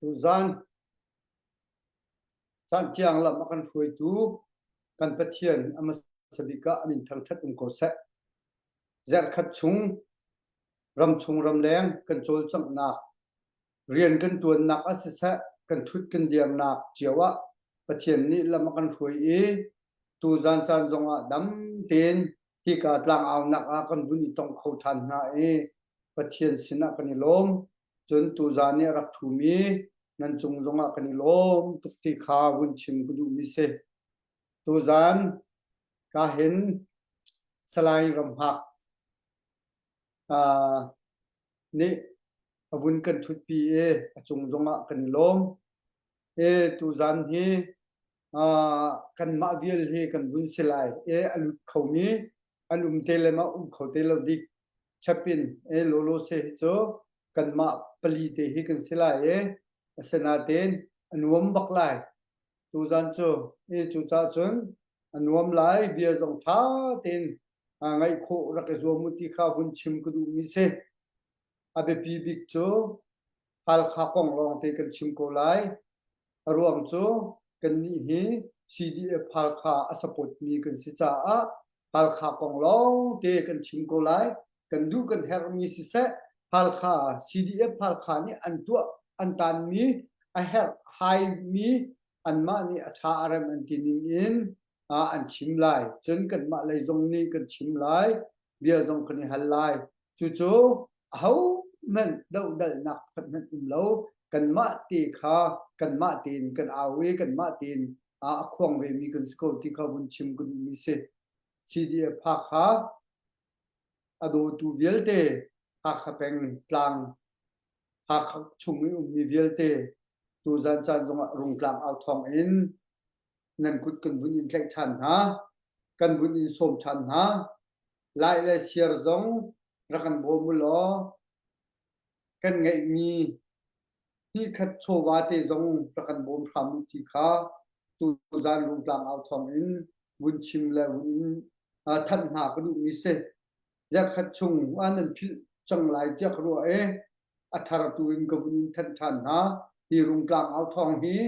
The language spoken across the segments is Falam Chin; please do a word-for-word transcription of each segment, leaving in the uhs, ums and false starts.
Tuzan caan tiang lam a kan hruaitu kan Pathian a hmasa bik ah a min thangṭhat um ko seh. Zarhkhat chung, ram chung ram leng kan cawlcanghnak, rian kan ṭuannak ah siseh, kan ṭhut kan dirnak cio ah Pathian nih lam a kan hruai i, tuzan caan zongah dam tein hika tlang aunak ah kan vun i tong kho ṭhan hna i, Pathian sinah kan i lawm. Cun tuzan nih a rak ṭhumi nan cung zongah kan i lawm tuk ti kha vun chim ka duhmi si. Tuzan ka hin Salai ramhak, aa, nih a vun kan ṭhutpi i a cung zongah kan i lawm. E, tuzan hi, aa, kanmah vial hi kan vun si lai. E, a lut khomi an um te le mah um kho te lo dik chap in, e, lolo se hi cu kanmah pali te hi kan si lai. E, asinain a nuam bak lai. Tuzan cu, e, cucaah cun a nuam lai, bia zong ṭha tein, aa, ngaih khawh rak i zuam u ti kha vun chim ka duhmi si. A biapi bik cu Halkha kong lawngte kan chim ko lai. A ruang cu kannih hi C D F Halkha a support mi kan si caah Halkha kong lawngte kan chim ko lai. Kan duh kan herhmi siseh, Halkha, C D F Halkha nih an tuah, an tanmi, a herh haimi, anmah nih a ṭha a rem an ti ning in, aa, an chim lai. Cun kanmah lei zong nih kan chim lai, bia zong kan i hal lai. Cucu ahohmanh dohdalhnak pakhat hmanh um lo. Kanmah te kha kanmah tein kan au i kanmah tein, aa, a khuang vemi kan si ko ti kha vun chim ka duhmi si. C D F Hakha a dawtu vialte, Hakha peng tlang, Hakha chung i ummi vialte, tuzan caan zongah Rungtlang au thawng in nan kut kan vun in tlaih ṭhan hna, kan vun in sawm ṭhan hna. Lai le siar zong rak kan bawm u law, kan ngeihmi hnikhat chawva te zong rak kan bawm hram u ti kha tuzan Rungtlang au thawng in vun chim le vun in, aa, thanh hna ka duhmi si. Zarhkhat chung ah nan philh cang lai tiah ka ruah i a thartu in ka vun in thanh ṭhan hna. Hi Rungtlang au thawng hi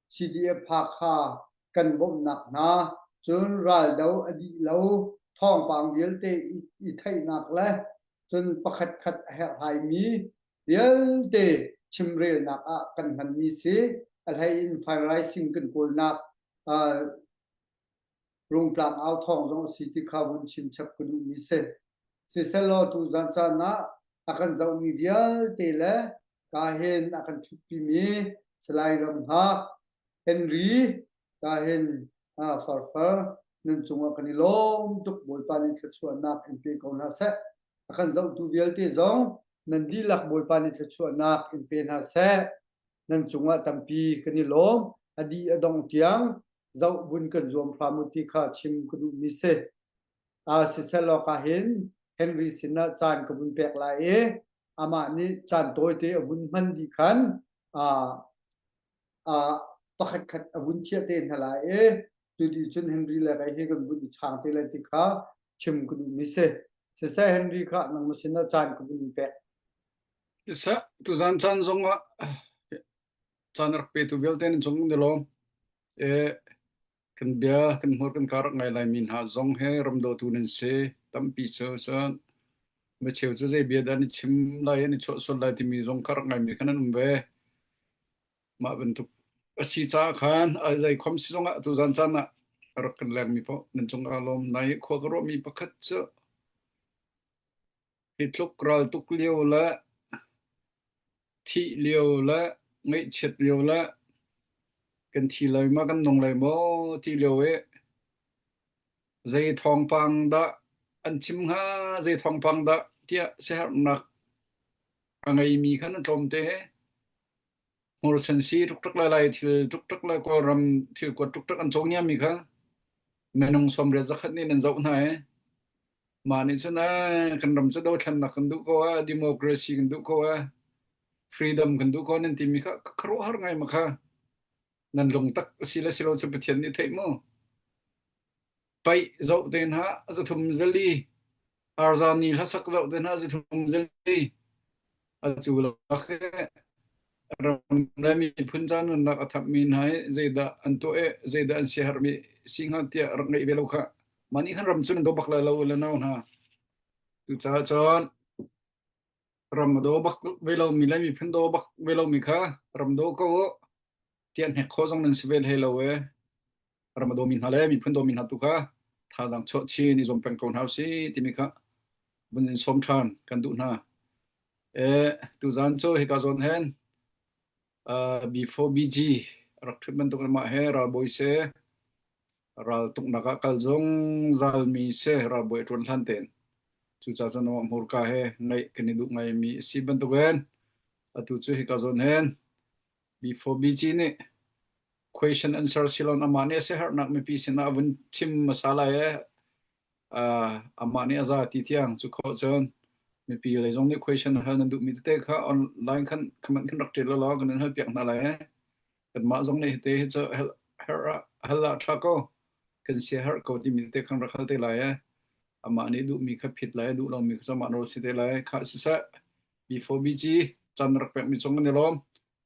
C D F Hakha kan bawmhnak hna, cun raldo a dih lo thawngpang vialte i, i theihnak le cun pakhatkhat a herh haimi vialte chimrelnak ah kan hmanmi si. A hlei in fundraising kan kawlnak, aa, Rungtlang au thawng zong a si ti kha vun chim chap ka duhmi si. Sisehlaw tuzan caan ah a kan zohmi vialte le ka hin a kan ṭhutpimi Salai ramhak Henry, ka hin, aa, farfar, nan cungah kan i lawm tuk, Bawipa nih thluachuahnak in pe ko hna seh. A kan zohtu vialte zong nan dihlak Bawipa nih thluachuahnak in pe hna seh. Nan cungah tampi kan i lawm, a dih a dongh tiang zoh vun kan zuam hram u ti kha chim ka duhmi si. Aa, sisehlaw ka hin Henry sinah caan ka vun pek lai i, amah nih caan tawite a vun hman dih khan, aa, aa, pakhatkhat a vun thiah te hna lai i, cu dih cun Henry le kei hi kan vun i chang te lai ti kha chim ka duhmi si. Siseh, Henry kha nangmah sinah caan ka vun i pek. Siseh, tuzan caan zongah caan rak petu vialte nan cung in i lawm. E, kan bia, kan hmur, kan ka rak ngai laimi hna zong he ramdawtu nan si. Tampi cu cun, mi cheu cu zei bia dah an i chim lai, an i chuah sual lai timi zong kha rak ngaimi kha nan um ve. Mah bantuk a si caah khan, a zei khawm si zongah tuzan caan ah a rak kan lengmi paoh nan cungah lawm. Nai khua ka ruahmi pakhat cu hi tluk ral tuk lio le thih lio le ngaihchiat lio le kan thi lai maw, kan nung lai maw ti lio i zei thawngpang dah an chim hnga, zei thawngpang dah tiah siaherhnak a ngeimi kha nan tlawmte he hmursan si ṭukṭak le Lai thil ṭukṭak le Kawlram thil kuat ṭukṭak an cawngniami kha minung sawmriat zakhat nih nan zoh hna i, mah nih cun, "A, kan ram cu dothlennak kan duh ko, a, democracy kan duh ko, a, freedom kan duh ko," nan timi kha ka, ka ruahhar ngai ma kha. Nan lungtak a si le si lo cu Pathian nih theih mu. Paih zoh te hna a zathum zali, Arzani hlasak zoh te hna a zathum zali, a cu lak he ram le miphun ca nunnak a thapmi hna hi zeidah an tuah e, zeidah an siaherhmi si hnga tiah rak ngaih ve lo kha. Mah nih khan ram cu nan do bak lai lo u le nau hna. Cucaah cun ram a do bak ve lomi le miphun do bak ve lomi kha ram do ko u tiah hnek khawh zong nan si ve hlei lo e. Ram a dawmi hna le miphun dawmi hna tu kha thazaang chuah chin i zuam peng ko hna usih timi kha vun in sawm ṭhan kan duh hna. E, tuzan cu hika zawn hen, aa, B four B G rak ṭhuat bantuk mah he ralbawi si, ral tuknak ah kal zungzalmi si, ralbawi a ṭuan hlan tein. Cucaah cun amah hmurka he ngaih kan i duh ngaimi a si bantukin atu cu hika zawn hen B four B G nih question answer si loin amah nih a siaherhnak mipi sinah a vun chim hmasa lai e. Aa, amah nih a za ti tiang cu khawh cun mipi lei zong nih question hal nan duhmi tete kha online khan comment khan rak ṭial law kan in hal piak hna lai e. Kanmah zong nih hite hi cu hal, hal, hal ah ṭha ko, kan siaherh ko timi tete khan rak hal te lai e. Amah nih duhmi kha phit lai, duh lomi kha cu amah nawl si te lai. Kha siseh, B four B G caan rak pekmi cung kan i lawm.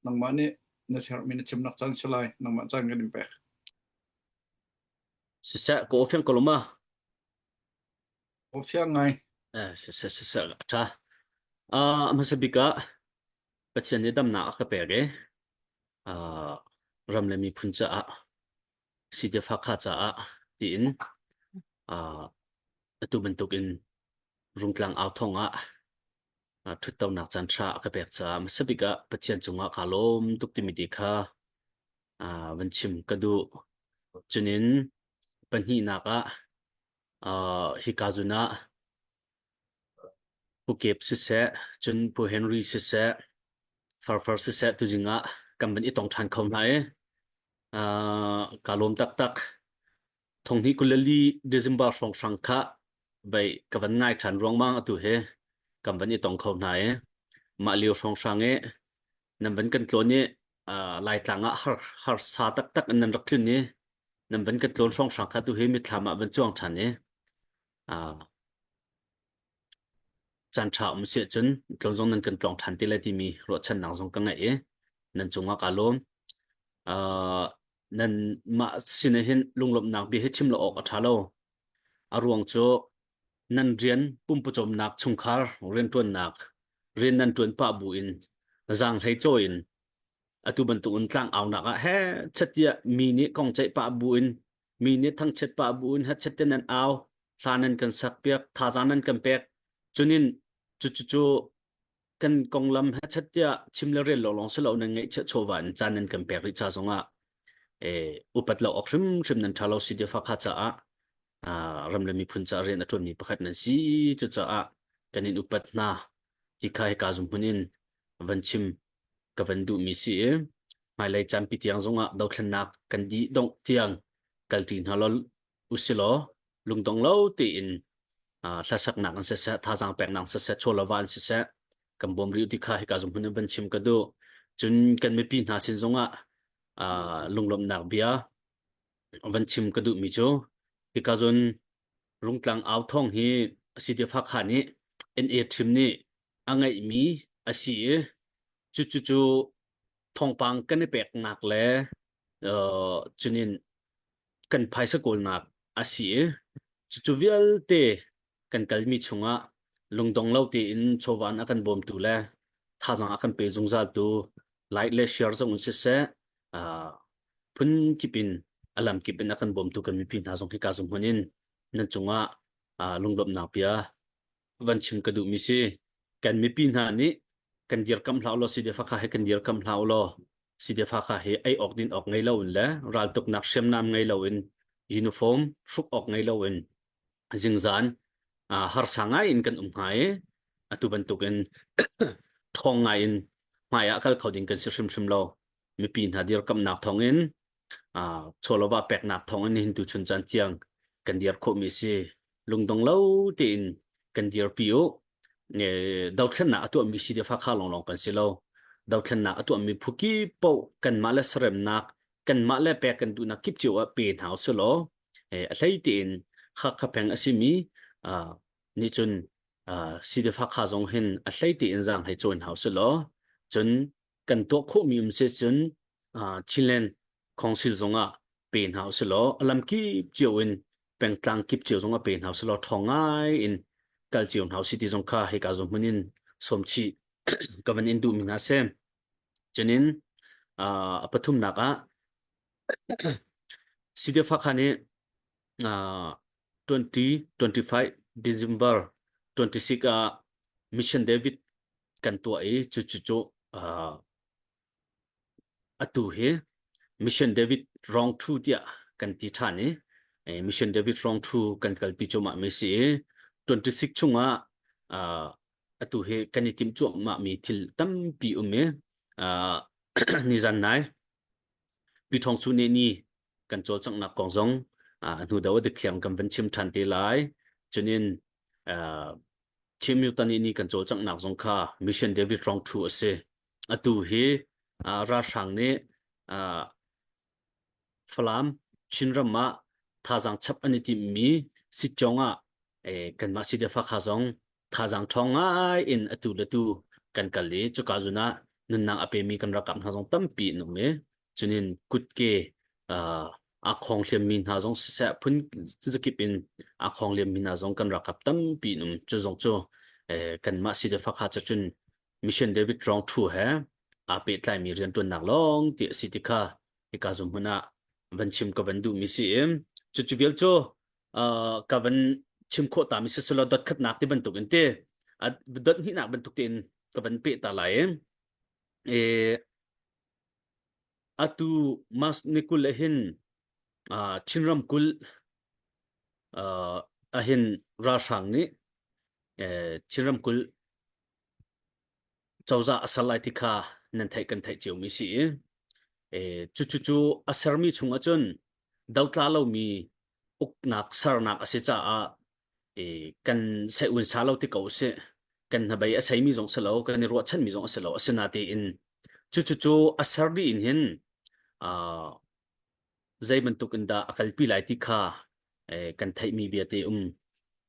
Nangmah nih na siaherhmi na chimnak caan si lai, nangmah caan kan in pek. Siseh, ka aw fiang ko lo ma? Aw fiang ngai. Eh, siseh, siseh, a ṭha. Ah, a hmasa bik ah Pathian nih damnak a ka pek i, ah, ram le miphun caah, CDF Hakha caah tiin, aa, atu bantukin Rungtlang Au Thawng ah, aa, ṭhuttonak caan ṭha a ka pek caah hmasa bik ah Pathian cungah kaa lawm tuk timi te kha, aa, van chim ka duh. Cun in pahnihnak ah, aa, hika zun ah Pu Kep siseh, cun Pu Henry siseh, Farfar siseh, tuzing ah kan van i tong ṭhan kho hna i, aa, kaa lawm taktak. Thonghnih kul le li December hrawnghrang kha bei ka van ngai ṭhan ruangmang atu he kan van i tong kho hna i, mah lio hrawnghrang i nan van kan tlawn i, aa, Laitlang ah har, harsa taktak in nan rak tlun i, nan van kan tlawn hrawnghrang kha tu hi mitthlam ah van cuang ṭhan i, aa, caan ṭha um si ahcun tlawn zong nan kan tlawng ṭhan ti lai timi ruahchannak zong ka ngeih i, nan cungah kaa lawm. Aa, nanmah sinah hin lunglawmhnak bia hi chim lo awk a ṭha lo. A ruang cu nan rian pumpacawmnak chungkhar rianṭuannak rian nan ṭuan pah buin zaang hlei cawi in atu bantuk in tlang aunak ah he chattiah mi nih kong ceih pah buin, mi nih thangchiat pah buin he chattiah nan au, hla nan kan sak piak, thazaang nan kan pek. Cunin cucu cu kan konglam he chattiah chim le rel lawnglawng si lo nan ngaihchiah chawva in caan nan kan pek rih ca zongah, eh, upat lo awk hrimhrim nan ṭha lo. CDF Hakha caah, aa, ram le miphun caah rian a ṭuanmi pakhat nan si. Cucaah kan in upat hna ti kha hika zumhmun in van chim ka van duhmi si i, hmailei caan pi tiang zongah dothlennak kan dih dongh tiang kal ṭi hna lo u si law, lungdong lo tein, aa, hlasaknak in siseh, thazaang peknak in siseh, chawlova in siseh, kan bawm rih u ti kha hika zumhmun in van chim ka duh. Cun kan mipi hna sin zongah, aa, lunglawmhnak bia van chim ka duhmi cu hika zun Rungtlang Au Thawng hi CDF Hakha nih NA team nih a ngeihmi a si i, cucu cu thawngpang kan i peknak le, aa, cunin kan phaisa kawlnak a si i, cucu vialte kan kalmi chungah lungdong lo tein chawva in a kan bawmtu le thazaang a kan pe zungzaltu like le share zong in siseh, aa, phun kip in, a lam kip in a kan bawmtu kan mipi hna zong hika zumhmun in nan cungah, aa, lunglawmhnak bia van chim ka duhmi si. Kan mipi hna nih kan dirkamh hlah u law, CDF Hakha he kan dirkamh hlah u law, CDF Hakha he ei awk din awk ngei loin le raltuknak hriamnam ngei loin, uniform hruk awk ngei loin, zingzan, aa, harsa ngai in kan um hnga i, atu bantukin thawng ngai in hmai ah kal kho ding kan si hrimhrim lo. Mipi hna dirkamhnak thawngin, aa, chawlova peknak thawngin nihin tu chun caan tiang kan dir khawhmi a si. Lungdong lo tein kan dirpi u. Nge, dothlennak a tuahmi CDF Hakha lawnglawng kan si lo. Dothlennak a tuahmi phu kip paoh kanmah le seremnak, kanmah le pek kan duhnak kip cio ah pe hna u si law, eh, a hlei tein Hakha peng a simi, aa, nih cun, aa, CDF Hakha zong hin a hlei tein zaang hlei cawi hna u si law. Cun kan tuah khawhmi um seh cun, aa, Chinland Council zongah pe hna usih law, a lam kip cio in pengtlang kip cio zongah pe hna usih law, ṭhawng ngai in kal cio hna usih ti zong kha hika zong hmun in sawmchih ka van in duhmi hna a si. Cunin, aa, a pathumnak ah CDF Hakha nih, aa, twenty twenty-five December twenty-six ah Mission David kan tuah i cucu cu, aa, atu hi Mission David Round two tiah kan ti ṭhan i, eh, Mission David Round two kan kalpi cuahmahmi si i, twenty-six chungah, aa, atu hi kan i timh cuahmahmi thil tampi um i, aa, nizan nai Pi Thawng Cu Neh Ni kan cawlcanghnak kong zong, aa, hnu deuh a dikhiam kan van chim ṭhan te lai. Cunin, aa, Chin Myo Ta Neh Ni kan cawlcanghnak zong kha Mission David Round two a si. Atu hi, aa, ralhrang nih, aa, Falam, Chinram ah thazaang chap an i timhmi Sitcawng ah, eh, kanmah CDF Hakha zong thazaang ṭhawng ngai in atu le tu kan kal i, cuka zun ah nunnak a pemi kan ralkap hna zong tampi an um i, cunin kutke, aa, aa khawng hliammi hna zong siseh, phun zakip in aa khawng hliammi hna zong kan ralkap tampi an um. Cu zong cu, eh, kanmah CDF Hakha cacun Mission David Round two he aa pehtlaimi rianṭuannak lawng ti a si ti kha hika zumhmun ah van chim ka van duhmi si i, cucu vial cu, aa, ka van chim khawh tami si sulaw, dot khatnak ti bantuk in ti, aa, dot hnihnak bantuk tein ka van peh ta lai i, e, atu March ni kul ah hin, aa, Chin ramkulh, aa, ah hin ralhrang nih, eh, Chin ramkulh cozah a ser lai ti kha nan theih, kan theih ciomi si i, eh, cucu cu a sermi chungah cun dotla lomi uknak sernak a si caah, eh, kan seih un sa lo ti ko usih, kan hnabei a seimi zong si lo, kan i ruahchanmi zong a si lo, asinatein cucu cu a ser dih in hin, aa, zei bantuk in dah a kalpi lai ti kha, eh, kan theihmi bia te um.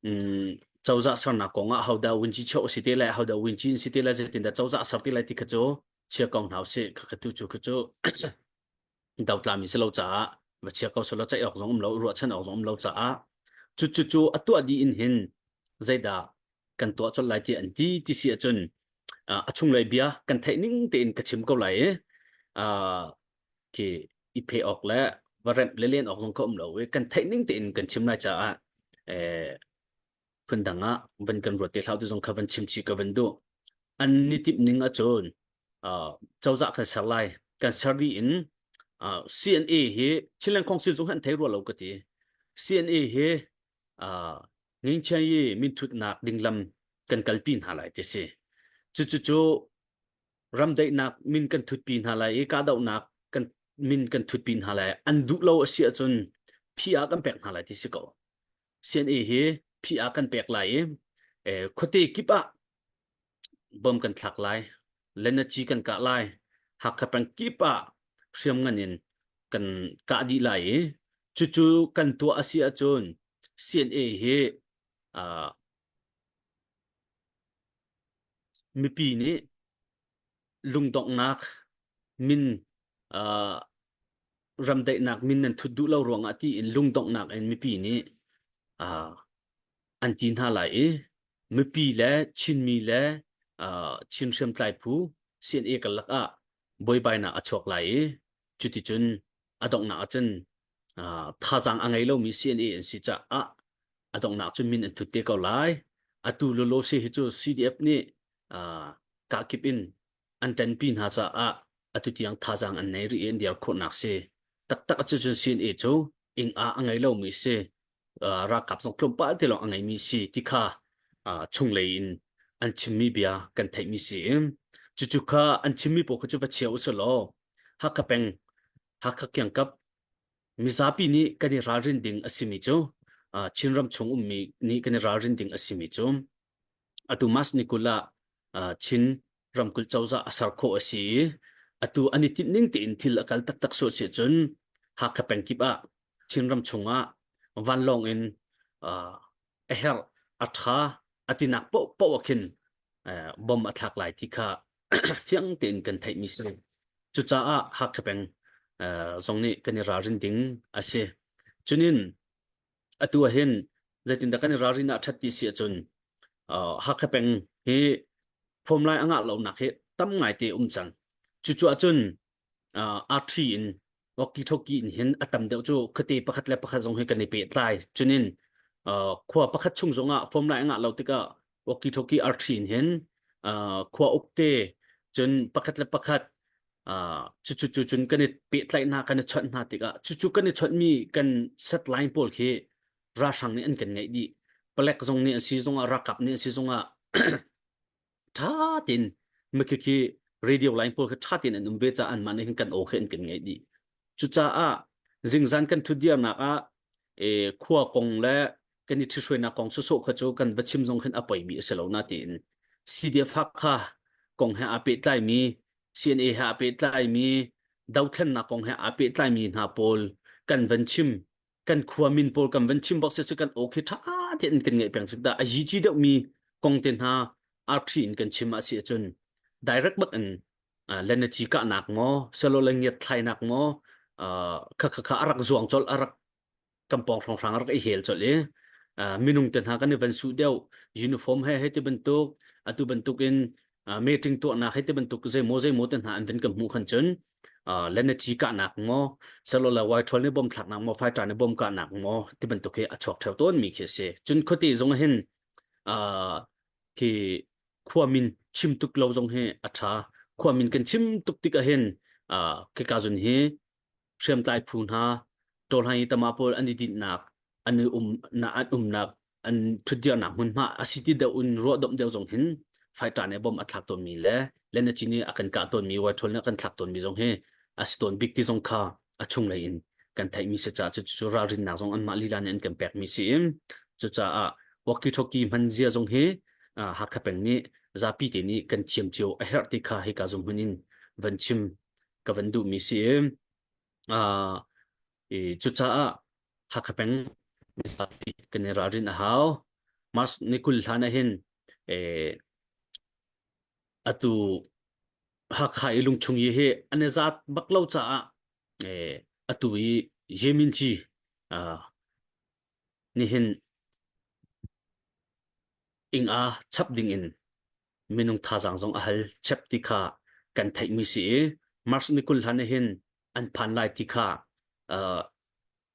Um, cozah sernak kong ah hodah wunci chawh si te lai, hodah wunci in si te lai, zeitindah cozah a ser te lai ti kha cu chia ko hna usih, kha kha tu cu kha cu dotlami si lo caah, va chia ko si lo, ceih awk zong um lo, ruahchan awk zong um lo caah, cucu cu a tuah dih in hin zeidah kan tuah colh lai tiah an ti, ti si ahcun, aa, a chunglei bia kan theih ning tein ka chim ko lai i, aa, khi i pheh awk le va remh le len awk zong kha um lo i, kan theih ning tein kan chim lai caah, eh, phundang ah van kan ruat te hlah ti zong kha van chim chih ka van duh. An i timh ning ahcun, aa, cozah kan ser lai, kan ser dih in, aa, CNA hi Chinland Council zong an thei rua lo ka ti. CNA hi, aa, ngingchiang i minthutnak dinglam kan kalpi hna lai ti si. Cucu cu ramdaihnak min kan thutpi hna lai i, kahdohnak kan, min kan thutpi hna lai. An duh lo a si ahcun phi-aa kan pek hna lai ti si ko. CNA hi phi-aa kan pek lai i, eh, khuate kip ah bom kan thlak lai, lennaci kan kah lai, Hakha peng kip ah hriamngan in kan kah dih lai i, cucu kan tuah a si ahcun CNA hi, aa, mipi nih lungdonghnak min, aa, ramdaihnak min nan thut duh lo ruangah tiin lungdonghnak in mipi nih, aa, an ti hna lai i, mipi le Chinmi le, aa, Chin hriamtlai phu CNA karlak ah buaibainak a chuak lai i, cuticun a donghnak ahcun, aa, thazaang a ngei lomi CNA an si caah a donghnak cun min an thut te ko lai. Atu lolo si hi cu CDF nih, aa, kahkip in an ṭanpi hna caah atu tiang thazaang an nei rih i an dir khawhnak si. Taktak a si cun CNA cu ing a a ngei lomi si, aa, ralkap zong tlawmpal te lawng a ngeimi si ti kha, aa, chunglei in an chimmi bia kan theihmi si. Cucu kha an chimmi paoh kha cu va chia u sih law, Hakha peng, Hakha kiangkap mizapi nih kan i ralrin ding a simi cu, aa, Chin ram chung ummi nih kan i ralrin ding a simi cu, atu March ni kul ah, aa, Chin ramkulh cozah a ser khawh a si i, atu an i timh ning tein thil a kal taktak sual si ahcun Hakha peng kip ah Chin ram chungah vanlawng in, aa, a herh, a ṭha, a tinak paohpaoh ah khin, aa, bom a thlak lai ti kha fiang tein kan theihmi si. Cucaah Hakha peng, aa, zong nih kan i ralrin ding a si. Cunin atu ah hin zeitindah kan i ralrin a ṭhat ti si ahcun, aa, Hakha peng hi phawmlai a ngah lonak hi tam ngaite um cang. Cucu ahcun, aa, artillery in, walkie-talkie in hin a tam deuh cu khuate pakhat le pakhat zong hi kan i pehtlai. Cunin, aa, khua pakhat chung zongah phawmlai a ngah lo tikah walkie-talkie artillery in hin, aa, khua ukte, cun pakhat le pakhat, aa, cucu cu cun kan i pehtlai hna, kan i chawnh hna tikah cucu kan i chawnh mi kan satellite pawl khi ralhrang nih an kan ngaih dih. Palek zong nih a si zongah, ralkap nih a si zongah, ṭha tein, maki khi radio line pawl kha ṭha tein an um ve caah anmah nih hin kan aw khi an kan ngaih dih. Cucaah zingzan kan ṭhutdiarnak ah, ee, khua kong le kan i ṭhihruainak kong sawsawh kha cu kan va chim zong khin a poimi a si lo nain, C D F Hakha kong he aa pehtlaimi, C N A he aa pehtlaimi, dothlennak kong he aa pehtlaimi hna pawl kan van chim, kan khua min pawl kan van chim bak si cu kan aw khi ṭha tein kan ngaih peng cik dah a yici deuhmi kong te hna artillery in kan chim a si ahcun direct bak in, aa, lanaci kahnak maw, salo le ngiat thlainak maw, aa, kha, kha, kha a rak zuang colh, a rak kan pawng hrawnghrang a rak i hel colh i, aa, minung te hna kan i van suh deuh, uniform he hei ti bantuk, atu bantukin, aa, meeting tuahnak hei ti bantuk zeimaw zeimaw te hna an van kan hmuh khan cun, aa, lanaci kahnak maw, salo le waithual nih bom thlaknak maw, fighter nih bom kahnak maw, ti bantuk hi a chuak ṭheo tawnmi khi a si. Cun khuate zong ah hin, aa, khi khuamin chim tuk lo zong hi a ṭha. Khuamin kan chim tuk tik ah hin, aa, khika zun hi hriamtlai phu hna, ṭawlhai tama pawl an i dinhnak, an i umnak, an umnak, an ṭhutdiarnak hmunhma a si ti deuh in ruahdomh deuh zong hin fighter nih bom a thlak tawnmi le lanaci nih a kan kah tawnmi, waithual nih a kan thlak tawnmi zong hi a si tawn bik ti zong kha a chunglei in kan theihmi si caah cucu ralrinnak zong anmah lila nih an kan pekmi si i, cucaah walkie-talkie hmanzia zong hi, aa, Hakha peng nih zapi te nih kan thiam cio a herh ti kha hika zumhmun in van chim ka van duhmi si i, aa, i, cucaah Hakha peng zapi kan i ralrin a hau. March ni kul hlan ah hin, ee, atu Hakha i lungchung i hi an i zat bak lo caah, ee, atu i Yeminci, aa, nihin ing a chap dingin minung thazaang zong a hal chap ti kha kan theihmi si i, March ni kul hlan ah hin an phan lai ti kha, aa,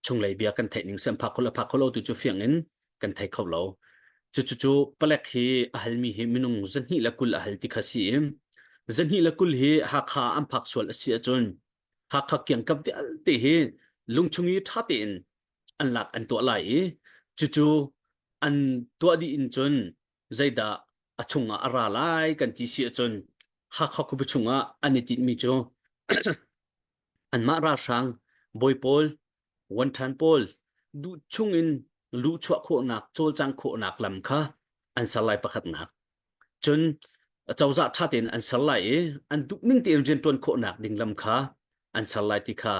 chunglei bia kan theih ning si. An phak kho lo, a phak kho lo tu cu fiang in kan thei kho lo. Cucu cu palek hi a halmi hi minung zahnih le kul a hal ti kha si i, zahnih le kul hi Hakha an phak sual a si ahcun Hakha kiangkap vialte hi lungchung i ṭha tein an lak an tuah lai i, cucu an tuah dih in cun zeidah a chungah a ra lai kan ti si ahcun Hakha khuapi chungah an i tinhmi cu anmah ralhrang, bawi pawl, wonton pawl, duh chungin luh chuah khawhnak, cawlcang khawhnak lam kha an ser lai pakhatnak. Cun cozah ṭha tein an ser lai i an duh ning tein rianṭuan khawhnak ding lam kha an ser lai ti kha,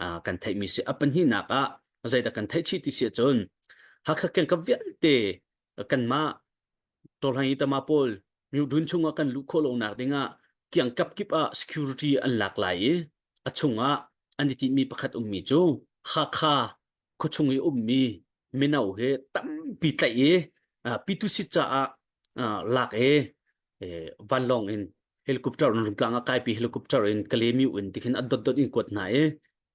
aa, kan theihmi si. A pahnihnak ah zeidah kan theih chih ti si ahcun Hakha kiangkap vialte kanmah ṭawlhang i tama pawl, Myo Dun chungah kan luh khawh lonak dingah kiangkap kip ah security an lak lai i, a chungah an i tinhmi pakhat ummi cu Hakha khuachung i ummi mino hi tampi tlaih i, aa, Pitusit caah, aa, lak i, ee, vanlawng in helicopter in, Rungtlang ah kaipi helicopter in Kalemyo in tikhin a dotdot in kuat hna i,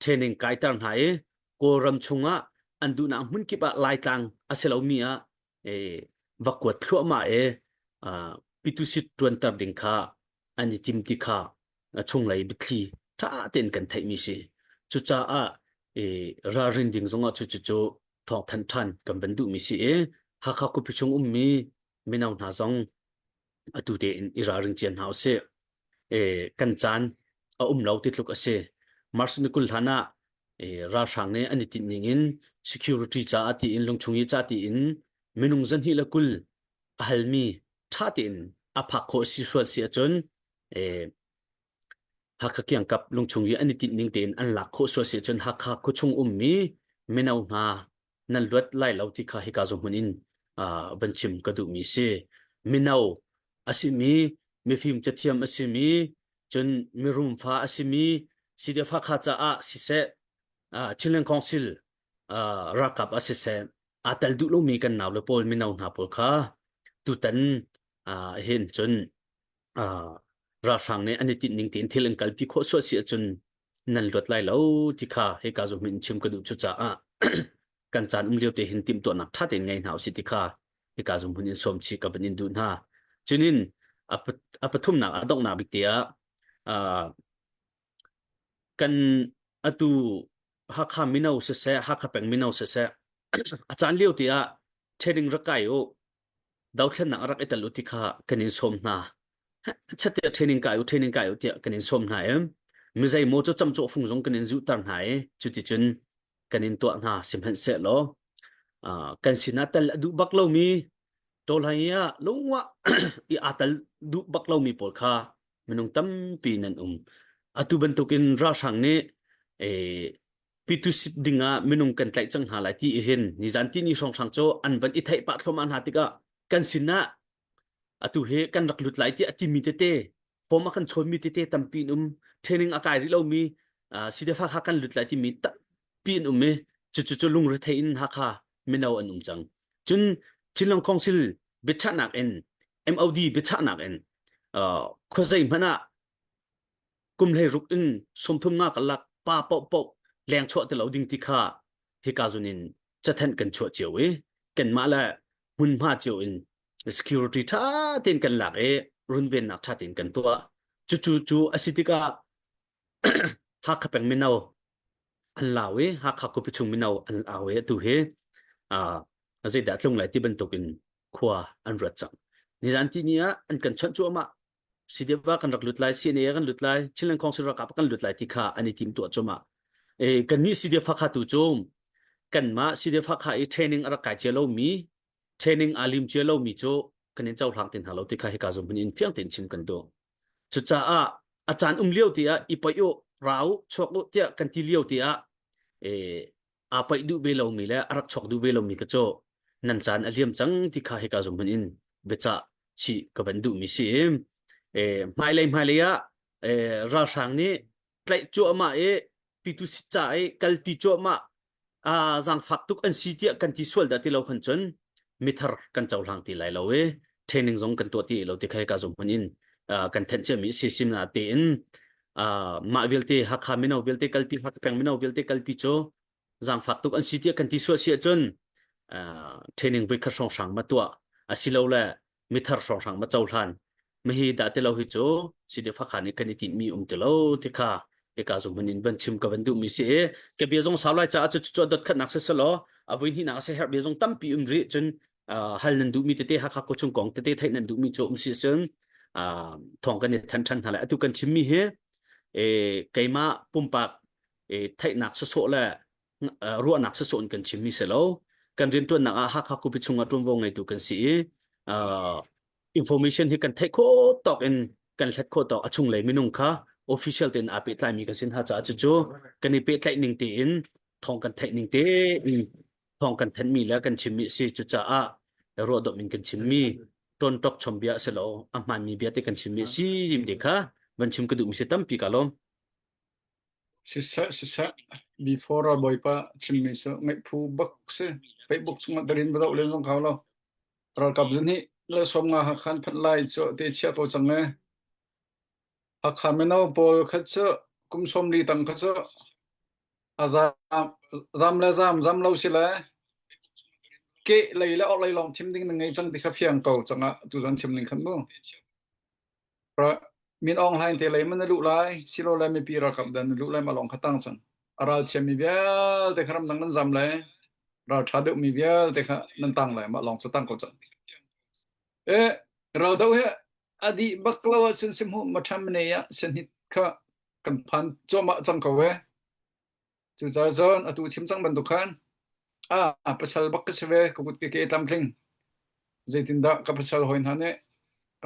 training kaiter hna i, Kawlram chungah an duhnak hmunkip ah Laitlang a si lomi ah, ee, va kuat thluahmah i, aa, Pitusit ṭuanter ding kha an i tim ti kha a chunglei biathli ṭha tein kan theihmi si. Cucaah, ee, ralrin ding zongah cucu cu thawngthanh ṭhan kan van duhmi si i, Hakha khuapi chung ummi mino hna zong atu tein i ralring cia hna usih. Ee, kan caan a um lo ti tluk a si. March ni kul hlan ah, ee, ralhrang nih an i tinh ning in security caah tiin, lungchung i caah tiin minung zahnih le kul a halmi ṭha tein a phak khawh a si sual si ahcun, ee, Hakha kiangkap lungchung i an i tinh ning tein an lak khawh sual si ahcun Hakha khuachung ummi mino hna nan luat lai lo ti kha hika zumhmun in, aa, van chim ka duhmi si. Mino a simi mifim cathiam a simi, cun mirum fa a simi, CDF Hakha caah siseh, aa, Chinland Council, aa, ralkap a siseh, aa tel duh lomi kan nau le pawl mino hna pawl kha tutan, aa, hin cun, aa, ralhrang nih an i tinh ning tein thil an kalpi khawh sual si ahcun nan luat lai lo ti kha hika zumhmun in chim ka duh cucaah kan caan um lio te hin timhtuahnak ṭha tein ngei hna usih ti kha hika zumhmun in sawm chih ka van in duh hna. Cunin a pa-, a pathumnak a donghnak bik te ah, aa, kan atu Hakha mino siseh, Hakha peng mino siseh, a caan lio te ah training rak kai u, dothlennak a rak i tel u ti kha kan in sawm hna. Chatiah training kai u, training kai u tiah kan in sawm hna i mizei maw cu camcawh fung zong kan in zuhter hna i cuticun kan in tuah hna sihmanhsehlaw, aa, kan sinah tel a duh bak lomi, tawlai ah lungah i aa tel duh bak lomi pawl kha minung tampi nan um. Atu bantukin ralhrang nih, ee, pitu sit dingah minung kan tlaih cang hna lai ti i hin, nizan tini hrawnghrang cu an van i theih pah thluahmah hna tikah kan sinah atu hi kan rak lut lai tiah a timi tete, form a kan chawnmi tete tampi an um, training a kai rih lomi, aa, CDF Hakha kan lut lai timi tampi an um i, cucu cu lungrethei in Hakha mino an um cang. Cun Chinland Council biachahnak in, MOD biachahnak in, aa, khuazei hmanh ah kum hleiruk in sawmthum nga kalak pa paohpaoh lengchuah ti lo ding ti kha hika zun in cathanh kan chuah cio i, kanmah le hmunhma cio in security ṭha tein kan lak i, runvennak ṭha tein kan tuah. Cucu cu a si tikah Hakha peng mino an lau i, Hakha khuapi chung mino an lau i, atu hi, aa, zeidah a tlung lai ti bantukin khua an ruat cang. Nizan tini ah an kan chawnh cuahmah, CDF ah kan rak lut lai, CNA ah kan lut lai, Chinland Council ralkap ah kan lut lai ti kha an i timhtuah cuahmah. Ee, kannih CDF Hakha tu cu kanmah CDF Hakha i training a rak kai cia lomi, training aa lim cia lomi cu kan in cohlang ti hna lo ti kha hika zumhmun in fiang tein chim kan duh. Cucaah a caan um lio tiah i paih u, ra u, chuak u tiah kan ti lio tiah, ee, aa paih duh ve lomi le a rak chuak duh ve lomi kha cu nan caan a liam cang ti kha hika zumhmun in biacah chih ka van duhmi si. Ee, hmailei hmailei ah, ee, ralhrang nih tlaih cuahmah i, pitu sit ca i kalpi cuahmah, aa, zaangfak tuk an si tiah kan ti sual dah ti lo khan cun mithar kan cohlang ti lai lo i, training zong kan tuah ti lo ti kha hika zumhmun in, aa, kan thanh ciami si. Simnak tein, aa, mah vialte, Hakha mino vialte kalpi, Hakha peng mino vialte kalpi cu zaangfak tuk an si tiah kan ti sual si ahcun, aa, training voikhat hrawnghrang ma tuah, asilole mithar hrawnghrang ma cohlan, mahi dah ti lo hi cu CDF Hakha nih kan i tinhmi um ti lo ti kha hika zumhmun in van chim ka van duhmi si i, ka bia zong sau lai caah cu cucu a dotkhatnak si selaw, a voihnihnak a si herh bia zong tampi um rih cun, aa, hal nan duhmi tete, Hakha khuachung kong tete theih nan duhmi cu um si ahcun, aa, thawng kan i thanh ṭhan hna lai. Atu kan chimmi hi, ee, keimah pumpak, ee, theihnak sawsawh le, aa, ruahnak sawsawh in kan chimmi si lo. Kan rianṭuannak ah Hakha khuapi chungah ṭuanvo ngeitu kan si i, aa, information hi kan theih khawh tawk in kan hlat khawh tawk a chunglei minung kha official tein aa pehtlaimi kan si hna caah cucu kan i pehtlaih ning tein thawng kan theih ning tein thawng kan thanhmi le kan chimmi a si. Cucaah ruahdawm in kan chimmi, ṭuanṭok chom bia a si lo, a hmaanmi bia te kan chimmi a si, ti kha van chim ka duhmi si tampi ka lawm. Siseh, siseh, before a Bawipa chimmi cu ngaihphu bak si. Facebook chungah darin va doh len zong kha lo. Ralkap zahnih le sawmnga Hakha an phanh lai cu te chia ko cang e. Hakha mino pawl kha cu kum sawmli tang kha cu a zam, zam le zam, zam lo si le keh lei le awk lei lawng thim ding na ngei cang ti kha fiang ko cang ah tu zan chim ning khan mu. Ra, Min Aung Hlaing te lei man na luh lai, silole mipi ralkap dan na luh lai mah lawng kha tang cang. A ral chiammi vialte kha ramdang nan zam lai, ral ṭha deuhmi vialte kha nan tang lai mah lawng cu tang ko cang. E, ral deuh he a dih bak lo ahcun si hmuh ma ṭhan ma nei ah sianhit kha kan phan cuahmah cang ko ve. Cucaah cun atu chim cang bantuk khan, a, a pasal bak ka si ve, ka kut ka ke tlamtling. Zeitindah ka pasal hawi hna nih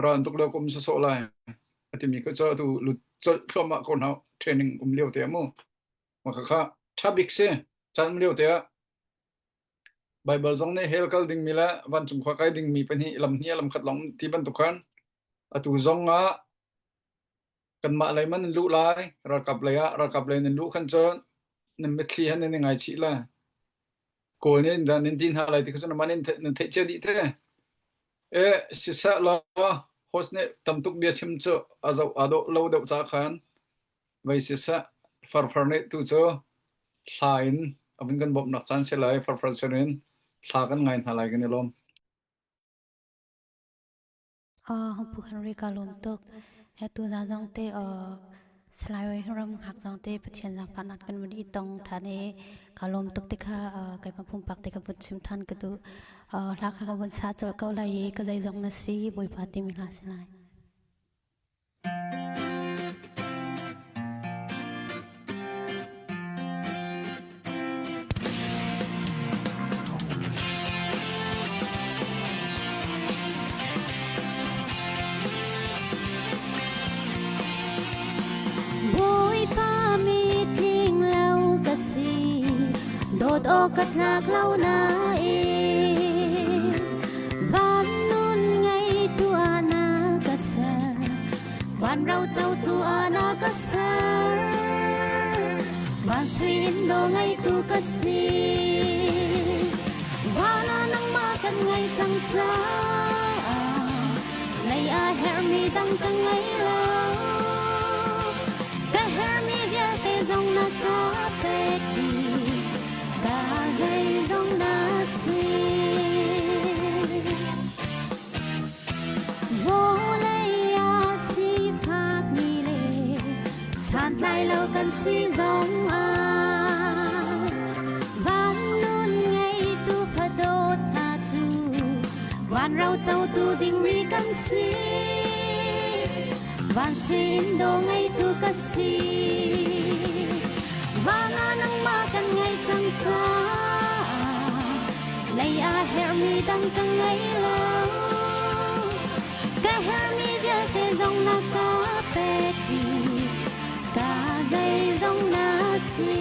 ral an tuk lio ka um sawsawh lai a timi kha cu atu lut colh thluahmah ko hna training um lio te a mu. Mah kha kha ṭha bik si, caan um lio te ah Baibal zong nih hell kal dingmi le vancung khua kai dingmi pahnih lam hnih a lam khat lawng ti bantuk khan Atu zong ah kanmah lei man in luh lai, ralkap lei ah, ralkap lei in luh khan cun nan mitthli han nan i ngai chih lai. Kawl nih dah nan ti hna lai ti kha cun amah nih nan theih cia dih te. Eh, siseh law, host nih tam tuk bia chim cu a zoh, a dawh lo deuh caah khan vai siseh, farfar nih tu cu hla in a vun kan bawmhnak caan si lai, farfar sinin hla kan ngai hna lai kan i lawm. Ah, Hungpu Henry ka lawm tuk. He tu zan zong te, ah, Salai Wai ram hngak zong te Pathian zaangfahnak kan vun i tong ṭhan i ka lawm tuk ti kha, ah, keimah pumpak te ka vun chim ṭhan ka duh. Ah, hla kha ka vun sa colh ko lai i ka zeizong na si, Bawipa timi hla si lai. Bawipa mitling lo ka si, dawt awk ka tlak lo nain, van nun ngeitu ah na ka ser, van rocotu ah na ka ser, van sui in daw ngeitu ka si. Van ah nangmah kan ngaih cang caah, lei ah herhmi dang ka ngei lo. Ka herhmi vialte zong na ka pek dih, ka zeizong na si. Vawlei ah sifak mi le santlai lo kan si zongah, van nun ngeitu kha dawt hna cu van rocotu dingmi kan si. Van sui in daw ngeitu ka si. Van ah nangmah kan ngaih cang caah, lei ah herhmi dang ka ngei lo. Ka herhmi vialte zong na ka pek dih, ka zeizong na si.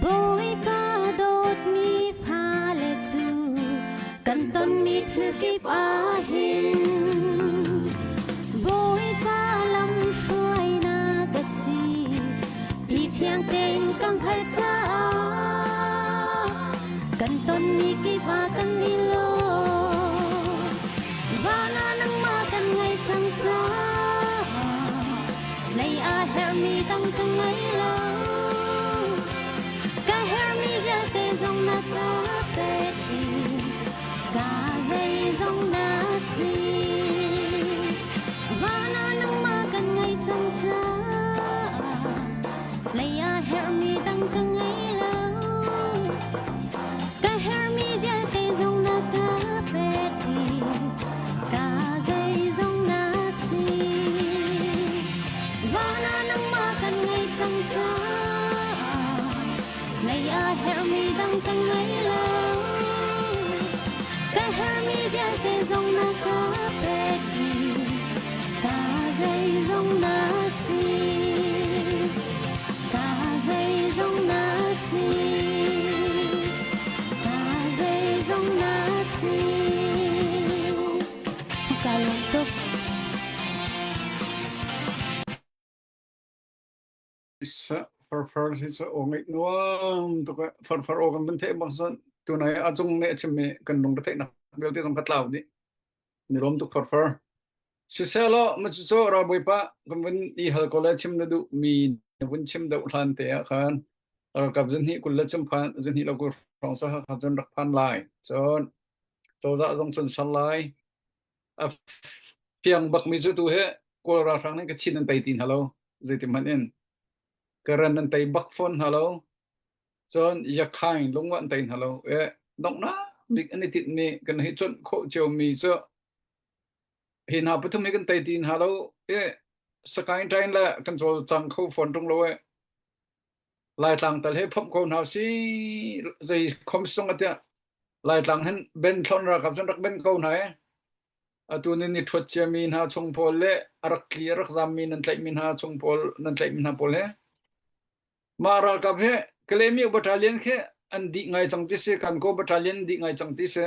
Bawipa dawtmi fale cu kan tonmi thil kip ah hin, Bawipa lam hruainak a si ti fiang tein kan hngalh caah, kan tonmi kip ah kan i lawm. Van ah nangmah kan ngaih cang caah, lei ah herhmi dang ka ngei lo. Ka herhmi vialte zong na ka pek i, ka zeizong na si. Van ah nangmah kan ngaih cang caah, lei ah herhmi dang ka ngei lo. Ka herhmi vialte zong na ka pek i, ka zeizong na si. Van ah nangmah kan ngaih cang caah, lei ah herhmi dang ka ngei lo. Ka herhmi vialte zong na ka pek i, ka zeizong na si. Ka zeizong na si. Ka zeizong na si. Ka lawm tuk. Sa, farfar hi cu aw ngaih nuam tuk ah, farfar aw kan vun theih bang cun tunai a cung nih a chimmi kan lungretheihnak vialte zong ka tlau dih. Ni lawm tuk farfar. Siseh law, ma cucu ralbawipa kan vun i hal ko le chim na duh mi na vun chim deuh hlan te ah khan ralkap zahnih kul le cum phan, zahnih le kul hrawng cu kha cun rak phan lai. Cun cozah zong cun sal lai. A fiang bakmi cu tu he Kawl ralhrang nih Kachin an tei ti hna lo, zeiti hmanh in Karen an tei bak fawn hna lo, cun Yakhain lungua an tei hna lo. Eh, donghnak bik an i tinhmi kan hei cuanh khawh ciomi cu hi hna pathum hi kan tei ti hna lo. Eh, Sakain tain la kan cawl cang kho phone tung lo e. Laitlang tal he phom ko hna si, zei khom song atia. Laitlang hen ben thlon ra kap cun rak ben ko hna e. Atu ni ni thuat cia mi hna chung pawl le a rak tli, a rak zam mi nan tlaih mi hna chung pawl, nan tlaih mi hna pawl he. Mah ralkap he Kalemyo battalion khe an dih ngai cang ti si, kan ko battalion an dih ngai cang ti si.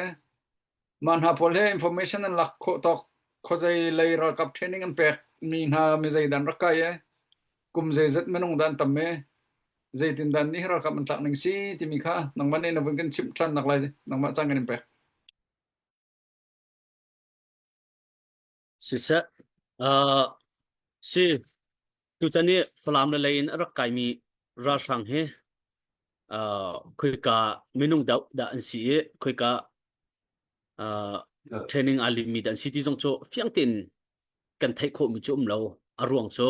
Mah hna pawl he information an lak khawh tawk, khuazei lei ralkap training an pek mi hna mi zei dan rak kai e, kum zeizat minung dan tam e, zeitindan nih ralkap an tlak ning si timi kha nangmah nih na vun kan chimh ṭhannak lai, nangmah caan kan in pek. Siseh, aa, si, tutan nih Falam le lei in a rak kaimi ralhrang hi, aa, khoika minung deuh dah an si i, khoika, aa, training aa limmi dah an si ti zong cu fiang tein kan theih khawhmi cu um lo. A ruang cu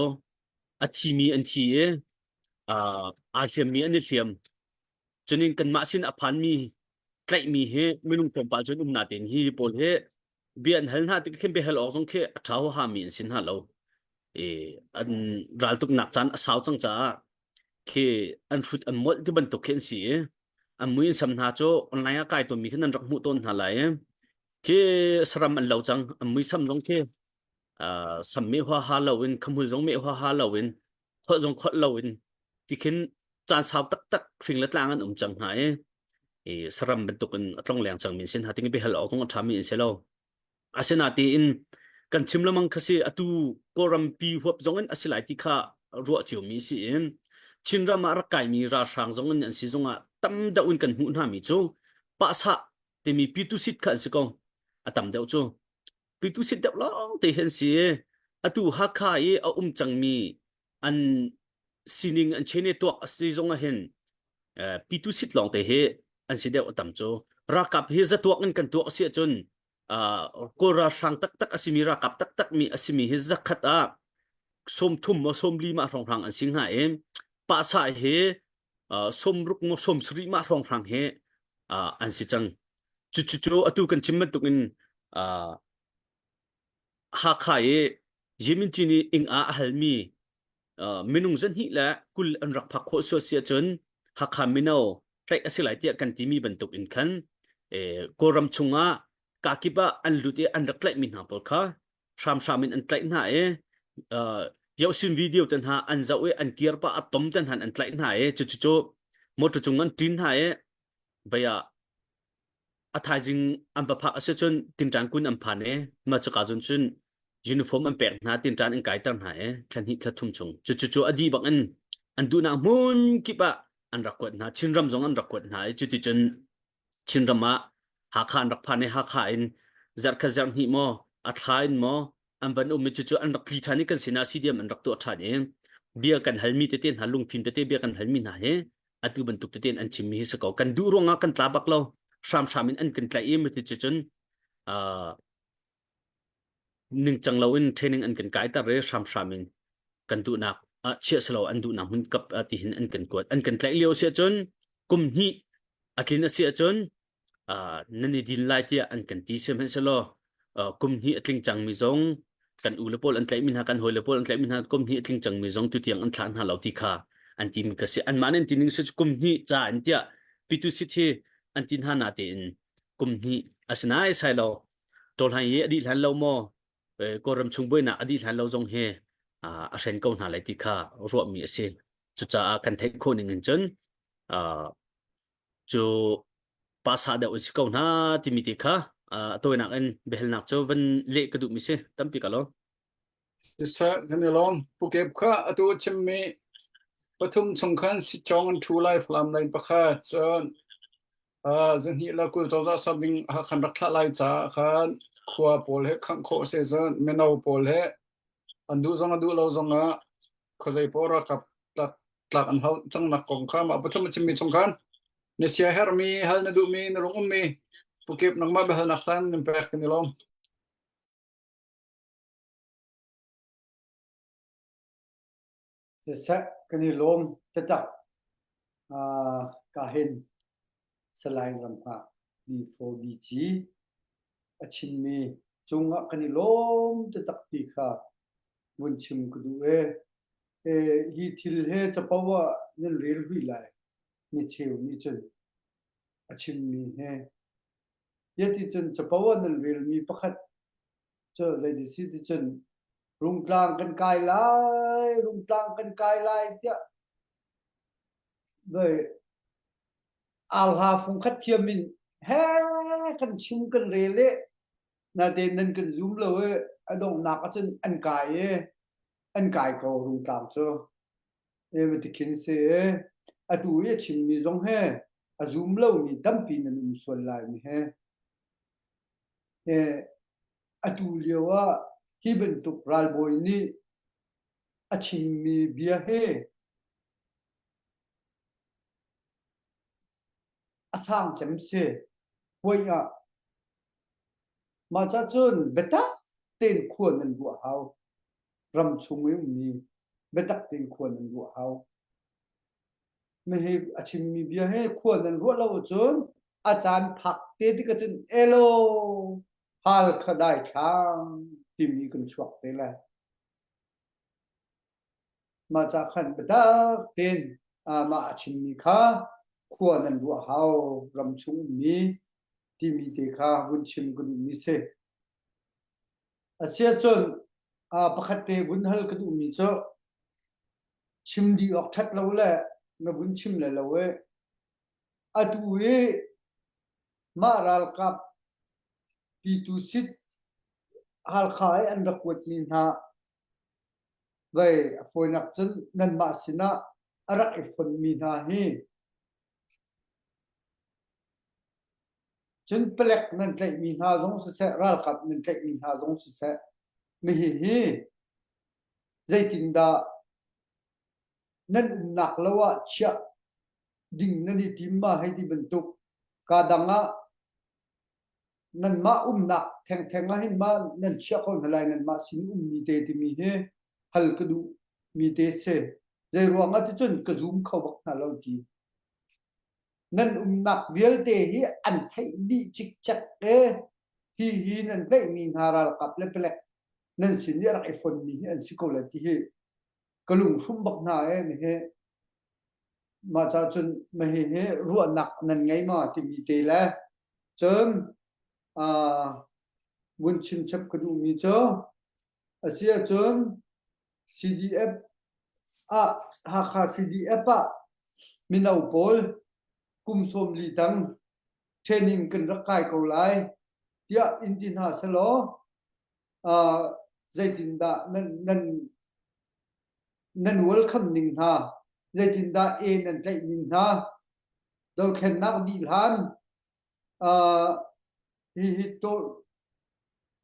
a thimi an thi i, aa, aa hliammi an i hliam. Cun in kanmah sin a phanmi tlaihmi hi minung tlawmpal cun um natein hi pawl hi bia an hal hna tik khin bia hal awk zong khi a ṭha huahami an si hna lo. I, an raltuknak caan a sau cang caah khi an hrut an molh ti bantuk khi an si i, an mui an sam hna cu online ah kai tawnmi khin an rak hmuh tawn hna lai i, khi saram an lo cang, an mui sam zong khi, aa, sam meh huaha loin, khamhul zong meh huaha loin, kholh zong kholh loin, tikhin caan sau taktak hring le tlang an um cang hna i, i, saram bantukin a tlongleng cangmi an si hna, tingin bia hal awk zong a ṭhami an si lo. Asinain kan chim lamang kha si, atu Kawlrampi huap zongin a si lai ti kha ruah ciomi si in, Chinram ah rak kaimi ralhrang zongin an si zongah tam deuh in kan hmuh hnami cu Pahsah timi Pitusit kha an si ko, a tam deuh cu. Pitusit deuh lawngte hi an si. Atu Hakha i a um cangmi an sining an chene tuak a si zongah hin, eh, Pitusit lawngte hi an si deuh a tam cu. Ralkap hi zatuak in kan tuak a si ahcun, aa, Kawl ralhrang taktak a simi, ralkap taktak mi a simi hi zakhat ah sawmthum maw sawmli mah hrawnghrang an si hnga i, Pahsah hi, aa, sawmruk maw sawmsarih mah hrawnghrang hi, aa, an si cang. Cucu cu atu kan chim bantukin, aa, Hakha i Yeminci nih ing a halmi, aa, minung zahnih le kul an rak phak khawh sual si ahcun Hakha mino tlaih a si lai tiah kan timi bantuk in khan, eh, Kawlram chungah kakip ah an lut i an rak tlaihmi hna pawl kha hramhram in an tlaih hna i, aa, yohsin video te hna an zoh i an kir pah a tom te hna in an tlaih hna i, cucu cu motor cung an ṭin hna i, baya a thaizing an va phak a si cun tinṭan kun an phan i, ma cuka zun cun uniform an pek hna, tinṭan an kaiter hna i, thla hnih thla thum chung. Cucu cu a dih bak in an duhnak hmun kip ah an rak kuat hna, Chinram zong an rak kuat hna i, cuticun Chinram ah Hakha an rak phan i, Hakha in zarh khat zarh hnih maw, a thla in maw, an van um i, cucu an rak tli ṭhan i, kan sinah C D M an rak tuah ṭhan i, bia kan halmi tete hna, lungfim tete bia kan halmi hna hi atu bantuk tete in an chimmi hi si ko. Kan duh ruangah kan tla bak lo, hramhram in an kan tlaih i, mah ti cucun, aa, ningcang loin training an kan kaiter i, hramhram in kan duhnak, ah, chiah si lo, an duhnak hmun kap, ah, tihin an kan kuat. An kan tlaih lio a si ahcun, kum hnih a tlin a si ahcun, aa, nan i din lai tiah an kan ti si hmanh sehlaw, aa, kum hnih a tling cangmi zong, kan u le pawl an tlaihmi hna, kan hawi le pawl an tlaihmi hna, kum hnih a tling cangmi zong tutiang an thlah hna lo ti kha an timi ka si. Anmah nih an ti ning si cu kum hnih ca an tiah Pitusit hi an ti hna natein kum hnih a si naisai lo. Ṭawlhai hi a dih hlan lo maw? Eh, Kawlram chung buainak a dih hlan lo zong hi, aa, a hren ko hna lai ti kha ruahmi a si. Cucaah kan theih khawh ning in cun, aa, cu Pahsah deuh a si ko hna timi te kha, aa, a tawinak in biahalnak cu van leh ka duhmi si, tampi ka lawm. Siseh, kan i lawm. Pukep kha atu a chimmi pathum chung khan si cawng an ṭhu lai, Falam lei pakhat cun, aa, zahnih le kul cozah sam ding Hakha an rak thlah lai caah khan khua pawl he khangh khawh a si cun, mino pawl he an duh zong a duh lo zongah khuazei pawl ralkap tlak, tlak an hal cangnak kong kha mah pathum a chimmi chung khan na sia herhmi, hal na duhmi, na rung ummi, Pukep nangmah biahalnak caan nan pek kan i lawm. Siseh, kan i lawm taktak. Aa, ka hin Salai ram hna B four B G a chimmi cungah kan i lawm taktak ti kha vun chim ka duh e. E, hi thil he capo ah nan rel huih lai, mi cheu mi cun a chimmi he. Yati cun capo ah nan relmi pakhat cu zei ti si ti cun, rungtlang kan kai lai, rungtlang kan kai lai tiah voi aa hla fung khat thiam in he kan chim kan rel e. Nate nan kan zum lo e, a donghnak ahcun an kai e, an kai ko rungtlang cu. E, mah ti khin si e, atu i a chimmi zong he a zum lomi tampi nan um sual lai mi he. E, atu lio ah hi bantuk ralbawi nih a chimmi bia he a sang cem si. Puai ah mah ca cun biatak tein khua nan ruah hau. Ram chung i ummi biatak tein khua nan ruah hau. Mi hi a chimmi bia he khua nan ruah lo cun a caan phak te tik ahcun elo hal kha dai thlang timi kan chuak te lai. Mah ca khan biatak tein, aa, mah a chimmi kha khua nan ruah hau, ram chung ummi timi te kha vun chim ka duhmi si. A si ahcun, aa, pakhat te vun hal ka duhmi cu chim dih awk ṭhat lo le na vun chim le lo e. Atu i mah ralkap pitu sit Halkha i an rak kuatmi hna vai a fawinak cun nanmah sinah a rak i fonmi hna hi cun palek nan tlaihmi hna zong siseh, ralkap nan tlaihmi hna zong siseh, mi hi hi zeitindah nan umnak lo ah chiah ding nan i tim ma hei ti bantuk ka dang ah nanmah umnak thengtheng ah hin mah nan chiah kho hna lai, nanmah sin ummi te timi hi hal ka duh mi te si. Zei ruangah ti cun ka zum kho bak hna lo ti. Nan umnak vialte hi an theih dih cikcek e, hi hi nan tlaihmi hna ralkap le palek nan sin i rak i fonmi hi an si ko lai ti hi ka lunghrum bak hna e, mi hi. Mah ca cun mi hi hi ruahnak nan ngei ma timi te le cun, aa, vun chim chap ka duhmi cu a si ahcun C D F ah, Hakha C D F ah mino pawl kum sawmli tang training kan rak kai ko lai tiah in ti hna seh law, aa, zeitindah nan, nan, nan welcome ning hna, zeitindah e nan tlaih ning hna, dothlennak dih hlan, aa, hi hi to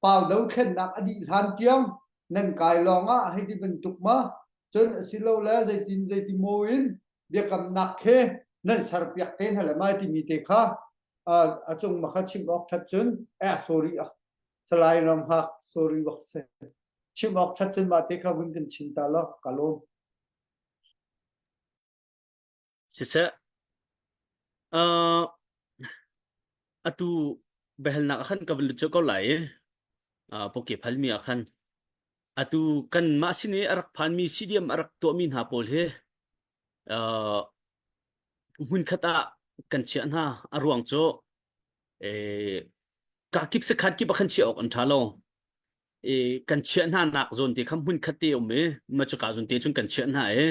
pau dothlennak a dih hlan tiang nan kai lawngah hei ti bantuk ma cun a si lo le zeitin zeiti maw in biakamnak he nan serpiak te hna le mai timi te kha, aa, a cung ma kha chim awk ṭhat cun, eh, sorry, ah, Salai ram hak, sorry, vak se. Chim awk ṭhat cun mah te kha vun kan chim ta law, ka lawm. Siseh, aa, atu biahalnak ah khan ka van lut cuah ko lai i, aa, poke phalmi ah khan atu kanmah sin i a rak phanmi C D M a rak tuahmi hna pawl hi, aa, hmunkhat ah kan chiah hna a ruang cu, ee, ka kip sakhan kip a khan chiah awk an ṭha lo. Ee, kan chiah hna nak zawn te kha hmunkhat te a um i, mah cu ka zawn te cun kan chiah hna i,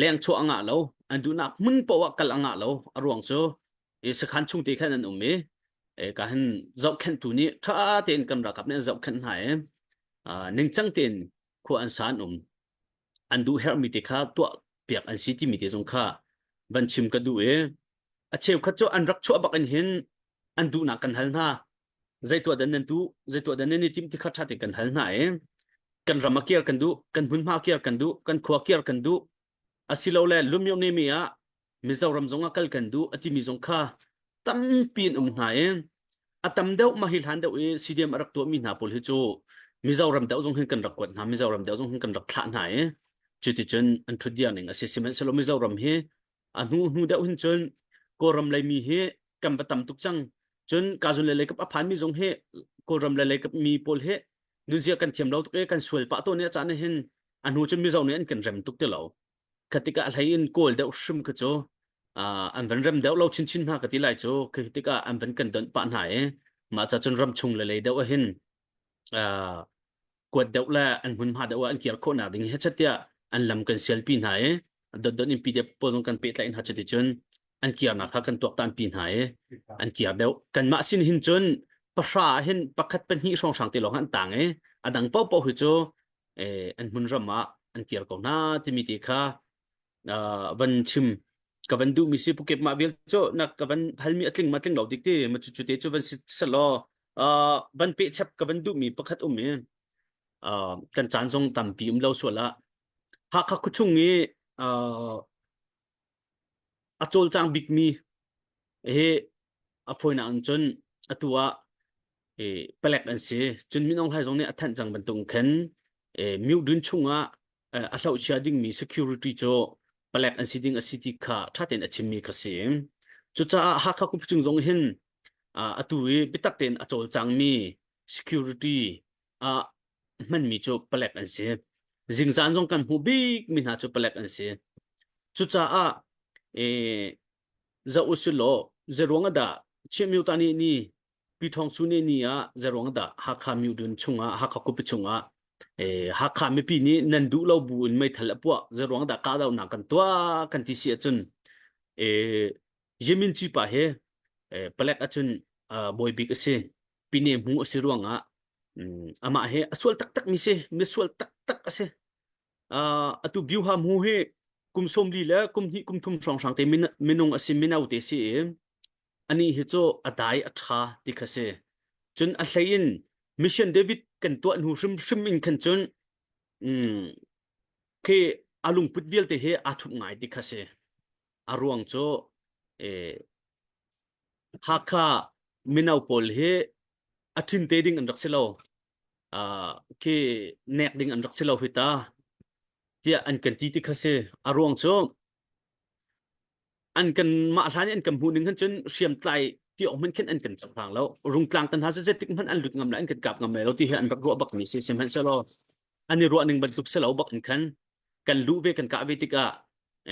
leng chuah a ngah lo, an duhnak hmun paoh ah kal a ngah lo a ruang cu, ee, sakhan chung te khan an um i, ee, ka hin zohkhenhtu nih ṭha tein kan ralkap nih an zohkhenh hna i, aa, ningcang tein khua an sa an um. An duh herhmi te kha tuahpiak an si timi te zong kha van chim ka duh i, a cheukhat cu an rak chuah bak in hin an duhnak kan hal hna. Zeituah dah nan duh, zeituah dah nan i timh ti kha ṭha tein kan hal hna i, kan ram a kir kan duh, kan hmunhma a kir kan duh, kan khua a kir kan duh, asilole Lumyo Nemi ah Mizoram zong a kal kan duh a timi zong kha tampi an um hna i, a tam deuh mah hi hlan deuh i C D M a rak tuahmi hna pawl hi cu Mizoram deuh zong hin kan rak kuat hna, Mizoram deuh zong hin kan rak thlah hna i, cuticun an ṭhutdiang ning a si. Sihmanhsehlaw Mizoram hi a hnu hnu deuh hin cun Kawlram lei mi hi kan va tam tuk cang. Cun ka zun le leikap a phanmi zong hi Kawlram le leikap mi pawl hi nunzia kan thiam lo tuk e, kan sual pah tawn e, a caan ah hin a hnu cun Mizo nih an kan rem tuk ti lo. Khatikah hlei in Kawl deuh hrim kha cu, aa, an van rem deuh lo chinchin hna ka ti lai cu, khatikah an van kan donh pah hna e. Mah ca cun ramchung le lei deuh ah hin, aa, kuat deuh le an hmunhma deuh ah an kir khawhnak ding he chat tiah an lam kan sialpi hna e. Dotdot in P D F pawl zong kan pehtlaih hna chat i cun an kirnak kha kan tuak tanpi hna e. An kir deuh. Kanmah sin hin cun pahra ah hin pakhat pahnih hrawnghrang te lawng an tang e. A dang paohpaoh hi cu, eh, an hmunram ah an kir ko hna timi te kha, aa, van chim ka van duhmi si, pukep mah vial cu na ka van halmi a tling ma tling lo dik ti, ma cucu te cu van si selaw, aa, van pehchap ka van duhmi pakhat um i, aa, kan caan zong tampi um lo sual ah Hakha khuachung i, aa, a cawlcang bikmi he a fawinak in cun atu ah, eh, palek an si. Cun Min Aung Hlaing zong nih a thanh cang bantuk in khan, eh, Myo Dawn chungah, eh, a hlohchia dingmi security cu palek an si ding a si ti kha ṭha tein a chimmi kha si. Cucaah Hakha khuachung zong hin, ah, atu i biatak tein a cawlcangmi security ah hmanmi cu palek an si. Zingzan zong kan hmuh bikmi hna cu palek an si. Cucaah, eh, zoh u si law, zeiruangah dah Chin Myo Ta Naih Ni, Pi Thawng Su Naih Ni ah zeiruangah dah Hakha Myo Dawn chungah, Hakha khuapi chungah, eh, Hakha mipi nih nan duh lo bu in meithal a puah, zeiruangah dah kahdohnak kan tuah kan ti si ahcun, eh, Ye Min Ci pa he, eh, palek ahcun, ah, bawi bik a si. Pi Ne Hmu a si ruangah, mm, amah he a sual taktak mi si, mi sual taktak a si. Ah, atu Byu Ha Hmu hi kum sawmli le kum hnih kum thum hrawnghrang te min-, minung a si, mino te si i, anih hi cu a dai a ṭha ti kha si. Cun a hlei in Mission David kan tuah hnu hrimhrim in khan cun, um, khi a lungput vialte hi aa thup ngai ti kha si. A ruang cu, eh, Hakha mino pawl hi a ṭhinte ding an rak si lo, aa, khi nek ding an rak si lo hi ta, tiah an kan ti ti kha si. A ruang cu an kanmah hlan i an kan hmuh ning khan cun hriamtlai ti awk hmanh khin an kan cohlang lo. Rungtlang tan hna zeizat tik hmanh an lut ngam lai, an kan kap ngam lai lo ti hi an rak ruah bak mi si. Sihmanhsehlaw an i ruah ning bantuk si lo bak in khan kan luh ve, kan kah ve tikah,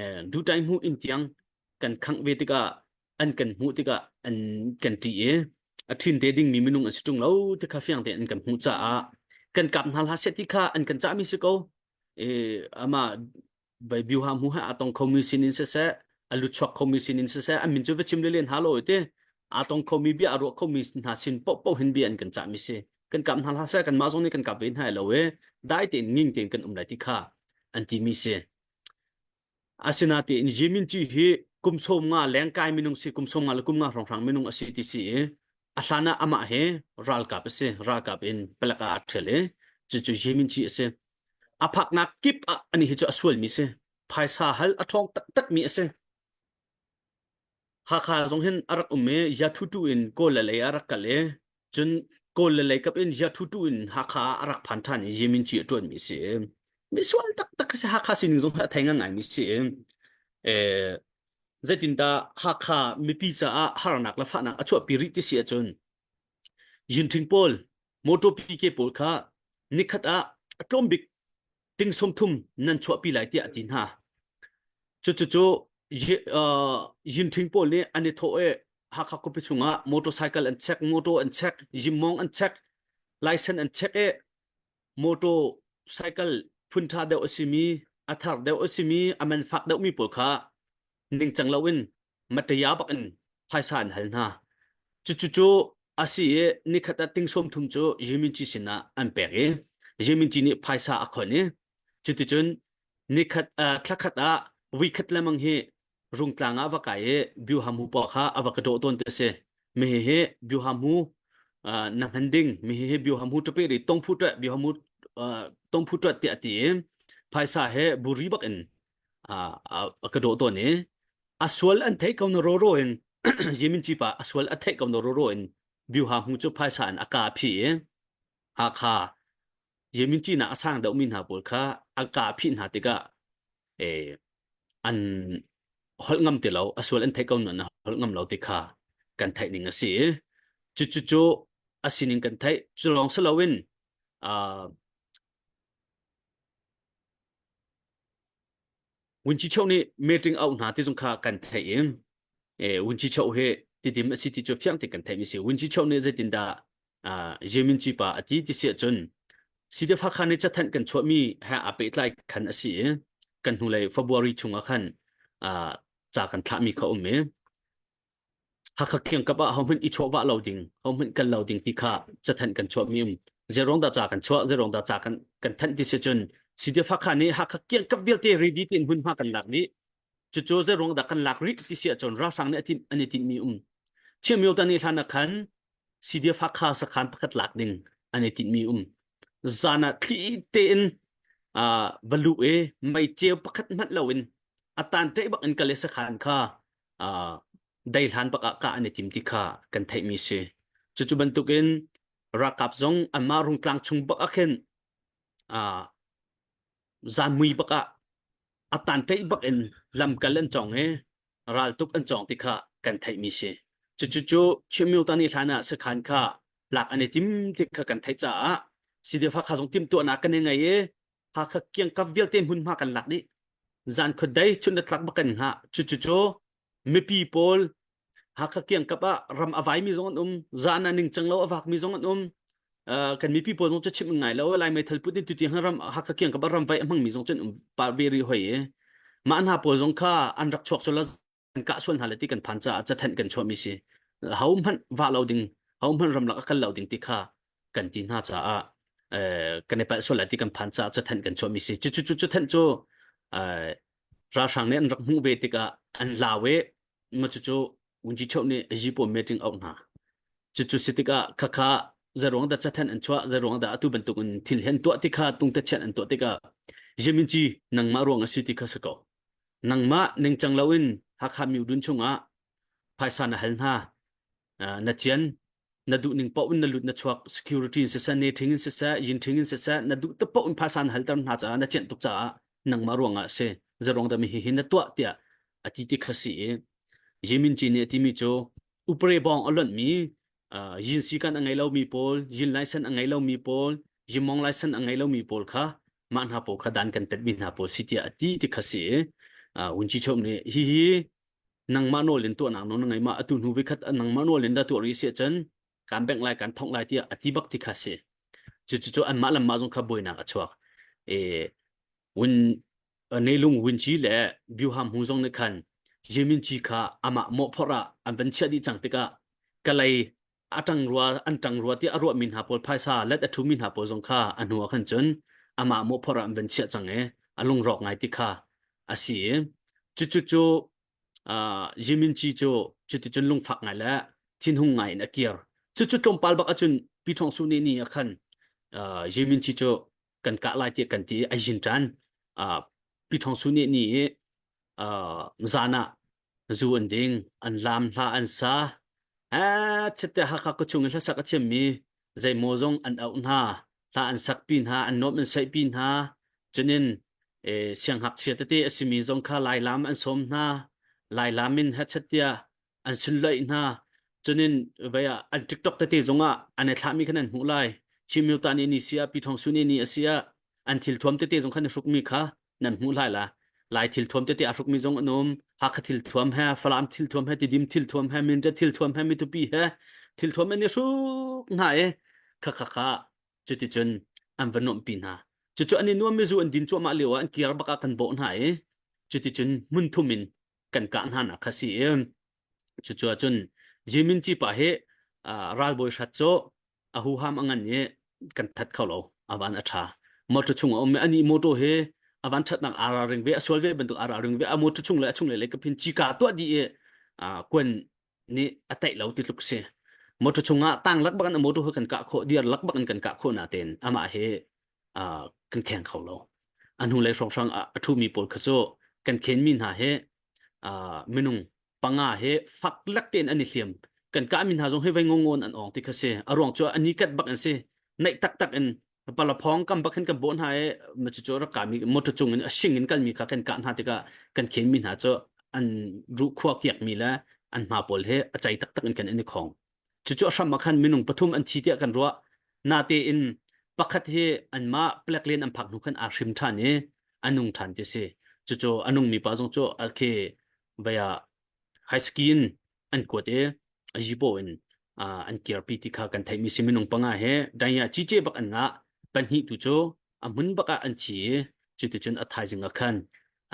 eh, duhṭai hmuh in tiang kan khangh ve tikah, an kan hmuh tikah an kan ṭih i a ṭhinte dingmi minung an si ṭung lo ti kha fiang tein an kan hmuh caah kan kap hna hlah seh ti kha an kan cahmi si ko. Eh, amah Bai Byu Ha Hmu he aa tong khomi sinin siseh, a luchuak khomi sinin siseh, a min cu va chim lele hna law i ti. Aa tong khomi bia a ruah khomi hna sin paohpaoh hin bia an kan cahmi si. Kan kap hna hlah seh, kanmah zong nih kan kap ve hna lo i, dai tein nging tein kan um lai ti kha an timi si. Asinatein Ye Min Ci hi kum sawmnga lengkai minung si, kum sawmnga le kum nga hrawnghrang minung a si ti si i, a hlan ah amah hi ralkap a si, ralkap in palek ah a ṭhel i, cucu Ye Min Ci a si. A phaknak kip ah anih hi cu a sualmi si. Phaisa hal a ṭhawng taktakmi a si. Hakha zong hin a rak um i, Yathutu in Kawl le lei a rak kal i, cun Kawl le lei kap in Yathutu in Hakha a rak phan ṭhan i, Ye Min Ci a ṭuanmi si. Mi sual taktak a si, Hakha sining zong a thei ngaingai mi si. Eh, zeitindah Hakha mipi caah harnak le fahnak a chuahpi rih ti si ahcun, Yinthing pawl, motor P K pawl kha nikhat ah a tlawm bik ting sawmthum nan chuahpi lai tiah a ti hna. Cucu cu, Yi-, aa, Yinthing pawl nih an i thawh i Hakha khuapi chungah motorcycle an check, motor an check, yimmawng an check, license an check i motorcycle phun ṭha deuh a simi, a thar deuh a simi, a man fak deuhmi pawl kha ningcang loin mataya bak in phaisa an hal hna. Cucu cu a si i nikhat ah ting sawmthum cu Ye Min Ci sinah an pek i Ye Min Ci nih phaisa a khon i cuticun nikhat, aa, thlakhat ah voikhat lamang hi Rungtlang ah a va kai i Byu Ha Hmu pa kha a va ka dawh tawn ti a si. Mi hi hi Byu Ha Hmu, aa, na hman ding, mi hi hi Byu Ha Hmu ṭapeh rih, tongphu ṭuat, Byu Ha Hmu, aa, tongphu ṭuat tiah a ti i phaisa he buri bak in, aa, a, a ka dawh tawn i a sual an theih ko na rawraw in Ye Min Ci pa a sual a theih ko na rawraw in Byu Ha Hmu cu phaisa in a ka a phih i Hakha Ye Min Ci nak a sang deuhmi hna pawl kha a ka a phih hna tikah, eh, an holh ngam ti lo, a sual an theih ko nain an holh ngam lo ti kha kan theih ning a si. Cucu cu a sining kan theih. Cu lawng si loin Aa, Wun Ci Cho nih meeting auh hna ti zong kha kan theih in, eh, Wun Ci Cho hi tidim a si ti cu fiang ti kan theihmi si. Wun Ci Cho nih zeitindah, aa, Ye Min Ci pa a ti ti si ahcun, C D F Hakha nih cathanh kan chuahmi he aa pehtlai khan a si i, kan hnulei February chungah khan, aa, ca kan thlahmi kha um i, Hakha kiangkap ah hohmanh i chuahvah lo ding, hohmanh kal lo ding ti kha cathanh kan chuahmi um. Zeiruang dah ca kan chuah, zeiruang dah ca kan, kan thanh ti si cun, C D F Hakha nih Hakha kiangkap vialte ready tein hmunhma kan lak dih. Cucu zeiruang dah kan lak rih ti si ahcun ralhrang nih a tin, an i tinhmi um. Chiamio ta nih hlan ah khan C D F Hakha sakhan pakhat lak ding an i tinhmi um. Zan ah thli tein, aa, va luh i mei ceu pakhat hmanh loin a tan ṭeih bak in kal i sakhan kha, aa, dei hlan bak ah kah an i tim ti kha kan theihmi si. Cucu bantukin ralkap zong anmah rungtlang chung bak ah khin, aa, zanmui bak ah a tan ṭeih bak in lamkal an cawng i raltuk an cawng ti kha kan theihmi si. Cucu cu Chiamio ta nih hlan ah sakhan kha lak an i tim ti kha kan theih caah C D F Hakha zong timhtuahnak kan i ngei i Hakha kiangkap vialte hmunhma kan lak dih. Zan khuadei chun a tlak bak kan ngah. Cucu cu mipi pawl Hakha kiangkap ah ram a vaimi zong an um, zan ah ningcang lo a vakmi zong an um. Aa, kan mipi pawl zong cu chimh an ngai lo, Lai meithal put in tutiang ram Hakha kiangkap ah ram vai a hmangmi zong cu an um pah ve rih hoi i. Mah hna pawl zong kha an rak chuak sual, an kah sual hna le ti kan phan caah cathanh kan chuahmi si. Hohmanh vah lo ding, hohmanh ramlak a kal lo ding ti kha kan ti hna caah, eh, kan i palh sual lai ti kan phan caah cathanh kan chuahmi si. Cucu cu cathanh cu, eh, ralhrang nih an rak hmuh ve tikah an lau i, ma cucu Wun Ci Cho nih a yi pawl meeting auh hna. Cucu si tikah khakha zeiruang dah cathanh an chuah, zeiruang dah atu bantuk in thil he an tuah ti kha tungte chiat an tuah tikah, Ye Min Ci, nangmah ruang a si ti kha si ko. Nangmah ningcang loin Hakha miudun chungah phaisa na hal hna, aa, na cian, na duh ning paoh in na lut na chuak, security in siseh, neṭhing in siseh, yinṭhing in siseh, na duh te paoh in phaisa na halter hna caah na cianh tuk caah nangmah ruangah a si. Zeiruang dah mi hihi na tuah tiah a ti ti kha si i, Ye Min Ci nih a timi cu, upre bawng a lonhmi, aa, yin sikan a ngei lomi pawl, yin laisen a ngei lomi pawl, yin mawng laisen a ngei lomi pawl kha, mah hna pawl kha dan kan tetmi hna pawl si tiah a ti ti kha si i, aa, Wun Ci Cho nih hihi nangmah nawl in tuahnak nawl na ngei mah, atu hnu voikhat nangmah nawl in dah tuah rih si ahcun, kan bengh lai, kan thongh lai tiah a ti bak ti kha si. Cucu cu anmah lam mah zong kha buainak a chuak. E, Wun, aa, Neilung Wun Ci le Byu Ham Hmu zong nih khan Ye Min Ci kha amah mawhphorh ah an van chiah dih cang tikah, ka lei a ṭangrua, an ṭangrua tiah a ruahmi hna pawl, phaisa let a ṭhumi hna pawl zong kha a hnu ah khan cun amah mawhphorh ah an van chiah cang i a lungrawk ngai ti kha a si i, cucu cu, aa, Ye Min Ci cu cuticun lungfak ngai le thinhung ngai in a kir. Cucu tlawmpal bak ahcun Pi Thawng Su Nih ni ah khan, aa, Ye Min Ci cu kan kah lai tiah kan ti i a yin ṭan, aa, Pi Thawng Su Nih ni i, aa, zan ah zu an ding, an lam, hla an sa. Aa, chette Hakha khuachung i hlasak a thiammi zeimaw zong an auh hna, hla an sakpi hna, an nuamh an saihpi hna. Cunin, eh, siangngakchia tete a simi zong kha Lailam an sawm hna. Lailam in hachat tiah an sunloih hna. Cunin vei ah an TikTok tete zongah an i thlahmi kha nan hmuh lai. Chiamio ta nih ni si ah, Pi Thawng Su Nih ni a si ah, an thilthuam tete zong kha na hrukmi kha nan hmuh lai la. Lai thilthuam tete a hrukmi zong an um. Hakha thilthuam he, Falam thilthuam he, Tidim thilthuam he, Mindat thilthuam he, Mitupi he, thilthuam an i hruk hna i, khakha kha cuticun an va nuamhpi hna. Cucu an i nuammi zu an din cuahmah lio ah an kir bak ah kan bawh hna i, cuticun hmun thum in kan kah hna nak kha si i, cucu ahcun Ye Min Ci pa hi, aa, ralbawi hrat cu a huham a ngan i kan that kho lo, a van a ṭha. Motor chung a um i, anih motor hi a van ṭhatnak aa ralring ve, a sual ve bantuk aa ralring ve, a motor chung le a chung le lei ka phin cika tuah dih i, aa, kuan nih a taih lo ti tluk si. Motor chungah tanglak bak in a motor hi kan kah khawh, dirlak bak in kan kah khawh natein amah hi, aa, kan kheng kho lo. A hnulei hrawnghrang ah a ṭhumi pawl kha cu kan khenmi hna hi, aa, minung panga hi fak lak tein an i hliam. Kan kahmi hna zong hi vei ngongo in an awng ti kha si. A ruang cu a ni kat bak an si. Naih taktak in palaphawng kam bak khin kan bawh hna i, ma cucu rak kami motor chung in a hring in kalmi kha kan kah hna tikah kan khenmi hna cu an ruh khua kiakmi le an hma pawl hi a cei taktak in kan an i khawng. Cucu a hram ah khan minung pathum an thi tiah kan ruah. Natein pakhat hi anmah plek lian an phak hnu khan a hrim ṭhan i a nung ṭhan ti si. Cucu a nungmi pa zong cu a khi vaya high skin an kuat i a zipo in, aa, an kirpi ti kha kan theihmi si. Minung panga he danya cice bak an ngah, pahnih tu cu a hmun bak ah an thi i cuticun a thaizing ah khan,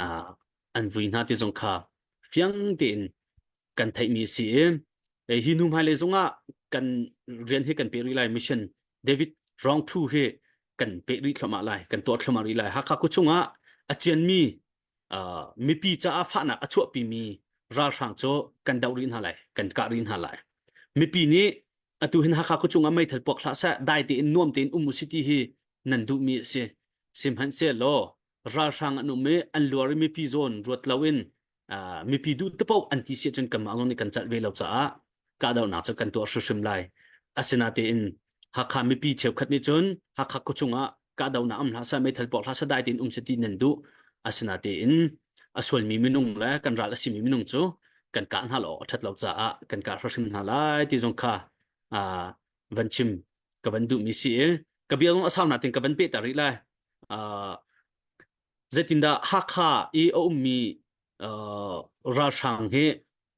aa, an vui hna ti zong kha fiang tein kan theihmi si. Eh, hi hnu hmailei zongah kan rian hi kan peh rih lai, mission David round two hi kan peh rih thluahmah lai, kan tuah thluahmah rih lai. Hakha khuachung ah a cianmi, aa, mipi caah fahnak a chuahpimi ralhrang cu kan doh rih hna lai, kan kah rih hna lai. Mipi nih atu hin Hakha khuachung ah meithal puak hlah seh, dai tein nuam tein um u sih ti hi nan duhmi a si. Sihmanhsehlaw ralhrang an um i an luar i mipi zawn ruat loin, aa, mipi duh tepaoh an ti si ahcun kanmah zong nih kan calh ve lo caah kahdohnak cu kan tuah hrimhrim lai. Asinatein Hakha mipi cheukhat nih cun Hakha khuachung ah kahdohnak um hlah seh, meithal puak hlah seh, dai tein um sih ti nan duh. Asinatein a sualmi minung le kan ral a simi minung cu kan kah hna law a ṭhat lo caah kan kah hrimhrim hna lai ti zong kha, aa, van chim ka van duhmi si i ka bia zong a sau nain ka van pehter rih lai. Aa, zeitindah Hakha i a ummi, aa, ralhrang hi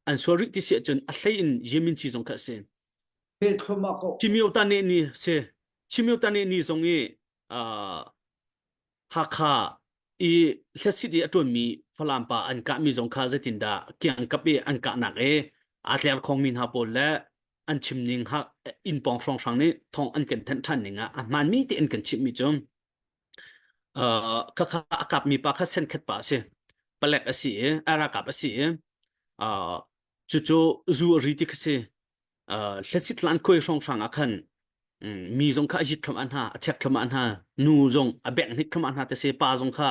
an sual rih ti si ahcun a hlei in Yemin Ci zong kha a si. Chimio ta ne ni si. Chimio ta ne ni zong i, aa, Hakha i hlesit i a ṭuanmi Falam pa an kahmi zong kha zeitindah kiangkap i an kahnak i aa tler khawngmi hna pawl le an chim ning ha in pawng hrawnghrang nih thawng an kan thanh ṭhan ning ah a hmaanmi te an kan chimhmi cu, aa, khakha a kapmi pa kha senkhat pa a si, palek a si i, a ralkap a si i, aa, cucu zu a ri ti kha si. Aa, hlesit hlan khuai hrawnghrang ah khan, um, mi zong kha a zit thluahmah hna, a chek thluahmah hna, nu zong a bek hnik thluahmah hna ti si, pa zong kha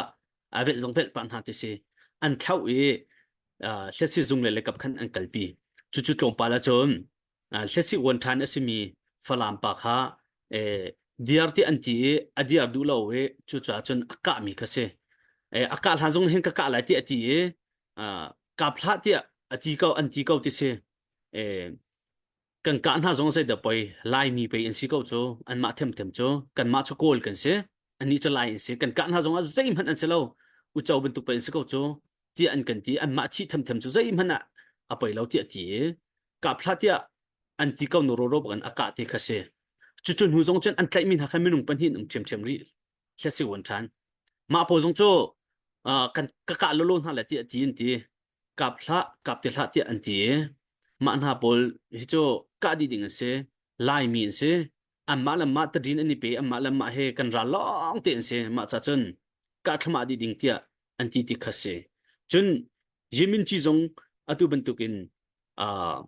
a velh zong velh pah hna ti si. An thlauh i, aa, hlesit zung le lekap khan an kalpi. Cucu tlawmpal ahcun, aa, hlesit vuan ṭhan a simi Falam pa kha, eh, diar tiah an ti i a diar duh lo i cucaah cun a kahmi kha si. Eh, a kah hlan zong hin ka kah lai tiah a ti i, aa, kap hlah tiah a ti ko, an ti ko ti si. Eh, kan kah hna zong zeidah poi, Laimi pei an si ko cu, anmah themthem cu, kanmah cu Kawl kan si, annih cu Lai an si, kan kah hna zongah zeihmanh an si lo, Uco bantuk pei an si ko cu, tiah an kan ti, anmah thih themthem cu zeihmanh ah a poi lo tiah ti. Kap hlah tiah an ti ko, na roro bak in a kah ti kha si. Cucu hnu zong cun an tlaihmi hna kha minung pahnih an um ṭhiamṭhiam rih, hlesit vuan ṭhan. Mah pawl zong cu, aa, kan ka kah lolo hna le tiah ti an ti. Kap hlah, kap ti hlah tiah an ti. Mah hna pawl hi cu kah dih ding an si, Laimi an si. Anmah le anmah tadin an i pe, anmah le anmah he kan ral lawng te an si. Mah ca cun kah thluahmah dih ding tiah an ti ti kha si. Cun Yemin Ci zong atu bantukin, aa,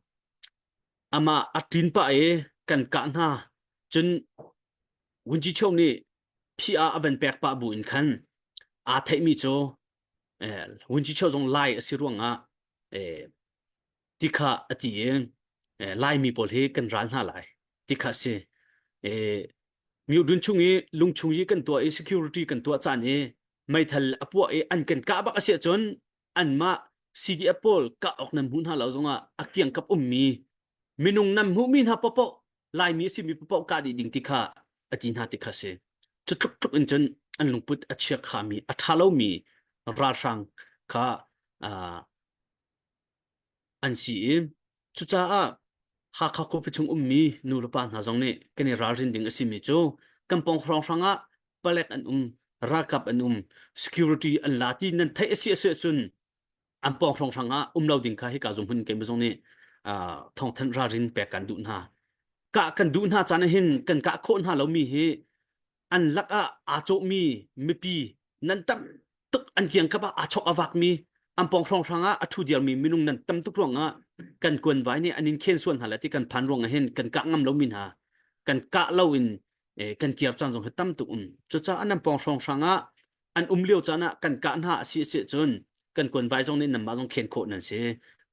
amah a ṭin pah i kan kah hna. Cun Wun Ci Cheu nih P R a van pek pah bu in khan aa theihmi cu, eh, Wun Ci Cheu zong Lai a si ruangah, eh, ti kha a ti i, eh, Laimi pawl hi kan ral hna lai ti kha a si. Eh, Myohdrun chung i lungchung i kan tuah i security kan tuah caan i meithal a puah i an kan kah bak a si ahcun anmah C D F pawl kah awk nan hmuh hna lo zongah a kiangkap ummi minung nan hmuhmi hna paohpaoh, Laimi a simi paohpaoh kah dih ding ti kha a ti hna ti kha a si. Cu tluktluk in cun an lungput a chiakkhami, a ṭha lomi ralhrang kha, aa, an si i, cucaah Hakha khuapi chung ummi nulepa hna zong nih kan i ralrin ding a simi cu kan pawng hrawnghrang ah palek an um, ralkap an um, security an la ti nan theih a si, a si ahcun an pawng hrawnghrang ah um lo ding kha hika zumhmun keimah zong nih, aa, thawngthanh ralrin pek kan duh hna. Kah kan duh hna caan ah hin kan kah khawh hna lomi hi an lakah aa cawhmi mipi nan tam tuk, an kiangkap ah aa chawk a vakmi, an pawng hrawnghrang ah a ṭhu dirmi minung nan tam tuk ruangah kan kuanvai nih an in khen sual hna le ti kan phan ruangah hin kan kah ngam lomi hna, kan kah loin, eh, kan kir caan zong hi tam tuk um. Cucaah nan pawng hrawnghrang ah an um lio caan ah kan kah hna a si, a si ahcun kan kuanvai zong nih nanmah zong khen khawh nan si.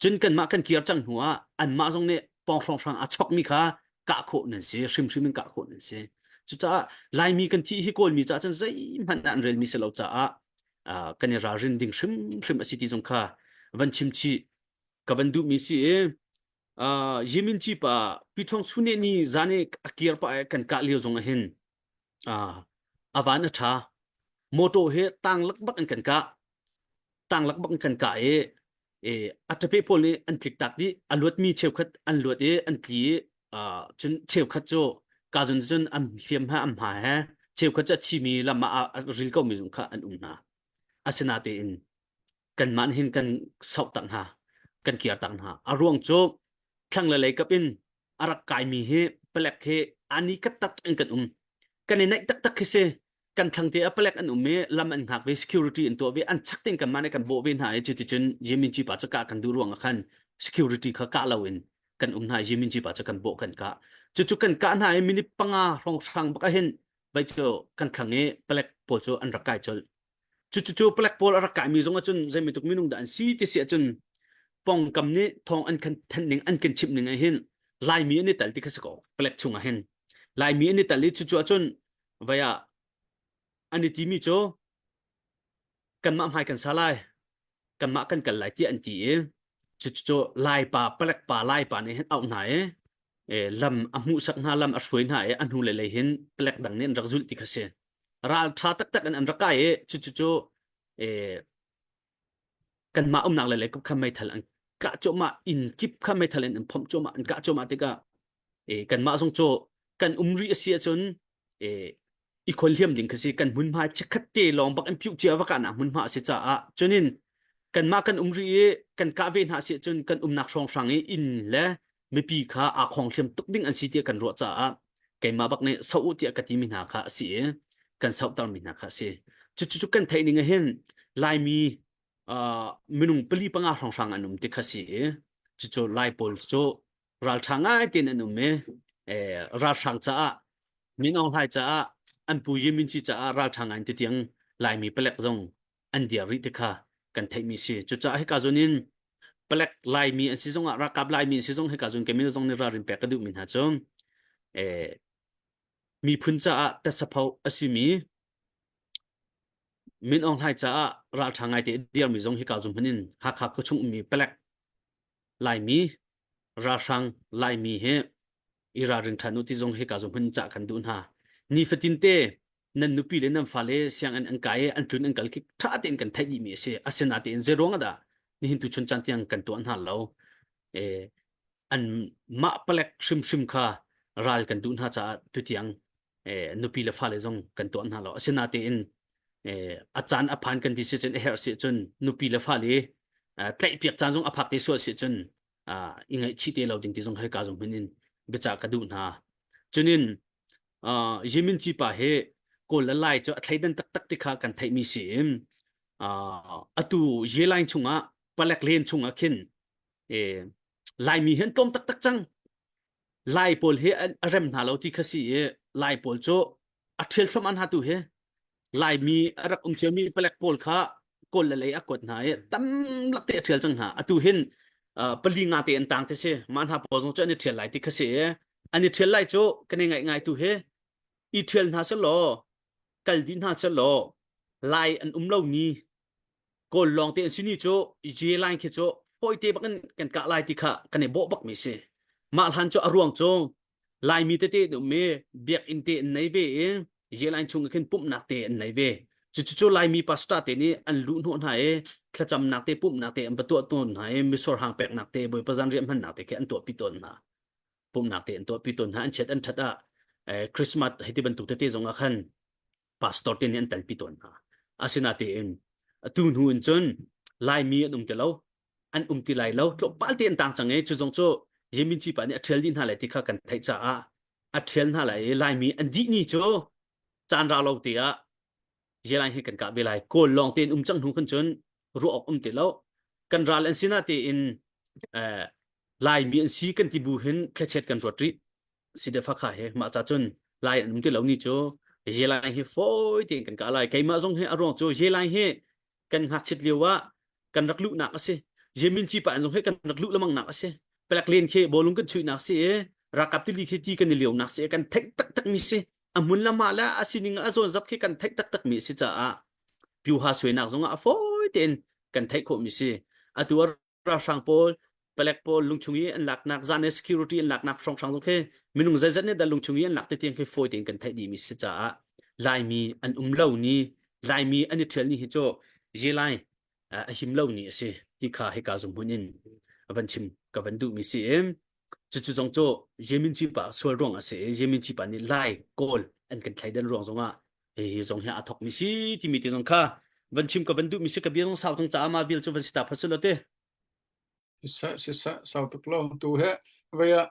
Cun kanmah kan kir cang hnu ah anmah zong nih pawng hrawnghrang aa chawkmi kha kah khawh nan si, hrimhrim in kah khawh nan si. Cucaah Laimi kan thih hi Kawlmi caah cun zeihmanh ah an relmi si lo caah, aa, kan i ralrin ding hrimhrim a si ti zong kha van chim chih ka van duhmi si i, aa, Yemin Ci pa Pi Thawng Cu Neh ni zan i a kir pah i kan kah lio zong ah hin a, a van a ṭha. Mawṭaw hi tanglak bak in kan kah, tanglak bak in kan kah i, e, a ṭapeh pawl nih an tliktak dih, a luatmi cheukhat an luat i an tli i, a, cun cheukhat cu ka zun cun an hliam he an hma he, cheukhat cu a thimi lam ah a ril komi zong kha an um hna. Asinatein kanmah nih hin kan sauhtak hna, kan kirtak hna. A ruang cu thlang le leikap in a rak kaimi hi palek hi a ni kat taktak in kan um. Kan i naih taktak khi si. Kan thlang te a palek an um i lam an hngak ve, security an tuah ve, an chak tein kanmah nih kan bawh ve hna i cuticun Yemin cipa cu kah kan duh ruangah khan security kha kah loin kan um hna i Yemin cipa cu kan bawh kan kah. Cucu kan kah hna i minit panga hrawnghrang bak ah hin vai cu kan thlang i palek pawl cu an rak kai colh. Cucu cu palek pawl a rak kaimi zong ahcun zeimaw tuk minung dah an si ti si ahcun pawngkam nih thawng an kan thanh ning, an kan chimh ning ah hin Laimi an i tel ti kha si ko, palek chung ah hin Laimi an i tel i cucu ahcun vai ah an i timi cu kanmah hmai kan sa lai, kanmah kan kal lai tiah an ti i cucu cu Laipa, palekpa, Laipa nih hin auh hna i, e, lam a hmuhsak hna, lam a hruai hna i a hnu lei lei hin palek dang nih an rak zulh ti kha si. Ralṭha taktak in an rak kai i cucu cu, e, kanmah umnak lei lei kip kha meithal an kah cuahmah, inn kip kha meithal in an phomh cuahmah, an kah cuahmah tikah, e, kanmah zong cu kan um rih a si ahcun, e, i khual hliam ding kha si, kan hmunhma cheukhat te lawng bak in piuh cia va kahnak hmunhma a si caah, cun in kanmah kan um rih i kan kah ve hna a si ahcun kan umnak hrawnghrang i inn le mipi kha aa khawng hliam tuk ding an si tiah kan ruah caah keimah bak nih sauh uh tiah ka timi hna kha a si i kan sauhtermi hna kha a si. Cucu cu kan theih ning ah hin Laimi, aa, minung pali panga hrawnghrang an um ti kha si i cucu Lai pawl cu ralṭha ngai tein an um i, eh, ralhrang caah, Min Aung Hlaing caah, an pu Yemin Ci caah ralṭha ngai in tutiang Laimi palek zong an dir rih ti kha kan theihmi si. Cucaah hika zun in palek Laimi an si zongah, ralkap Laimi an si zong hika zun keimah zong nih ralrin pek ka duhmi hna cu, eh, miphun caah tasapho a simi, Min Aung Hlaing caah ralṭha ngaite a dirmi zong hika zun hmanh in Hakha khuachung ummi palek Laimi, ralhrang Laimi he i ralring ṭhan uh ti zong hika zun hmanh in cah kan duh hna. Nifatin te nan nupi le nan fale sianginn an kai i an tlun an kal kik ṭha tein kan theih dihmi a si. Asinatein zeiruangah dah nihin tuchun caan tiang kan tuah hna lo? Eh, anmah palek hrimhrim kha ral kan duh hna caah tutiang, eh, nupi le fale zong kan tuah hna lo. Asinatein, eh, a caan a phan kan ti si cun, a herh si cun, nupi le fale, ah, tlaihpiak caan zong a phak te sual si cun, ah, i ngaihchih te lo ding ti zong hika zong hmanh in biacah ka duh hna. Cun in, ah, Yemin Ci pa hi Kawl le Lai cu a thleidan taktak ti kha kan theihmi si. Ah, atu Ye Laing chungah, palek len chungah khin, eh, Laimi hi an tlawm taktak cang. Lai pawl hi a, a rem hna lo ti kha si i, Lai pawl cu a ṭhial hlam an hatu hi. Laimi a rak um ciami palek pawl kha Kawl le Lai a kuat hna i, tam lak te a ṭhial cang hna. Atu hin, ah, pali nga te an tang te si. Mah hna pawl zong cu an i ṭhial lai ti kha si i, an i ṭhial lai cu kan i ngaih ngai tu hi. I ṭhial hna seh law, kal dih hna seh law, Lai an um lo ni, Kawl lawngte an si ni cu, Ye Laing khi cu fawi te bak in kan kah lai ti kha kan i bawh bakmi si. Mah hlan cu a ruang cu Laimi tete an um i, biakinn te an nei ve i, Ye Laing chung khin pumhnak te an nei ve. Cucu cu Laimi pastor te nih an luh hnawh hna i, thlacamnak te, pumhnak te an va tuah tawn hna i, misual hang peknak te, Bawipa zanriah hmannak te khi an tuahpi tawn hna. Pumhnak te an tuahpi tawn hna, an chiat an ṭhat ah, eh, Christmas hei ti bantuk tete zong ah khan pastor te nih an telpi tawn hna. Asinatein atu hnu in cun Laimi an um ti lo, an um ti lai lo, tlawmpal te an tang cang i, cu zong cu Yemin Ci pa nih a ṭhial dih hna lai ti kha kan theih caah a ṭhial hna lai i, Laimi an dih ni cu caan ra lo te ah Ye Laing hi kan kah ve lai. Kawl lawngte an um cang hnu khan cun ruah awk um ti lo. Kan ral an si nain, eh, Laimi an si kan ti bu hin thluachuah kan ruat rih. Si deh fa kha he, mah ca cun Lai an um ti lo ni cu Ye Laing hi fawi tein kan kah lai. Keimah zong hi a ruang cu Ye Laing hi kan ngakchiat lio ah kan rak luhnak a si. Yemin Ci pa in zong hi kan rak luh lamangnak a si. Palek len khi bawlung kan chuihnak si i, ralkap tili khi ti kan i lionak si i, kan theih taktakmi si. A hmun lam ah le a sining a zawn zap khi kan theih taktakmi si caah piuha suainak zongah a fawi tein kan theih khawhmi si. Atu a ralhrang pawl, palek pawl lungchung i an laknak, zan i security an laknak hrawnghrang zong khi minung zeizat nih dah lungchung i an lak te tiang khi fawi tein kan theih dihmi si caah Laimi an um lo ni, Laimi an i ṭhial ni hi cu, zia lai, ah, a him lo ni a si ti kha hika zumhmun in a van chim ka van duhmi si. Cucu zong cu Yemin Cipa sual ruang a si. Yemin Cipa nih Lai Kawl an kan thleidan ruang zongah hi, hi zong hi a thokmi si timi te zong kha van chim ka van duhmi si. Ka bia zong sau cang caah mah vial cu van si ta pha si lo te. Sisa, sisa, sau tuk lo. Tu he, vei ah,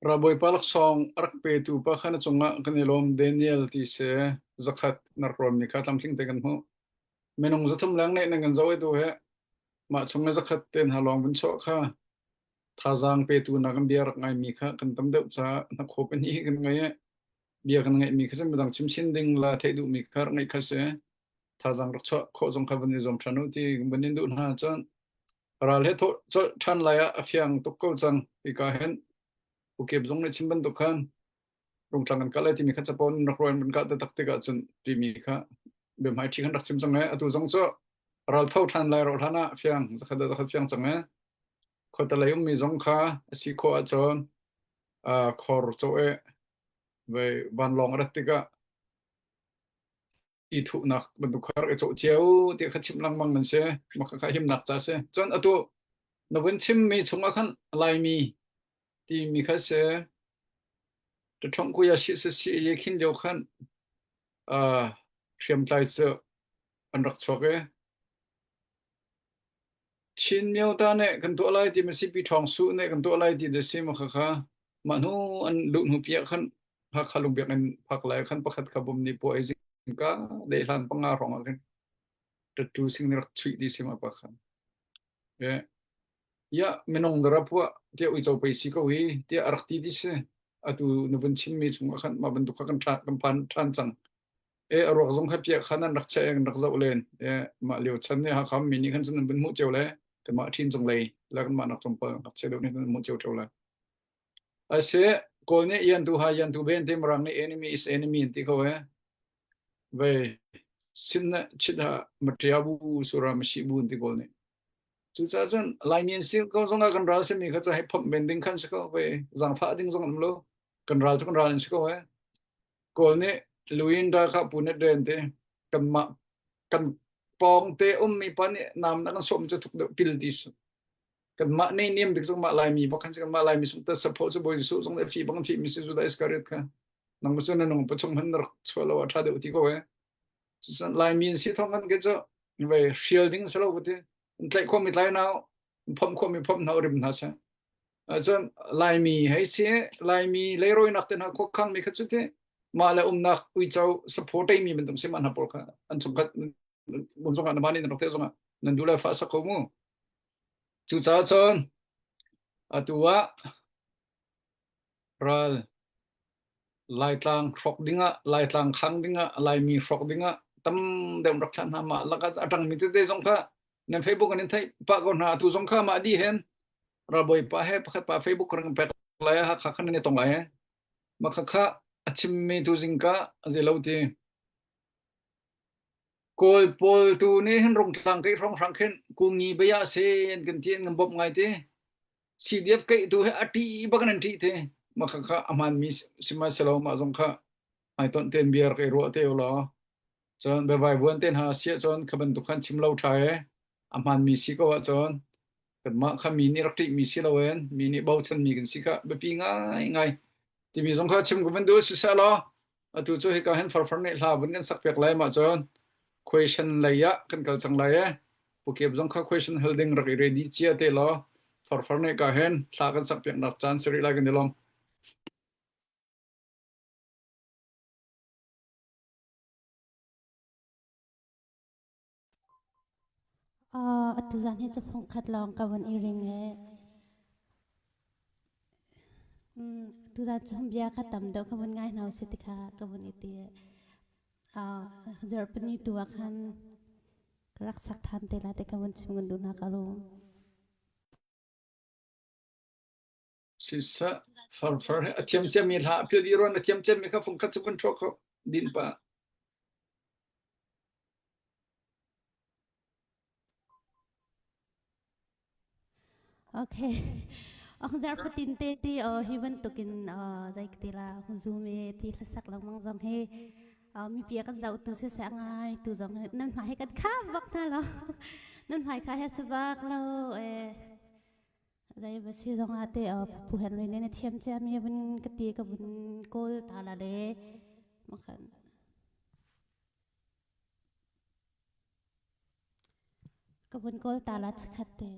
Ralbawipa laksawng a rak petu pa khan a cungah kan i lawm Daniel ti si, zakhat na rak ruahmi kha tlamtling te kan hmuh. Minung zathum leng nih nan kan zoh i tu he, mah chung le zakhat te hna lawng vun chuah kha. Thazaang petu nak in bia rak ngaimi kha kan tam deuh caah hnakhawh pahnih hi kan ngei. Bia kan ngeihmi kha cun midang chim chin ding la theih duhmi kha rak ngeih kha si. Thazaang rak chuah khawh zong kha van i zuam ṭhan u ti kan van in duh hna. Cun ral he thawh colh ṭhan lai ah a fiang tuk ko cang. Hika hin Ukip zong nih chim bantuk khan rungtlang kan kal lai timi kha capo nih rak ruah in van kah taktak tikah cun timi kha biahmaiṭhi khan rak chim cang e. Atu zong cu ral tho ṭhan lai rauh hlan ah fiang, zakhat dah zakhat fiang cang e. Khuata lei ummi zong kha a si khawh ahcun, aa, khor co e, vei vanlawng a rat tikah i thuhnak bantuk kha rak i cawh cio tiah kha chim lengmang nan si, mah kha, kha himnak ca si. Cun atu na vun chimmi chungah khan Laimi timi kha si. Ṭaṭhawng kuya si si si ye khin lio khan, aa, hriamtlai cu an rak chuak e. Chin mio ta nih kan tuah lai ti, masipi ṭhawng su nih kan tuah lai ti, da si mah kha kha. Mah hnu an luh hnu piak khan Hakha lungbiak in phak lai khan pakhat kha bom nih puah i zingka dei hlan panga hrawng ah khan tatu sing nih rak chuih ti si mah pakhat. Eh, ya, minung dara puah tiah uico pei si ko hi, tiah a rak ti ti si. Atu na vun chimmi chungah khan mah bantuk kha kan ṭha-, kan phan ṭhan cang. Eh, a ruak zong kha piak khan an rak cheh, an rak zoh len. Eh, mah lio chan nih Hakha mi nih khan cun an vun hmuh cio le, kanmah ṭhin zong lei, le kanmah nak tlawmpal rak cheh deuh nih kan hmuh cio ṭheo lai. A si, Kawl nih yan tu ha, yan tu ben te, Mirang nih enemy is enemy an ti ko eh. Vei, sin na chit ha, matia bu, sura mashi bu an ti Kawl nih. Cucaah cun Laimi an si ko zongah kan ral simi kha cu hei phomh men ding khan si ko, vei, zaangfah ding zong an um lo. Kan ral cu kan ral an si ko eh. Kawl nih Luin da kha pu net ren te, kanmah, kan pawng te ummi pa nih nam na kan sawm cu thuk deuh pil ti si. Kanmah nei niam bik zong mah Laimi bak khan si, kanmah Laimi sung ta support cu Bawi Jesuh zong le fih bang an fihmi si, Judah Iskariot kha. Nang cu na nung pa chung hmanh na rak chuah lo ah ṭha deuh ti ko eh. Cucaah Laimi an si thawng khan ke cu, vei hrial ding si lo ka ti. An tlaih khuami tlai hna u, an phomh khuami phomh hna u, rim hna seh. Ahcun Laimi hei si, Laimi leirawinak te hna khuakhangmi kha cu ti, mah le umnak uico support eimi bantuk si mah hna pawl kha. An chungkhat, mun zongah na mah nih na rak te zongah nan duh le fah sak ko mu. Cucaah cun atu ah ral Laitlang hrawk dingah, Laitlang khang dingah, Laimi hrawk dingah tam deuh rak thlah hna. Mah lakah a ṭangmi tete zong kha nan Facebook ah nan theih pah ko hna. Atu zong kha mah dih hen Ralbawipa he pakhat pa Facebook kha rak pek lai ah Hakha khan nan i tong lai. Mah kha kha a chimmi tu zingka a zei lo ti. Kawl pawl tu nih hin rungtlang kei hrawnghrang khin, kungi bia sen kan ti, an kan bawmh ngai ti. C D F kei tu hi a ṭih bak an ṭih ti. Mah kha kha a hmaanmi si, si mah si lo, mah zong kha ai ton ten bia rak i ruah te u law. Cun biavai vuan te hna si ahcun kha bantuk khan chim lo ṭha e. A hmaanmi si ko ahcun kanmah kha mi nih rak ṭihmi si loin mi nih bochanmi kan si kha biapi ngaingai timi zong kha chim ka van duh siseh law, atu cu hika hin farfar nih hla vun kan sak piak lai mah cun question lei ah kan kal cang lai e. Pukip zong kha question hal ding rak i ready cia te law, farfar nih ka hin hla kan sak piaknak caan si rih lai kan i lawm. Ah, atu zan hi cu phungkhat lawng ka vun i ring e. Um, atu zan cu bia kha tam deuh ka vun ngai hna u sih ti kha ka vun i ti e. Ah, zarhpini tu ah khan ka rak sak ṭhan te lai te ka vun chim kan duh hna ka lawm. Siseh, farfar he a thiam ciami hla a pil dih ruang, a thiam ciami kha phungkhat cu kan ṭhuah kho din pa. Okay. Ong zarhpini te ti, oh, hi bantukin, oh, zei ka ti la, hong zum e ti hlasak lengmang zong hi. Aw, mipi a kan zohtu sese a ngaitu zong hi, nan hmai hi kan khap bak hna lo. Nan hmai kha he si bak lo, eh. Zei va si zong a te, aw, Pu Henry nih na thiam ciami a vun ka ti, ka vun kawl ta la le. Makhan. Ka vun kawl ta la cikhat te.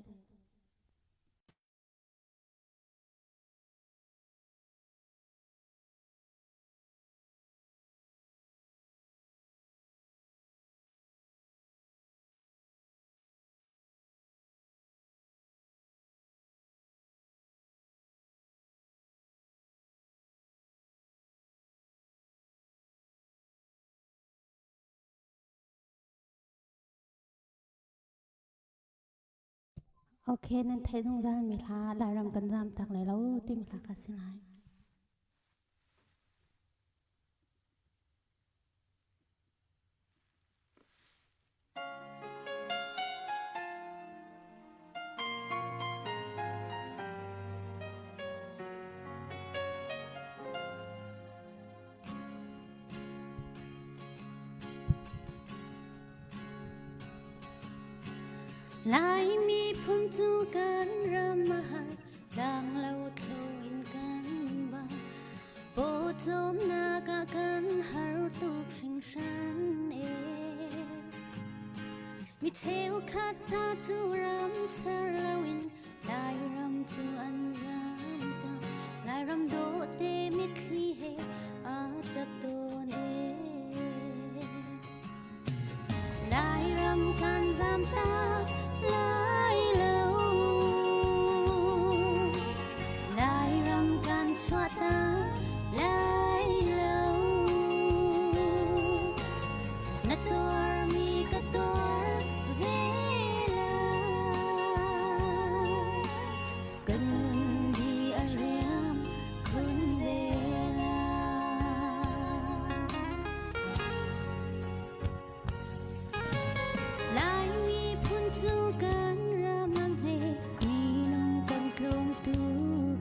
Okay, nan theih zungzal mi hla, Lairam kan zam tak lai lo timi hla kha si lai. Lai miphun cu kan ram a har, tlang lo thlo in kan bang, pawcawmnak ah kan har tuk hringhran e. Mi cheukhat hna cu ram ser loin Lairam cu an zam ta. Lairam dawhte mitthli he a ṭap tawn e. Lairam kan zam ta lai lo. Lairam kan chuah ta lai lo. Na tuarmi ka tuar ve lai. Kan nun dih a riam khun ve lai. Lai miphun cu kan ram a hme, minung kan tlawmtu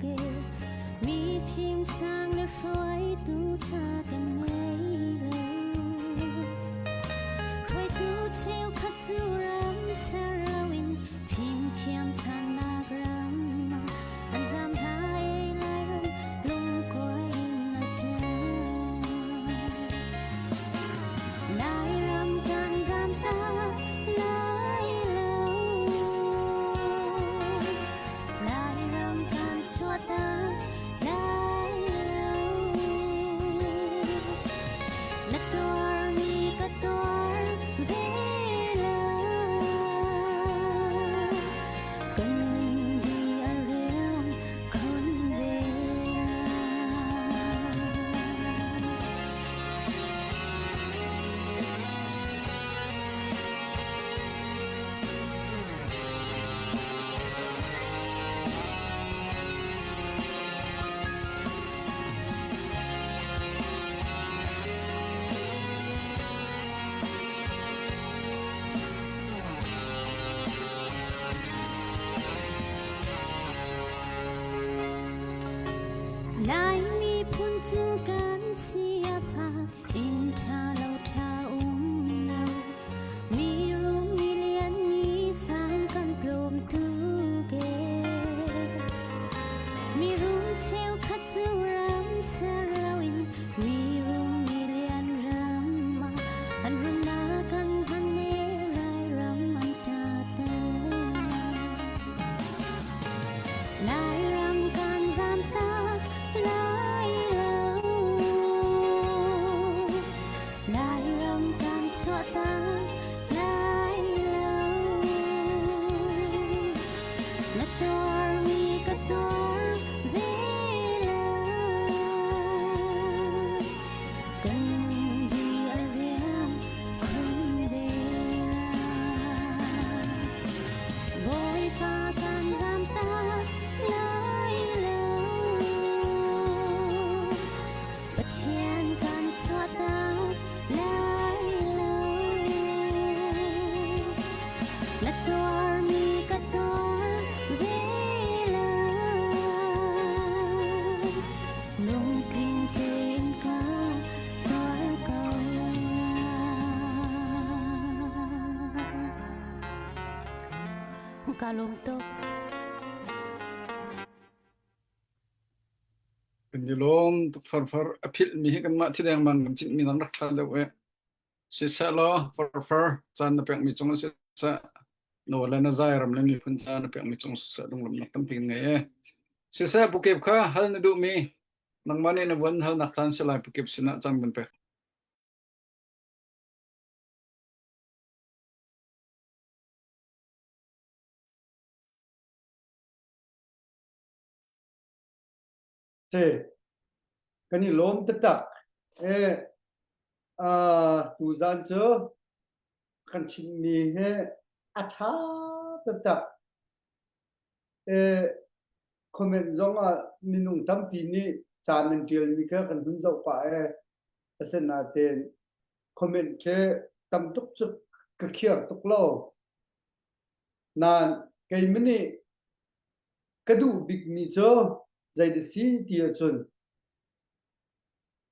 ke, mifim sang le hruaitu ṭha kan ngei lo. Hruaitu cheukhat cu ram ser loin fimthiam sannak ram ah an zam hna e. Lairam lungkuai in a ṭan. Lairam kan zam ta lai lo. Lairam kan chuah ta lai lo. Na tuarmi ka tuar ve lai. Kan Ka lawm tuk. Kan i lawm tuk farfar a philhmi hi kanmah thideng man kan cinhmi nan rak ṭha deuh e. Siseh law, farfar, caan na pekmi cung a siseh, na le na zai ram le miphun ca na pekmi cung siseh, lunglawmhnak tampi kan ngei e. Siseh, Pu Kep kha hal na duhmi, nangmah nih na vuan halnak tlan si lai, Pu Kep sinah caan kan pek. Te, kan i lawm taktak. E, aa, tuzan cu kan chimmi he a ṭha taktak. E, comment zongah minung tampi nih caan an ṭialmi kha kan hun zoh pah e. Asinain comment khi tam tuk cu ka khiar tuk lo. Nain keimah nih ka duh bikmi cu zeidah si ti ahcun,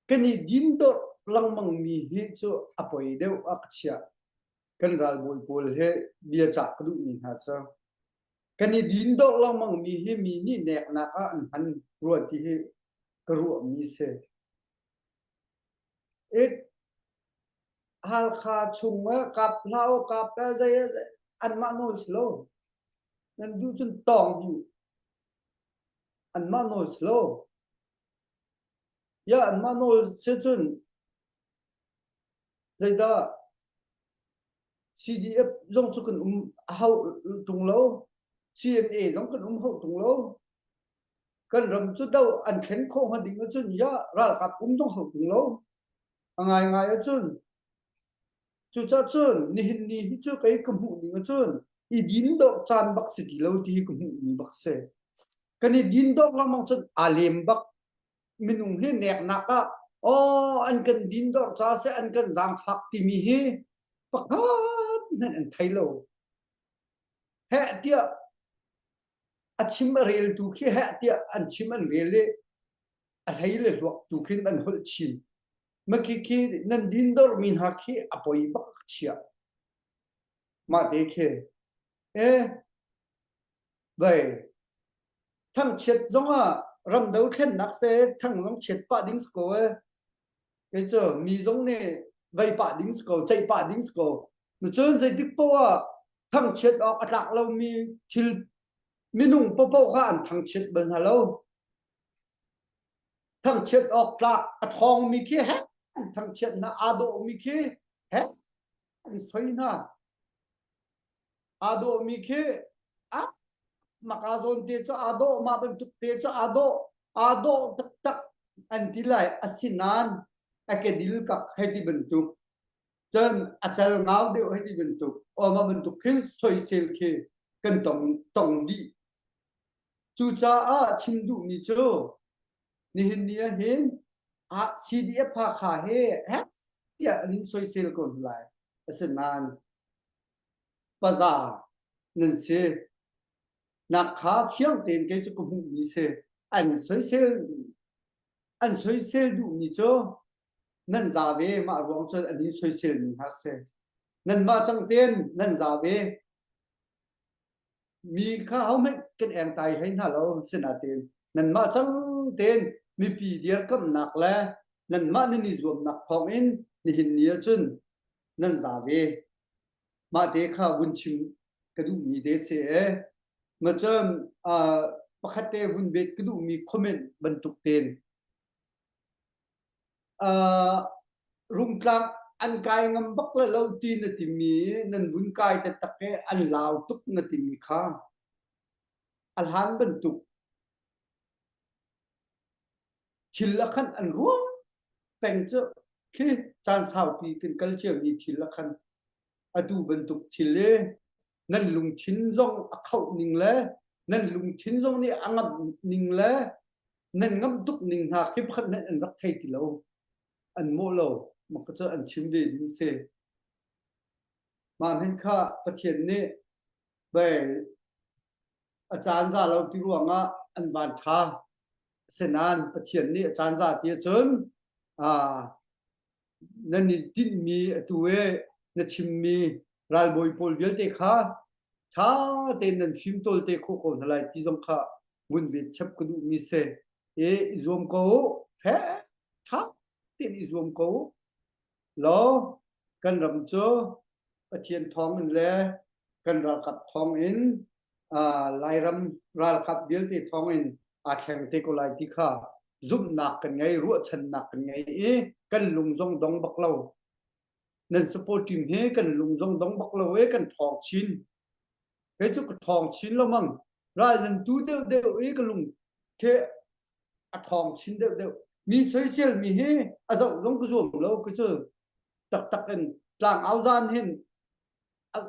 kan i dindorh lengmangmi hi cu a poi deuh a ka chiah. Kan ralbawi pawl he bia cah ka duhmi hna cu kan i dindorh lengmangmi hi mi nih neknak ah an hman rua ti hi ka ruahmi si. It Halkha chung ah kap hlah u, kap ah zei, anmah nawl si lo. Nan duh cun tawng dih. Anmah nawl si lo. Ya, anmah nawl si cun zeidah C D F zong cu kan um hauh tung lo, C N A zong kan um hauh tung lo. Kan ram cu doh an thlen khawh hnga ding ahcun ya ralkap um zong hauh tung lo. A ngaingai ahcun, cucaah cun nihin ni hi cu kei ka hmuh ning ahcun i dindorh caan bak si ti lo ti hi ka hmuhmi bak si. Kan i dindorh lengmang cun aa lem bak. Minung hi neknak ah, aw, an kan dindorh ca si, an kan zaangfak timi hi pakhat hmanh an thei lo. Heh tiah a chim a rel tu khi heh tiah an chim an rel i a hlei le hluak tu khin an holh chin. Mah khi khi nan dindorhmi hna khi a poi bak chiah. Mah te khi, e, vai, thangchiat zongah ram do thlennak si, thang zong chiat pah ding si ko e. Kei cu mi zong nih vai pah ding si ko, ceih pah ding si ko. Cun zeitik paoh ah thangchiat awk a tlak lomi thil minung paohpaoh kha an thangchiat bal hna lo. Thangchiat awk tlak a thawngmi khi he an thangchiat hna, aa dawhmi khi he an soi hna. Aa dawhmi khi a maka zawn te cu aa dawh, mah bantuk te cu aa dawh, aa dawh taktak an ti lai, asinain a ke dil kak hei ti bantuk, cun a cal ngau deuh hei ti bantuk, aw, mah bantuk khin soisel khi kan tong, tong dih. Cucaah chim duhmi cu nihin ni ah hin, ah, C D F Hakha he, he tiah an in soisel ko hna lai. Asinain paza nan si nak kha fiang tein kei cu ka hmuhmi si. An soisel, an soisel duhmi cu nan za ve, mah ruang cun an in soiselmi hna si. Nanmah cang tein nan za ve. Mi kha ahohmanh kan engtai hlei hna lo, sinain nanmah cang tein mipi dirkamhnak le nanmah nan i zuamnak thawngin nihin ni ahcun nan za ve. Mah te kha vun chim ka duhmi te si e. Macam, aa, pakhat te vun bet ka duhmi comment bantuk tein, aa, rungtlak an kai ngam bak le lo ti na timi, nan vun kai taktak e, an lau tuk na timi kha a hlan bantuk thil a khan an ruang peng cu khi caan saupi kan kal ciami thil a khan atu bantuk thil i nan lungthin zong a khauh ning le nan lungthin zong nih a ngamh ning le nan ngamh tuk ning hna khi pakhat hmanh an rak thei ti lo. An mawh lo, mah ka cu an chim ve ding si. Mah hmanh kha Pathian nih vai a caan za lo ti ruangah an van ṭha. Sinain Pathian nih a caan za ti ahcun, aa, nan i tinhmi atu i na chimmi ralbawi pawl vialte kha ṭha tein nan fimtawl te khawh ko hna lai ti zong kha vun bet chap ka duhmi si. E, i zuam ko uh, feh ṭha tein i zuam ko uh. Law, kan ram cu Pathian thawngin le kan ralkap thawngin, aa, Lairam ralkap vialte thawngin aa thleng te ko lai ti kha zumhnak kan ngei, ruahchannak kan ngei i kan lung zong dong bak lo. Nan supporting hi kan lung zong dong bak lo i kan thawng chin. Kei cu ka thawng chin lo mang. Ral nan tu deuh deuh i ka lung khi a thawng chin deuh deuh. Mi soisel mi hi a zoh zong ka zuam lo, ka cu taktak in tlang au zan hin a,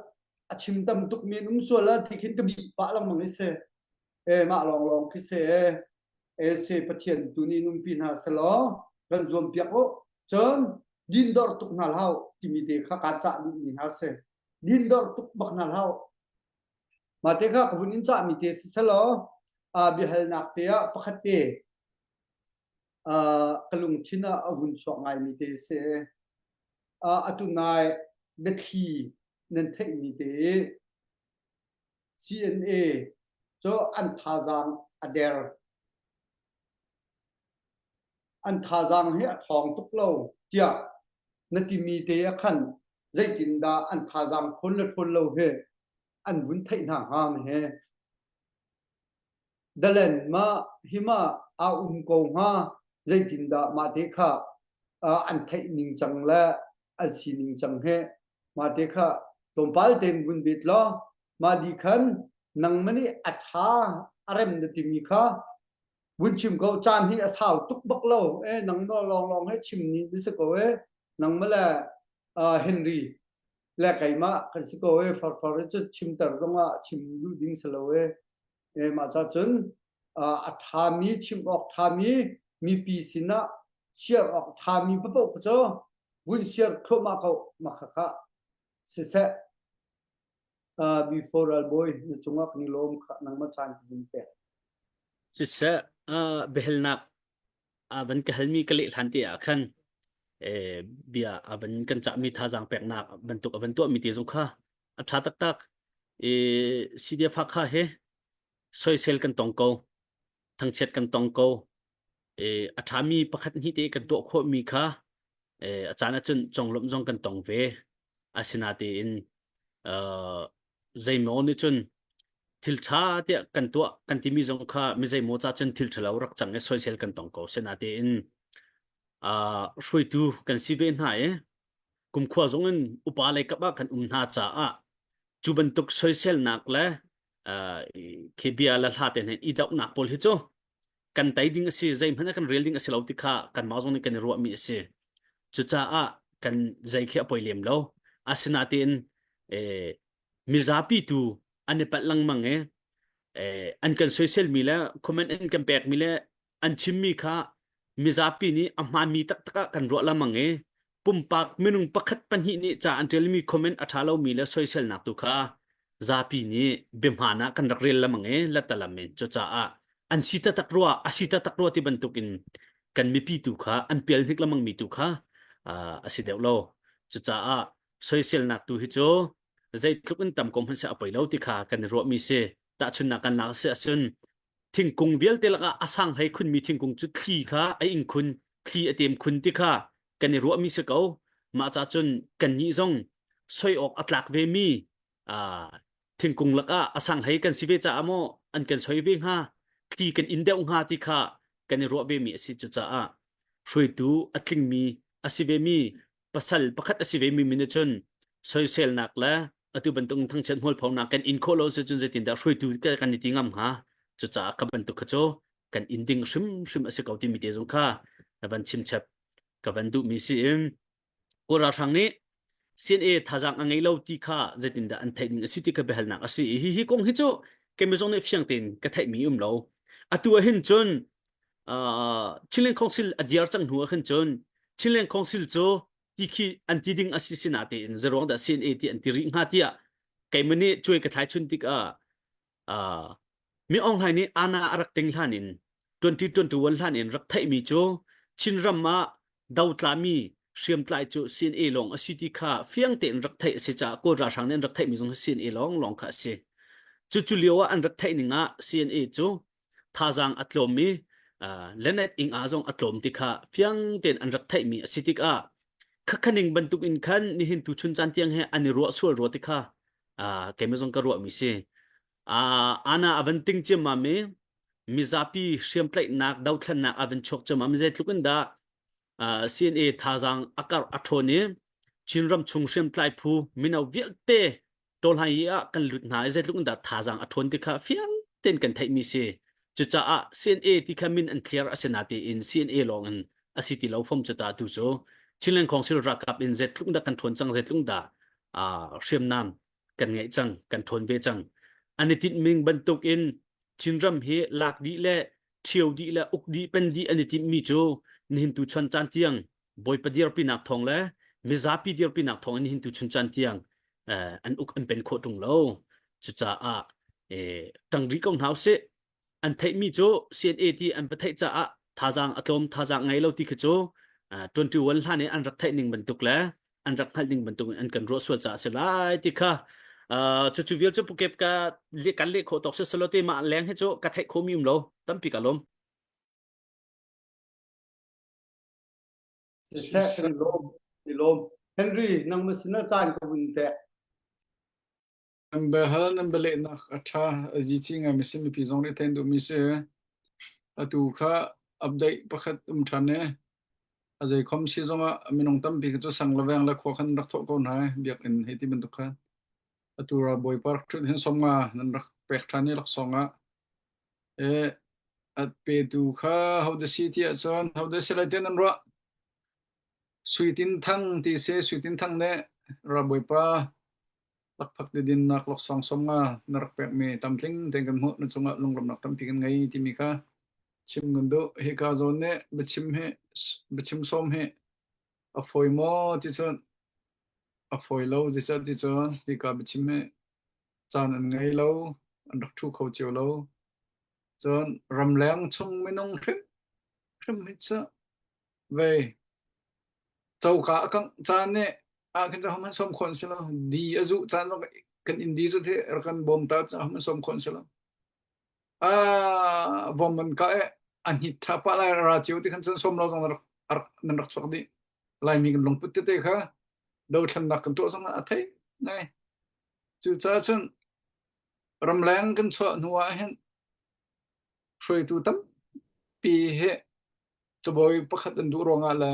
a chim tam tuk mi an um sual a ti khin ka bih pah lengmang i si. E, mah lawnglawng khi si e. E si, Pathian tu nih numpi hna si law, kan zuam piak uh. Cun din dor tuk hna hlah uh timi te kha kan cah duhmi hna si. Din dor tuk bak hna hlah uh. Mah te kha ka vun in cahmi te si selaw, aa, biahalnak te ah pakhat te, aa, ka lungthin ah a vun chuak ngaimi te si. Aa, atu nai biathli nan theihmi te C N A cu an thazaang a der. An thazaang hi a thawng tuk lo tiah na timi te ah khan zeitindah an thazaang ṭhawn le ṭhawn lo hi an vun theih hna hnga maw he? Dalen mah hi mah aa um ko hnga, zeitindah mah te kha, aa, an theih ningcang le an si ningcang he? Mah te kha tlawmpal tein vun bet law, mah dih khan nangmah nih a ṭha a rem na timi kha vun chim ko. Caan hi a sau tuk bak lo. E, nangmah lawnglawng he chim nih na si ko e. Nangmah le, aa, Henry le keimah kan si ko e. Farfar cu chimter zongah chim duh ding si lo e. E, mah ca cun, aa, a ṭhami, chim awk ṭhami mipi sinah share awk ṭhami paoh kha cu vun share thluahmah ko, mah kha kha siseh. Aa, before Ralbawi, na cungah kan i lawm kha nangmah caan ka vun pek. Siseh, aa, biahalnak aa van ka halmi ka leh hlan te ah khan, ee, bia aa van kan cahmi thazaang peknak bantuk a van tuahmi te zong kha a ṭha taktak. Ee, C D F Hakha he soisel kan tong ko, thangchiat kan tong ko. Ee, a ṭhami pakhat hnih te kan tuah khawhmi kha, ee, a caan ahcun conglawmh zong kan tong ve. Asinatein, aa, zeimaw nih cun thil ṭha tiah kan tuah kan timi zong kha mi zeimaw ca cun thil ṭha lo rak cang i soisel kan tong ko. Sinatein, aa, hruaitu kan si ve hna i kumkhua zong in upa lei kap ah kan um hna caah cu bantuk soiselnak le, aa, i, khi bia le hla te hnen i dohnak pawl hi cu kan tei ding a si, zeihmanh ah kan rel ding a si lo ti kha kanmah zong nih kan i ruahmi a si. Cucaah kan zei khi a poi lem lo. Asinatein, ee, mizapitu an i palh lengmang i, ee, an kan soiselmi le comment an kan pekmi le an chimmi kha mizapi nih a hmaanmi taktak ah kan ruah lengmang i, pumpak minung pakhat pahnih nih ca an ṭialmi comment a ṭha lomi le soiselnak tu kha zapi nih biahmaan ah kan rak rel lengmang i, la talam in cucaah an si taktak rua, a si taktak rua ti bantukin kan mipi tu kha an pial hnik lengmangmi tu kha, aa, a si deuh lo. Cucaah soiselnak tu hi cu zeitluk in tam ko hmanh seh a poi lo ti kha kan i ruahmi si. Tahchunhnak kan lak a si ahcun thingkung vialte lakah a sang hei khunmi thingkung cu thli kha a ing khun, thli a tem khun ti kha kan i ruahmi si ko. Mah ca cun kannih zong soi awk a tlak vemi, aa, thingkung lakah a sang hei kan si ve caah maw an kan soi ve hnga, thli kan in deuh hnga ti kha kan i ruah vemi a si. Cucaah hruaitu a tlingmi a si vemi pasal pakhat a si vemi min ahcun soiselnak le atu bantuk thangchiat hmualphonak kan in khawh lo si cun zeitindah hruaitu kan i ti ngam hnga? Cucaah kha bantuk kha cu kan in ding hrimhrim a si ko timi te zong kha na van chimchap ka van duhmi si in, Kawl ralhrang nih C N A thazaang a ngei lo ti kha zeitindah an theih ding a si ti kha biahalnak a si i, hi, hi kong hi cu keimah zong nih fiang tein ka theihmi um lo. Atu ah hin cun, aa, Chinland Council a dir cang hnu ah hin cun Chinland Council cu ti khi an ti ding a si, sinatein zeiruang dah C N A ti an ti rih hnga tiah keimah nih cuai ka thlaichun tikah, aa, Min Aung Hlaing nih aana a rak teng hlan in twenty twenty-one hlan in rak theihmi cu Chinram ah dotlami hriamtlai cu C N A lawng a si ti kha fiang tein rak theih a si caah Kawl ralhrang nih an rak theihmi zong hi C N A lawng lawng kha a si. Cucu lio ah an rak theih ning ah C N A cu thazaang a tlawmmi, aa, Leonard Ing ah zong a tlawm ti kha fiang tein an rak theihmi a si tikah, khakha ning bantuk in khan nihin tuchun caan tiang he an i ruah sual rua ti kha, aa, keimah zong ka ruahmi si. Aa, ana a van ting ciammam i mizapi hriamtlaihnak, dothlennak a van chuak ciammam i zeitluk in dah, aa, C N A thazaang a karh a ṭhawn i Chin ramchung hriamtlai phu mino vialte Tawlhai ah kan lut hna i zeitluk in dah thazaang a ṭhawn ti kha fiang tein kan theihmi si. Cucaah C N A ti kha min an thliar a si natein C N A lawng in a si ti lo fom cu ta tu cu Chinland Council ralkap in zeitluk dah kan ṭhawn cang, zeitluk dah, aa, hriamnam kan ngeih cang, kan ṭhawn ve cang. An i tinhmi bantuk in Chinram hi lak dih le ṭhio dih le uk dih pen dih an i tinhmi cu nihin tuchun caan tiang Bawipa dirpinak thawng le mizapi dirpinak thawng in nihin tuchun caan tiang, eh, an uk an pen khawh ṭung lo. Cucaah, eh, tangri ko hna usih. An theihmi cu C N A ti an va theih caah thazaang a tlawm, thazaang a ngei lo ti khi cu, ah, twenty one hlan i an rak theih ning bantuk le an rak hngalh ning bantuk in an kan ruah sual caah a si lai ti kha, ah, cucu vial cu pukep ka le-, kan leh khawh tawk si selaw te mah leng hi cu ka theih khawhmi um lo, tampi ka lawm. Siseh, kan i lawm, i lawm. Henry, nangmah sinah caan ka vun pek. Nan biahal, nan bialehnak a ṭha, a zici ngai mi si, mipi zong rethei an duhmi si. Atu kha update pakhat um ṭhan i, a zeikhom si zongah minung tampi kha cu sang le veng le khua khan rak thawh ko hna i, biakinn hei ti bantuk khan. Atu ralbawi pa rak ṭhut hin sawmnga nan rak pek ṭhan i laksawng ah, eh, a petu kha Hoda si ti ahcun, Hoda si lai tiah nan ruah. Suitin Thang ti si, Suitin Thang nih ralbawipa lakphak didinnak laksawng sawmnga na rak pekmi tamtling tein kan hmuh, na cungah lunglawmhnak tampi kan ngei timi kha chim kan duh. Hika zawn nih biachim hi, biachim sawm hi a fawi maw ti cun, a fawi lo, zeicah ti cun hika biachim hi caan an ngei lo, an rak ṭhu kho cio lo. Cun ramleng chung minung hrim hrim hi cu vei coka a kangh caan nih ah khin cu hman sawm khawh an si lo. Di a zuh caan zong kan indi cu ti rak kan bawm ta cu hman sawm khawh an si lo. Aa, vom man ka eh, a hnit ṭha pah lai ra cio ti khan cun sawm lo zong nan rak, rak, nan rak chuak dih. Laimi kan lungput tete kha dothlennak kan tuah zong a thei ngai. Cucaah cun ramleng kan chuah hnu ah hin hruaitu tampi hi cabawi pakhat an duh ruangah le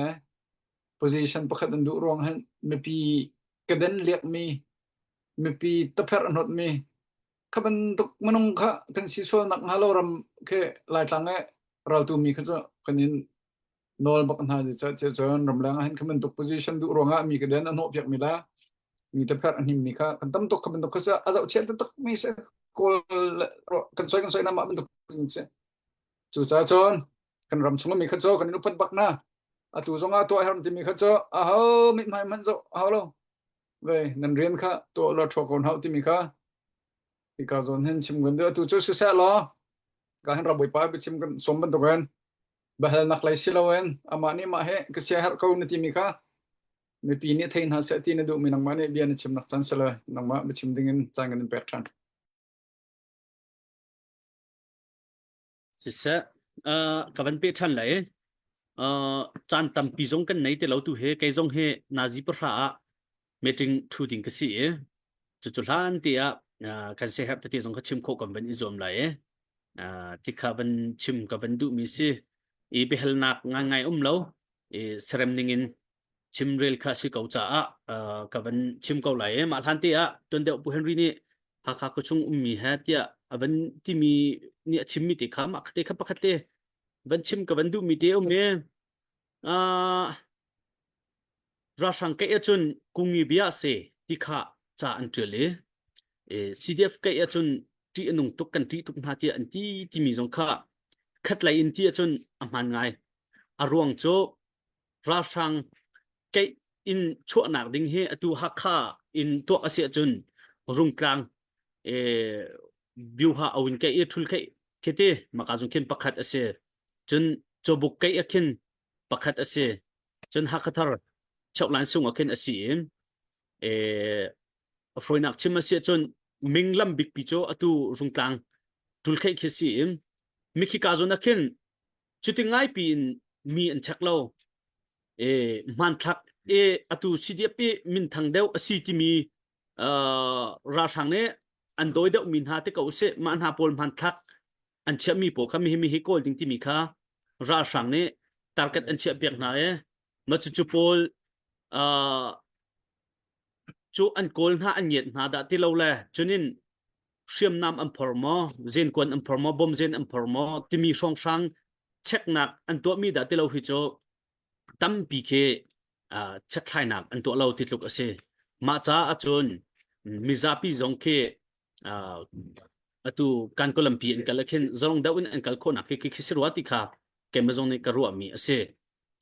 position pakhat an duh ruang hin mipi ka den liakmi, mipi tapherh a hnawtmi kha bantuk minung kha kan si sual nakhnga lo ram khi Laitlang eh raltu mi kha cu kan in nawl bak hna. Zeicah ti cun ramleng ah hin kha bantuk position duh ruangah mi ka den a hnawh piakmi la mi tapherh a hnimmi kha kan tam tuk kha bantuk kha cu a zohchiat taktak mi si. Kawl le ruah kan soi, kan soi na mah bantuk si. Cucaah cun kan ram chung mi kha cu kan in upat bak hna. Atu zongah tuah herh timi kha cu aho, mithmai hmanh zoh aho lo. Vei, nan rian kha tuah law ṭhuak ko hna u timi kha hika zawn hin chim kan duh. Atu cu siseh law, ka hin ralbawipa biachim kan sawm bantuk in biahalnak lei si loin amah nih mah he ka sia herh ko na timi kha mipi nih thei hna seh ti na duhmi nangmah nih bia na chimnak caan si lo, nangmah biachim dingin caan kan in pek ṭhan. Siseh, aa, ka van peh ṭhan lai. Aa, caan tampi zong kan nei ti lo tu hi, kei zong hi nazi pahra ah meeting ṭhu ding ka si i, cucu hlan te ah, aa, kan sia herh tete zong kha chim khawh kan van i zuam lai i, aa, ti kha van chim ka van duhmi si i, biahalnak ngaingai um lo i, serem ningin chimrel kha si ko caah, aa, ka van chim ko lai. Mah hlan te ah tuan deuh Pu Henry nih Hakha khuachung ummi he tiah a van timi nih a chimmi te kha mah kha te kha pakhat te van chim ka van duhmi te a um i, aa, ralhrang kaih ahcun kung i bia a si ti kha ca an ṭial i, eh, C D F kaih ahcun ṭih a nung tuk, kan ṭih tuk hna tiah an ti timi zong kha khatlei in ti ahcun a hmaan ngai. A ruang cu ralhrang kaih in chuahnak ding hi atu Hakha in tuak a si ahcun Rungtlang, eh, Biuha Awin kaih i Ṭhul kaih khi ti maka zung khin pakhat a si. Cun Cawbuk kaih a khin pakhat a si. Cun Hakha Thar cheuhlan sung a khin a si i, eh, a fawinak chim a si ahcun minglam bikpi cu atu rungtlang ṭul kheih khi si in, mi khika zawn ah khin cuti ngaipi in mi an chek lo. E, hmanthlak e, atu C D F i minthang deuh a si timi, aa, ralhrang nih an dawi deuhmi hna ti ko seh, mah hna pawl hmanthlak an chiahmi pawl kha mi hi, mi hi kawl ding timi kha ralhrang nih target an chiah piak hna e. Mah cucu pawl, aa, cu an kawl hna, an ngiat hna dah ti lo le, cunin hriamnam an phor maw, zenkuan an phor maw, bom zen an phor maw timi hrawnghrang cheknak an tuahmi dah ti lo hi cu tampi khi, aa, chekthlainak an tuah lo ti tluk a si. Mah caah cun mizapi zong khi, aa, atu kan ko lampi an kal a khin, zalong deuh in an kal khawhnak khi, khi, khi si rua ti kha keimah zong nih ka ruahmi a si.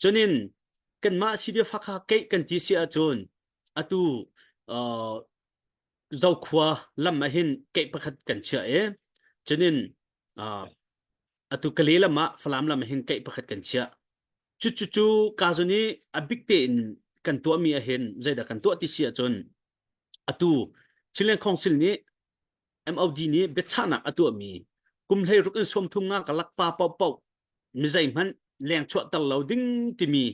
Cunin kanmah C D F Hakha keih kan ti si ahcun atu, aa, Zokhua lam ah hin keih pakhat kan chiah e. Cunin, aa, atu Kale lam ah, Falam lam ah hin keih pakhat kan chiah. Cucu cu ka zun i a bik tein kan tuahmi ah hin zeidah kan tuah ti si ahcun, atu Chinland Council nih, M O D nih biachahnak a tuahmi kum hleiruk in sawmthum nga ka lakpa paohpaoh mi zeihmanh lengchuahter lo ding timi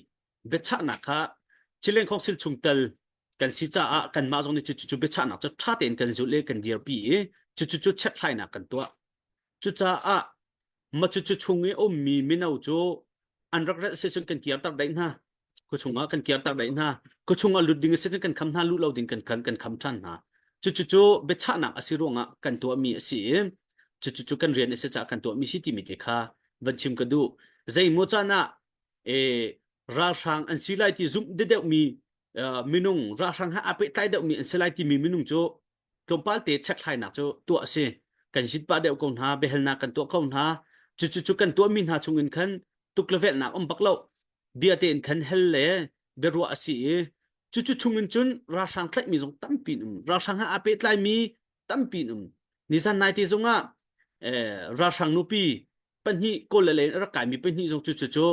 biachahnak kha Chinland Council chungtel kan si caah kanmah zong nih cucu biachahnak cu ṭha tein kan zulh i kan dirpi i cucu cu chekthlainak kan tuah. Cucaah mah cucu chung i a ummi mino cu an rak relh si cun kan kirter daih hna. Khuachung ah kan kirter daih hna. Khuachung ah lut ding a si cun kan kham hna, luh lo ding kan kham, kan kham ṭhan hna. Cucu cu biachahnak a si ruangah kan tuahmi a si i cucu cu kan rian a si caah kan tuahmi si timi te kha van chim ka duh. Zeimaw caan ah, e, ralhrang an si lai ti zumh deuhdeuhmi, aa, minung, ralhrang he aa pehtlai deuhmi an si lai timi minung cu tlawmpal te chekthlainak cu tuah a si. Kan zit pah deuh ko hna, biahalnak kan tuah ko hna. Cucu cu kan tuahmi hna chungin khan tuk le velhnak um bak lo. Bia tein khan hel le biaruah a si i cucu chungin cun ralhrang tlaihmi zong tampi an um. Ralhrang he aa pehtlaimi tampi an um. Nizan naite zongah, eh, ralhrang nupi pahnih kawl le lei in a rak kaimi pahnih zong cucu cu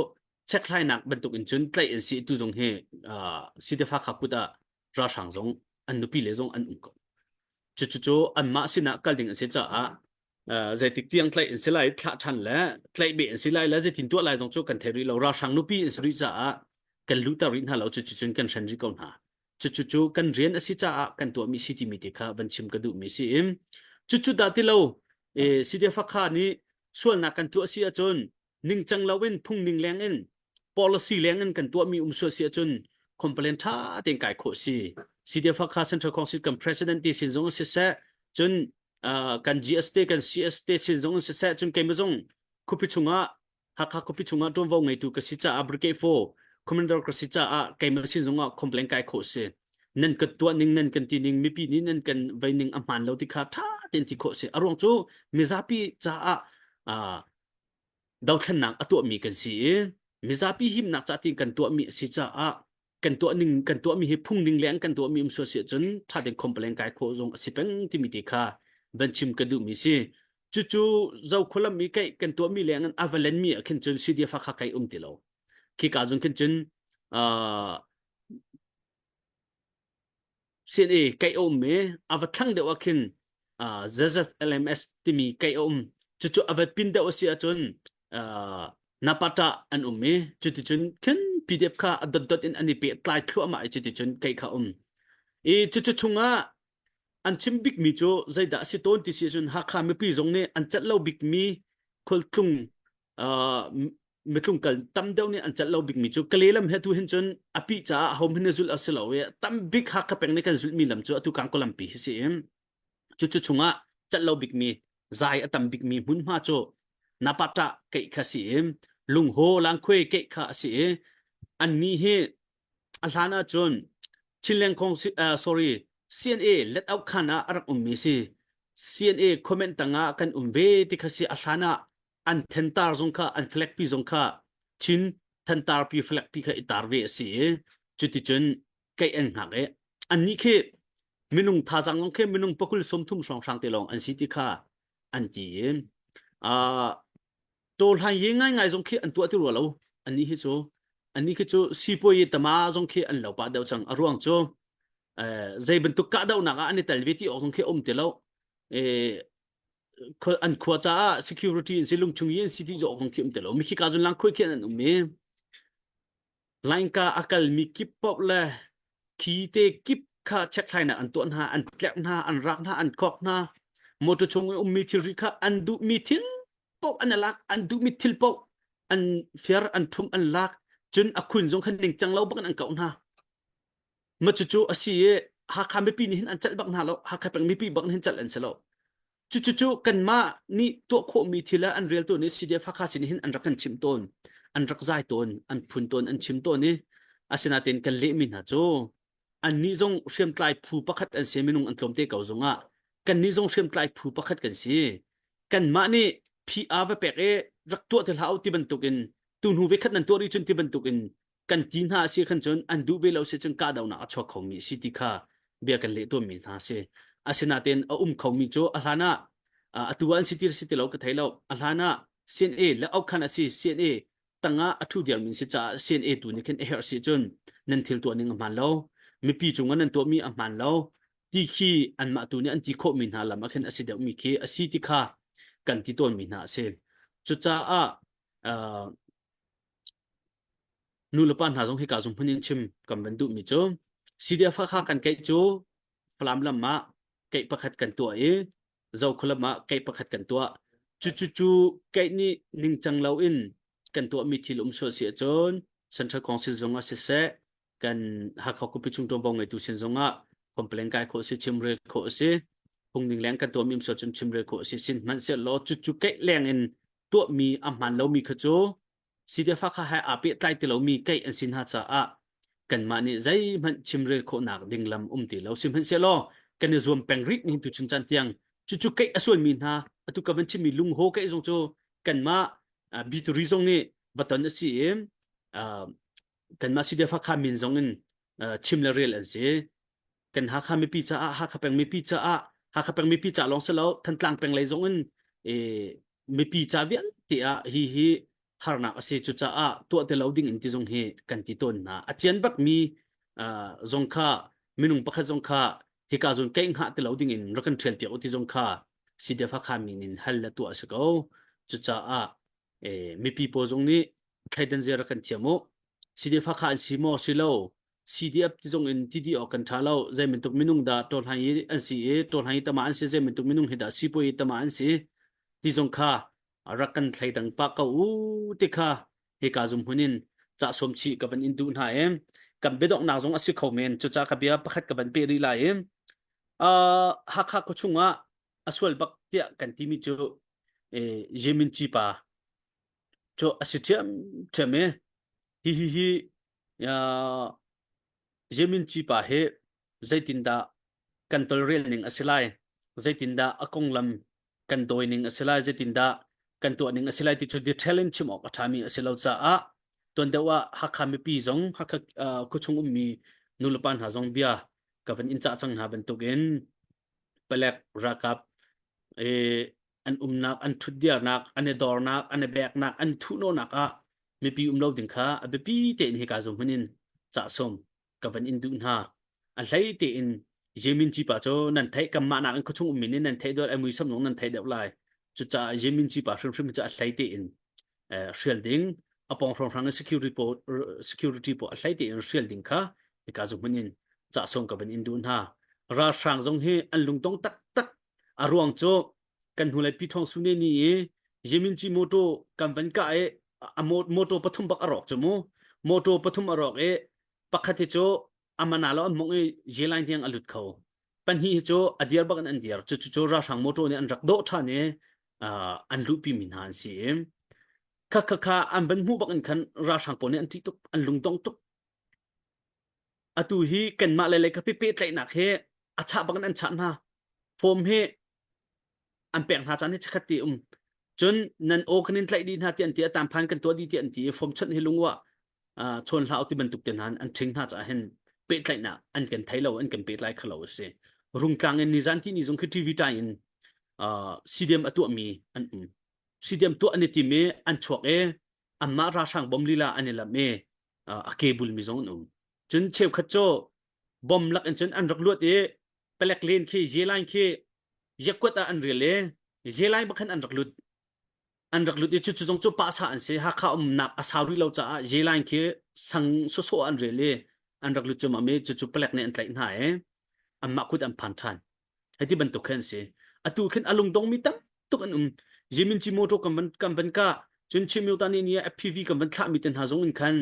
chekthlainak bantuk in cun tlaih an si. Tu zong hi, aa, C D F Hakha kut ah ralhrang zong an nupi le zong an um ko. Cucu cu anmah sinah kal ding an si caah, aa, zeitik tiang tlaih an si lai, thlah ṭhan le tlaih beh an si lai le zeitin tuah lai zong cu kan thei rih lo. Ralhrang nupi an si rih caah kan luhter rih hna lo, cucu cun kan hren rih ko hna. Cucu cu kan rian a si caah kan tuahmi si timi te kha van chim ka duhmi si in, cucu dah ti lo, eh, C D F Hakha nih sualnak kan tuah si ahcun, ningcang loin, phungning leng in, policy leng in kan tuahmi um sual si ahcun, complaint ṭha tein kai khawh si. C D F Hakha Central Council kan president te sin zong a siseh, cun, aa, kan G S te, kan C S te sin zong a siseh, cun keimah zong khuapi chungah, Hakha khuapi chungah ṭuanvo ngeitu ka si caah, Brigade four commander ka si caah, keimah sin zongah complaint kai khawh si. Nan kan tuah ning, nan kan ti ning, mipi nih nan kan vei ning a hmaan lo ti kha ṭha tein ti khawh si. A ruang cu mizapi caah, aa, dothlennak a tuahmi kan si i, mizapi himnak ca ti kan tuahmi a si caah, kan tuah ning, kan tuahmi hi phungning leng kan tuahmi um sual si ahcun, ṭha tein complaint kai khawh zong a si peng timi te kha van chim ka duhmi si. Cucu Zokhua lam i keih kan tuahmi leng in a va lenmi ah khin cun C D F Hakha keih um ti lo. Khika zong khin cun, aa, C N A keih a um i, a va thlang deuh ah khin, aa, Z Z L M S timi keih a um. Cucu a va pin deuh a si ahcun, aa, Napata an um i, cuticun khin P D F kha a dotdot in an i pehtlai thluahmah i, cuticun keih kha a um. I cucu chungah an chim bikmi cu zeidah a si tawn ti si ahcun, Hakha mipi zong nih an celh lo bikmi khualtlung, aa, mi-, mitlung kal tam deuh nih an celh lo bikmi cu Kale lam he tu hin cun a pih caah home hin a zulh a si lo i, a tam bik Hakha peng nih kan zulhmi lam cu atu Kangkaw lampi hi si i, cucu chungah celh lo bikmi, zai a tam bikmi hmunhma cu Napata keih kha si i, Lunghaw, Langkhwe keih kha a si i, annih hi a hlan ahcun Chinland Council, ah, sorry, C N A let out khan ah a rak ummi si. C N A comment tangah kan um ve ti kha si. A hlan ah an thentar zong kha, an flag pi zong kha, Chin thentarpi flag pi kha i tar ve a si. Cuticun keih an hngak i, annih khi minung thazaang zong khi minung pakul sawmthum hrawnghrang te lawng an si ti kha an ti i, aa, tawlhlan ye ngaingai zong khi an tuah ti rua lo. Annih hi cu, annih khi cu sipuai i tama zong khi an lo pah deuh cang. A ruang cu, eh, zei bantuk kahdohnak ah an i tel ve ti awk zong khi a um ti lo. eh, kho-, an khua caah security in si, lungchung in si ti zawh kong khi um ti lo. Mi khika zun lang khuai khi an um i, lainka a kal mi kip paoh le khi te kip kha check hna, an tuah hna, an tlerh hna, an rak hna, an kawk hna. Motor chung i um mi thilri kha an duh mi thil paoh an lak, an duh mi thil paoh an fiar, an thum an lak. Cun a khun zong kha ningcang lo bak in an kauh hna. Ma cucu a si i, Hakha mipi nih hin an celh bak hna lo, Hakha peng mipi bak nih hin celh an si lo. Cucu cu kanmah nih tuah khawhmi thil ah an rel tawn i, C D F Hakha sin hin an rak kan chimh tawn, an rak zai tawn, an phun tawn, an chim tawn i, asinain kan lehmi hna cu annih zong hriamtlai phu pakhat an si, minung an tlawmte ko zongah kannih zong hriamtlai phu pakhat kan si. Kanmah nih P R va pek i rak tuah ti hlah u ti bantukin, tu hnu ve khat nan tuah rih cun ti bantukin kan ti hna a si khan cun, an duh ve lo si cun kahdohnak a chuak khomi a si ti kha bia kan leh tuanmi hna a si. Asinain a um khomi cu a hlanah, aa, atu ah an si ti, si ti lo ka thei lo. A hlanah C N A le auh khan a si, C N A tangah a ṭhu dirmi an si caah C N A tu nih khin a herh si cun nan thil tuah ning a hmaan lo, mipi cungah nan tuahmi a hmaan lo ti khi anmah tu nih an ti khawhmi hna lam ah khin a si deuhmi khi a si ti kha kan ti tawnmi hna a si. Cucaah, aa, nu le pa hna zong hika zung hmanh in chim kan van duhmi cu, C D F Hakha kan kaih cu Falam lam ah kaih pakhat kan tuah i, Zokhua lam ah kaih pakhat kan tuah. Cucu cu kaih nih ningcang lo in kan tuahmi thil um sual si ahcun Central Council zong ah siseh, kan Hakha khuapi chung ṭuanvo ngeitu sin zongah complaint kai khawh a si, chimrel khawh a si, phungning leng kan tuahmi um sual cun chimrel khawh a si, sihmanhsehlaw cucu kaih leng in tuahmi a hmaan lomi kha cu C D F Hakha he aa pehtlai ti lomi kaih an si hna caah kanmah nih zeihmanh chimrel khawhnak ding lam um ti lo. Sihmanhsehlaw kan i zuam peng rih ning tu cun caan tiang cucu kaih a sualmi hna, atu ka van chimmi Lunghaw kaih zong cu kanmah, aa, Bituri zong nih va ton a si i, aa, kanmah C D F Hakha min zong in, aa, chim le rel an si. Kan Hakha mipi caah, Hakha peng mipi caah, Hakha peng mipi ca lawng si lo, Thantlang peng lei zong in, ee, mipi ca vialte ah hihi harnak a si. Cucaah tuah ti lo ding in ti zong hi kan ti tawn hna. A cian bakmi, aa, zong kha, minung pakhat zong kha hika zun kaih hngah ti lo ding in rak kan ṭhialpiak u ti zong kha C D F Hakha min in hal le tuah a si ko. Cucaah, ee, mipi pawl zong nih thleidan zia rak kan thiam u. C D F Hakha an si maw si lo, C D F ti zong in ti dih awk kan ṭha lo, zeibantuk minung dah Tawlhai an si i, Tawlhai tama an si, zeibantuk minung hi dah sipuai tama an si ti zong kha rak kan thleidang pah ko u ti kha hika zumhmun in cah sawm chih ka van in duh hna i, kan biadonghnak zong a si kho men, cucaah ka bia pakhat ka van peh rih lai i, aa, Hakha khuachung ah a sual bak tiah kan timi cu, ee, Yemin Cipa cu a si ṭhiamṭhiam i, hihi hi, aa, Yemin Cipa hi zeitindah kan tolrel ning a si lai, zeitindah a konglam kan dawi ning a si lai, zeitindah kan tuah ning a si lai ti cu detail in chim awk a ṭhami a si lo caah, tuan deuh ah Hakha mipi zong, Hakha, aa, khuachung ummi nu le pa hna zong bia ka van in cah cang hna bantukin, palek ralkap, ee, an umnak, an ṭhutdiarnak, an i dornak, an i beknak, an i thuhnawhnak ah mipi um lo ding kha a biapi tein hika zumhmun in cah sawm ka van in duh hna. A hlei tein Yemin Cipa cu nan theih, kanmah nakin khuachung ummi nih nan theih deuh, a muisam zong nan theih deuh lai. Cucaah Yemin Cipa hrimhrim cu a hlei tein, eh, hrial ding, a pawng hrawnghrang in security pawl, security pawl a hlei tein hrial ding kha hika zumhmun in cah sawm ka van in duh hna. Ralhrang zong hi an lungdong taktak a ruang cu kan hnulei Pi Thawng Sune nih i Yemin Ci motor kan van kah i a mo-, motor pathum bak a rawk cu mu. Motor pathum a rawk i pakhat hi cu a man lo an mong i Zelain tiang a lut kho. Pahnih hi cu a dir bak in an dir. Cucu cu ralhrang motor nih an rak dawh ṭhan i, aa, an luhpimi hna an si i kha, kha, kha an van hmuh bak in khan ralhrang pawl nih an ṭih tuk, an lungdong tuk. Atu hi kanmah lei lei kha peh, pehtlaihnak hi a chah bak in an chah hna. Form hi an pek hna caan hi chakhat te um. Cun nan aw kan in tlaih dih hna tiah an ti, a tanphan kan tuah dih tiah an ti i, form chawnh hi lung uah, aa, chawn hlah u ti bantuk te hna an ṭhing hna caah hin pehtlaihnak an kan thei lo, an kan pehtlai kho lo a si. Rungtlang in nizan ti ni zong khi T V ṭai in, aa, C D M a tuahmi an um. C D M tuah an i tim i an chuak i, anmah ralhrang bom lila an i lam i, aa, a ke bulmi zong an um. Cun cheukhat cu bom lak in cun an rak luat i, palek len khi, Zelain khi, Yakuat ah an rel i, Zelain bang khan an rak lut. An rak lut i cucu zong cu pahsa an si. Hakha umnak a sau rih lo caah Zelain khi sang sawsawh an rel i an rak lut cuahmah mi cucu palek nih an tlaih hna i anmah kut an phan ṭhan. Hei ti bantuk khin an si. Atu khin a lungdongmi tam tuk an um. Ziminci motor kan van, kan van kah, cun Chin Myo Ta nih ni a F P V kan van thlahmi te hna zong in khan,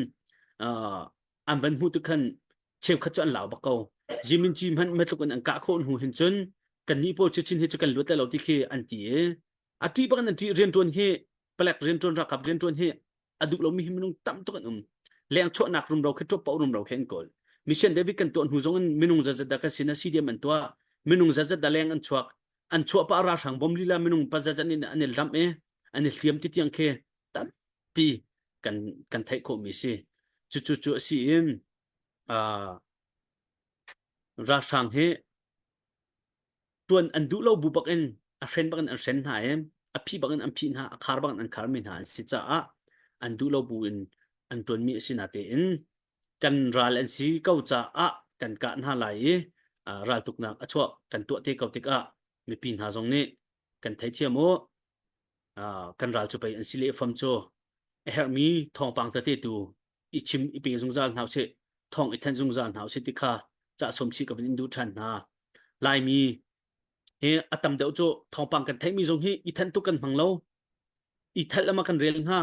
aa, an van hmuh tuk khan cheukhat cu an lau bak ko. Ziminci hmanh metluk in an kah khawh hnu hin cun, kannih pawl chin hi cu kan luat lai lo ti khi an ti i, a ṭih bak in an ṭih. Rianṭuan hi, palek rianṭuan, ralkap rianṭuan hi a duh lomi hi minung tam tuk an um. Lengchuahnak rumro khi, ṭuap paoh rumro khi an kawl. Mission David kan tuah hnu zong in minung zetzet dah kan sinah C D M an tuah. Minung zetzet dah leng an chuak. An chuah pah ralhrang bom lila minung pa zetzet in an i lamh i an i hliam ti tiang khi tampi kan, kan theih khawhmi si. Cucu cu a si in, aa, ralhrang hi ṭuan an duh lo bu bak in a hren bak in an hren hna i a phih bak in an phih hna, a khar bak in an kharmi hna an si caah an duh lo bu in an ṭuanmi a si natein kan ral an si ko caah kan kah hna lai i, aa, raltuknak a chuah kan tuah te ko tikah mipi hna zong nih kan theithiam u. Aa, kan ral cu pei an si le fam cu a herhmi thawngpang tete tu i chim i pe zungzal hna usih, thawng i thanh zungzal hna usih ti kha cah sawm chih ka van in duh ṭhan hna. Laimi hi a tam deuh cu thawngpang kan theihmi zong hi i thanh tuk kan hmang lo. I thalh lam ah kan rel hna.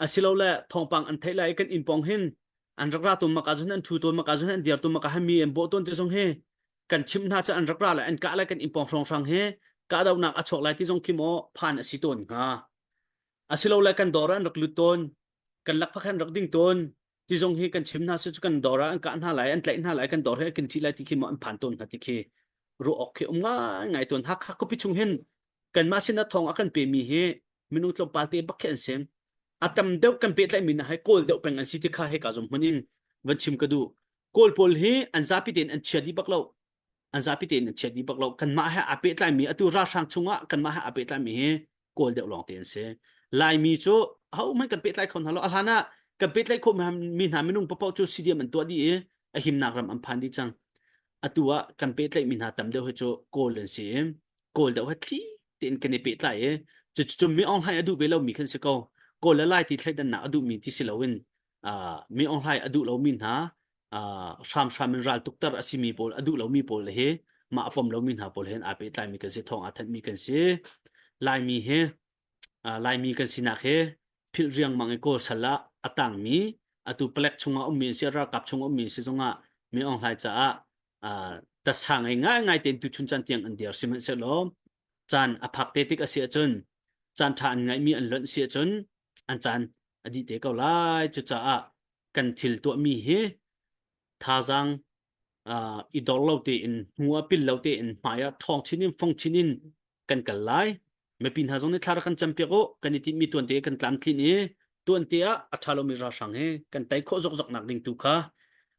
Asilole thawngpang an theih lai i kan inn pawng hin an rak ra tawn mak ahcun, an ṭhu tawn mak ahcun, an dir tawn mak ah mi an bawh tawn ti zong hi kan chimh hna cun an rak ra lai, an kah lai kan inn pawng hrawnghrang hi kahdohnak a chuak lai ti zong khi maw phan a si tawn hnga. Asilole kan dawr ah an rak lut tawn, kan lakphak he an rak ding tawn ti zong hi kan chim hna si cu kan dawr ah an kah hna lai, an tlaih hna lai, kan dawr he kan ṭih lai ti khi maw an phan tawn hnga ti khi ruah awk khi um ngaingai tawn. Hakha khuapi chung hin kanmah sinah thawng a kan pemi hi minung tlawmpal te bak khi an si. A tam deuh kan pehtlaihmi hna hi Kawl deuh peng an si ti kha hika zong hmanh in van chim ka duh. Kawl pawl hi an zapi tein an chia dih bak lo. An zapi tein an chia dih bak lo. Kanmah he aa pehtlaimi, atu ralhrang chungah kanmah he aa pehtlaimi hi Kawl deuh lawngte an si. Laimi cu ahohmanh kan pehtlai kho hna lo. A hlanah kan pehtlai khawh mi hna minung paoh cu C D M an tuah dih i a himnak ram an phan dih cang. Atu ah kan pehtlaihmi hna tam deuh hi cu Kawl an si i Kawl deuh he thli tein kan i pehtlai i cucu cun Min Aung Hlaing a duh ve lomi khan si ko. Kawl le Lai ti thleidannak a duhmi ti si loin, aa, Min Aung Hlaing a duh lomi hna, aa, hramhram in ral tukter a simi pawl, a duh lomi pawl le hi mah a pom lomi hna pawl hin aa pehtlaimi kan si, thawng aa thanhmi kan si. Laimi hi, aa, Laimi kan sinak hi philh riangmang i Kawl sal ah a tangmi, atu palek chungah ummi an si, ralkap chungah ummi an si zongah Min Aung Hlaing caah, aa, tasa ngei ngaingai tein tuchun caan tiang an dir sihmanhsehlaw lo. Caan a phak te tik a si ahcun, caan ṭha an ngaihmi an lonh si ahcun an caan a dih te ko lai. Cucaah kan thil tuahmi hi thazaang, aa, i dor lo tein, hnu ah pil lo tein, hmai ah thawng chin in, fong chin in kan kal lai. Mipi hna zong nih thla rak kan campiak u, kan i tinhmi tuan te kan tlamtlinh i tuan te ah a ṭha lomi ralhrang hi kan tei khawh zokzoknak ding tu kha,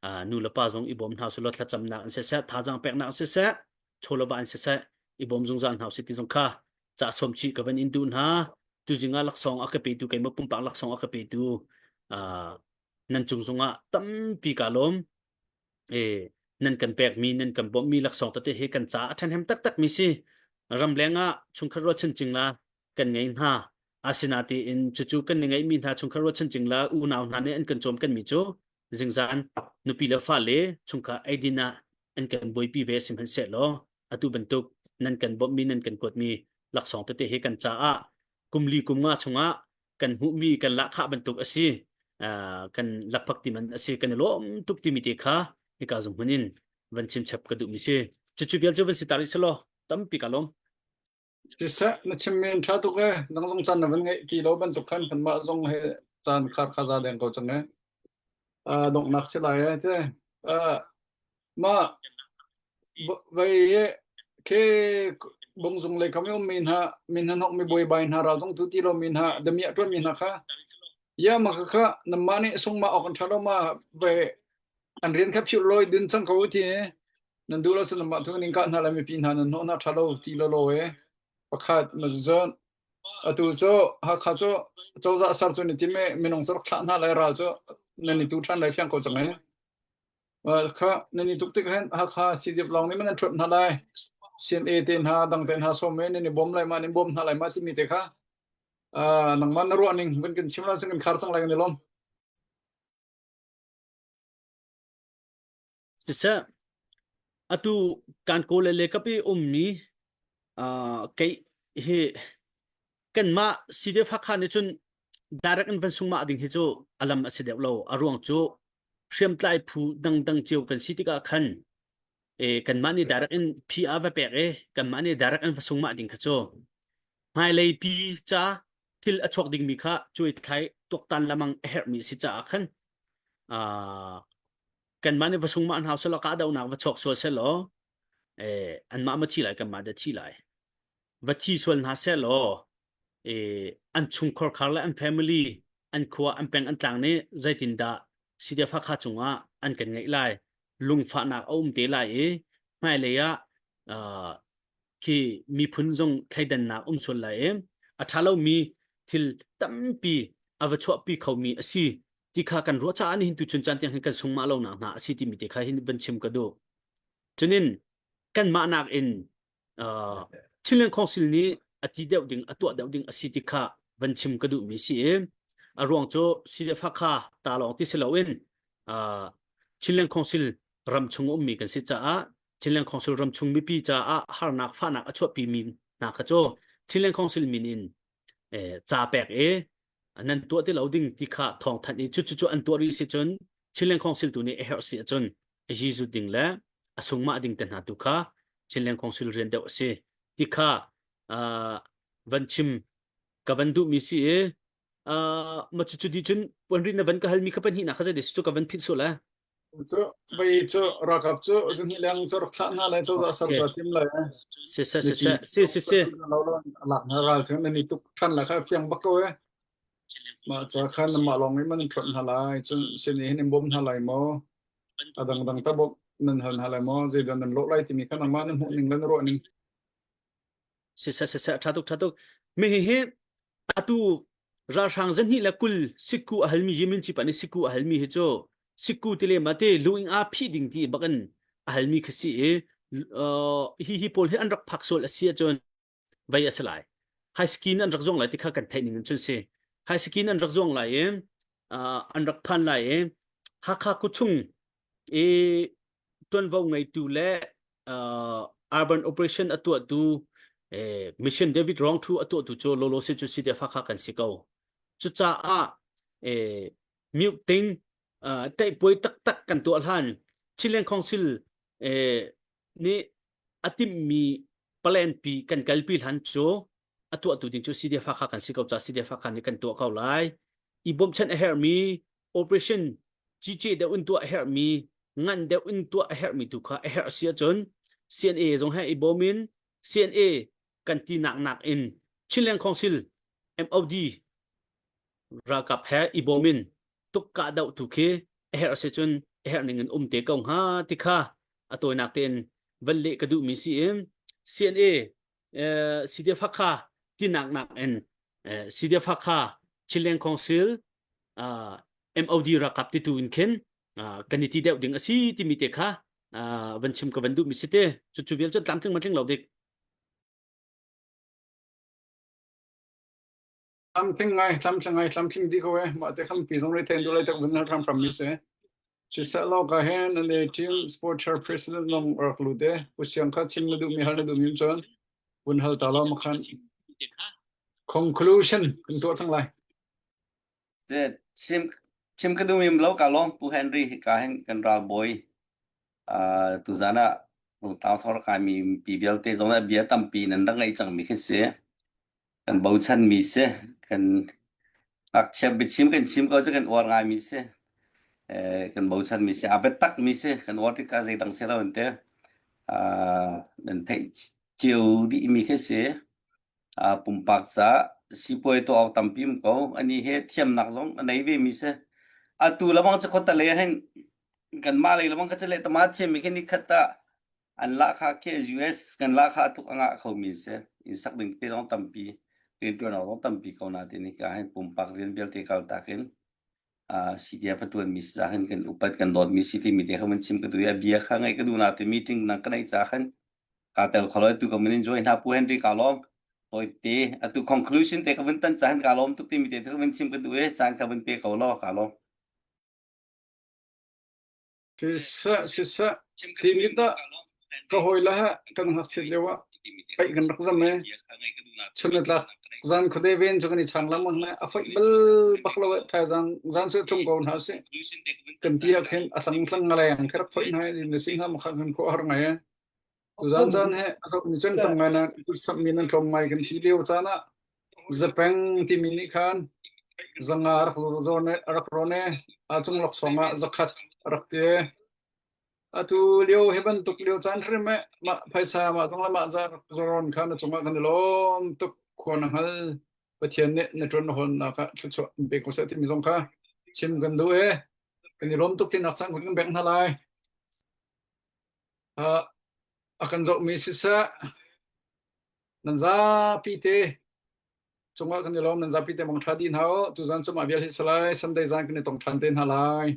aa, nu le pa zong i bawm hna u sih law, thlacamnak an siseh, thazaang peknak an siseh, chawlaba an siseh, i bawm zungzal hna u sih ti zong kha cah sawm chih ka van in duh hna. Tuzing ah laksawng a ka petu, keimah pumpak laksawng a ka petu, aa, nan cung zongah tampi kaa lawm. Ee, nan kan pekmi, nan kan bawmhmi laksawng tete hi kan ca a ṭhenhem taktakmi si. Ramleng ah chungkhar ruat chan cingla kan ngei hna. Asinatein cucu kan i ngeihmi hna chungkhar ruat chan cingla unau hna nih an kan cawm kanmi cu zingzan nupi le fale chungkhar eidin ah an kan buaipi ve sihmanhsehlaw, atu bantuk nan kan bawmhmi, nan kan kuatmi laksawng tete hi kan caah kum li kum nga chungah kan hmuhmi, kan lahkhah bantuk a si, aa, kan lakphak ti man a si, kan i lawm tuk timi te kha hika zong hmun in van chim chap ka duhmi si. Cucu vial cu van si ta rih seh law, tampi kaa lawm. Siseh, na chimmi an ṭha tuk e, nang zong caan na van ngeih ti lo bantuk khan hmanmah zong he caan khar kha za deng ko cang e. Aa, donghnak si lai e, te. Aa, mah, vei e, khi bungzung lei kam i ummi hna, mi hna hnawkmi buaibai hna, ral zong tu ti lomi hna, dami a ṭuanmi hna kha, ya mah kha, kha, nanmah nih sung mah awk an ṭha lo, mah vei an rian kha philh lawi dun cang ko ti, nan duh lo si nanmah thu ning kah hna le mipi hna nan hnawh hna ṭha lo ti lo lo e. Pakhat, ma cu, atu cu, Hakha cu, cozah sar cu ni ti me, minung cu rak thlah hna lai ral cu, nan i tu ṭhan lai fiang ko cang e. Aa, kha, nan i tuk tik hin, Hakha C D F lawng nih man an ṭhuat hna lai. C N A te hna, dang te hna sawm men in i bawm lai mah, in bawm hna lai mah timi te kha, aa, nangmah na ruah ning, van kan chim lai cun kan khar cang lai kan i lawm. Siseh, atu kan kawl le lekap i ummi, aa, kei hi kanmah C D F Hakha nih cun direct in van sungmah ding hi cu a lam a si deuh lo. A ruang cu hriamtlai phu dangdang cio kan si tikah khan, e, kanmah nih direct in P R va pek i kanmah nih direct in va sungmah ding kha cu hmailei pi ca thil a chuak dingmi kha cuai thlai tuaktan lamang a herhmi a si caah khan, aa, kanmah nih va sungmah hna u seh law, kahdohnak va chuak sual seh law, eh, anmah ma thi lai, kanmah dah thi lai. Va thi sual hna seh law, eh, an chungkhar khar le an family, an khua, an peng, an tlang nih zeitindah C D F Hakha cungah an kan ngeih lai? Lungfahnak a um te lai i, hmailei ah, aa, khi miphun zong thleidannak um sual lai i, a ṭha lomi thil tampi a va chuahpi khomi a si ti kha kan ruah caah nih hin tu cun caan tiang hin kan sungmah lonak hna a si timi te kha hin van chim ka duh. Cunin kanmah nakin, aa, Chinland Council nih a ti deuh ding, a tuah deuh ding a si ti kha van chim ka duhmi si i, a ruang cu C D F Hakha ta lawng ti si loin, aa, Chinland Council ramchung a ummi kan si caah, Chinland Council ramchung mipi caah harnak fahnak a chuahpimi hna kha cu Chinland Council min in, eh, ca pek i, nan tuah ti lo ding ti kha thawngthanh i, cucu cu an tuah rih si cun, Chinland Council tu nih a herh si ahcun, a zizut ding le a sungmah ding te hna tu kha Chinland Council rian deuh a si ti kha, aa, van chim ka van duhmi si i, aa, ma cucu dih cun puan rit na van ka halmi kha pahnihnak kha zei dih si cu ka van phit sual lai. Cu, vai cu ralkap cu zahnih leng cu rak thlah hna lai, cozah ser ca tim lai. Si, si, si, si, si, si, si. Lo lo, a lak hna ral thiang nan i tuk ṭhan lai kha fiang bak ko e. Mah ca khan nanmah lawng i man in ṭhuat hna lai, cun C N A hin in bawm hna lai maw? A dangdang ta bawk nan hal hna lai maw? Zeidah nan lawh lai timi kha nangmah nan hmuh ning le na ruah ning. Siseh, siseh, ṭha tuk, ṭha tuk. Mi hi hi atu ralhrang zahnih le kul sikku a halmi, Yimin Ci Pa nih sikku a halmi hi cu sikku ti le mate, lung in aa phih ding ti bakin a halmi kha si i, aa, hi, hi pawl hi an rak phak sual a si ahcun, vai a si lai. High school an rak zuang lai ti kha kan theih ning cun si. High school an rak zuang lai i, aa, an rak phan lai i, Hakha khuachung i ṭuanvo ngeitu le, aa, urban operation a tuahtu, eh, Mission David Rawngthu a tuahtu cu lolo si cu C D F Hakha kan si ko. Cucaah, eh, miuting, aa, tlaihpuai taktak kan tuah hlan Chinland Council, eh, nih a timhmi palenpi kan kalpi hlan cu a tuahtu ding cu C D F Hakha kan si ko caah C D F Hakha nih kan tuah ko lai. I bawmchan a herhmi, operation cici deuh in tuah a herhmi, ngan deuh in tuah a herhmi tu kha a herh a si ahcun C N A zong he i bawm in C N A kan tinak nakin Chinland Council M O D ralkap he i bawm in tuk kah deuh tu khi a herh a si cun a herh ning in um te ko hnga ti kha a tawinak tein van leh ka duhmi si i C N A, eh, C D F Hakha tinak nakin, eh, C D F Hakha, Chinland Council, ah, M O D ralkap titu in khin, ah, kan i ti deuh ding a si timi te kha, ah, van chim ka van duhmi si te. Cucu vial cun tlamtling mantling lo dik. Tlamtling ngai, tlamtling ngai, tlamtling dih ko e. Mah te khampi zong rethei an duh lai tak van hal hramhram mi si. Siseh lo ka hen, an le team sport chair president lawng rak lut e. Pu Siang kha chim na duhmi, hal na duhmi cun vun hal ta lo makhan. Conclusion kan tuah cang lai. Te chim, chim ka duhmi um lo ka lawm, Pu Henry hi ka hen kan ralbawi. Aa, tuzan ah lungtang thawr kai mi pi vialte zong ah bia tampi nan rak ngeih cang mi khin si. Kan bochan mi si, kan ngakchia biachim kan chim ko cu kan uar ngai mi si. Eh, kan bochan mi si, a biatak mi si, kan uar tikah zeidang si lo ante, aa, nan theih cio dih mi khin si. Aa, pumpak caah sipuai tuah awk tampi um ko. Anih he thiamnak zong a nei ve mi si. Atu lamang cu khuata lei ah hin kanmah lei lamang kha cu leh tama thiam mi khin nikhat ah an lah kha khi U S kan lah kha a tuk a ngah kho mi si. Inn sak ding te zong tampi, rianṭuan awk zong tampi ko nain nih ka hin pumpak rian vialte kaltak in, aa, C D F a ṭuan mi si caah hin kan upat kan dawt mi si timi te kha man chim ka duh i a bia kha ngeih ka duh nain meeting nan ka neih caah khan Ka tel khawlawi tu ka min in join ha Pu Henry ka lawm. Tawite, atu conclusion te ka vun tan caan ka lawm tuk ti mite tu ka vun chim ka duh e, caan ka vun pe ko law ka lawm. Sisa, sisa, ti mi ta, ka hawi la ha, kan hak chit lio ah, pai kan rak zam e. Chun na tlak, zan khawte ven chu kan i chang lam ang na, a faih bal bak lo e, thai zan, zan su tlung ko hna si. Kan ti hak hin, a tlang tlang ngalai ang, ka rak faih hna e, zin na sing ha, ma kha kan khawh har ngai e. Tuzan caan he a zoh mi cun tam ngai nain tursap mi nan tlawm ngai kan ti lio caan ah zapeng timi nih khan zanga rak rawn e, rak rawn e, a cunglawk sawngah zakhat rak ti e. Atu lio he bantuk lio caan hrim e, mah phaisa mah zong le mah za rak rawn khan a cungah kan i lawm tuk khua na hngal. Pathian nih na ṭuan na hawnnak ah thluachuah in pek ko seh timi zong kha chim kan duh e. Kan i lawm tuk tinak caan khun kan beng hna lai. Ah, a kan zohmi siseh, nan zapi te cungah kan i lawm, nan zapi te mangṭha dih hna u. Tuzan cu mah vial hi si lai, Sunday zan kan i tong ṭhan te hna lai.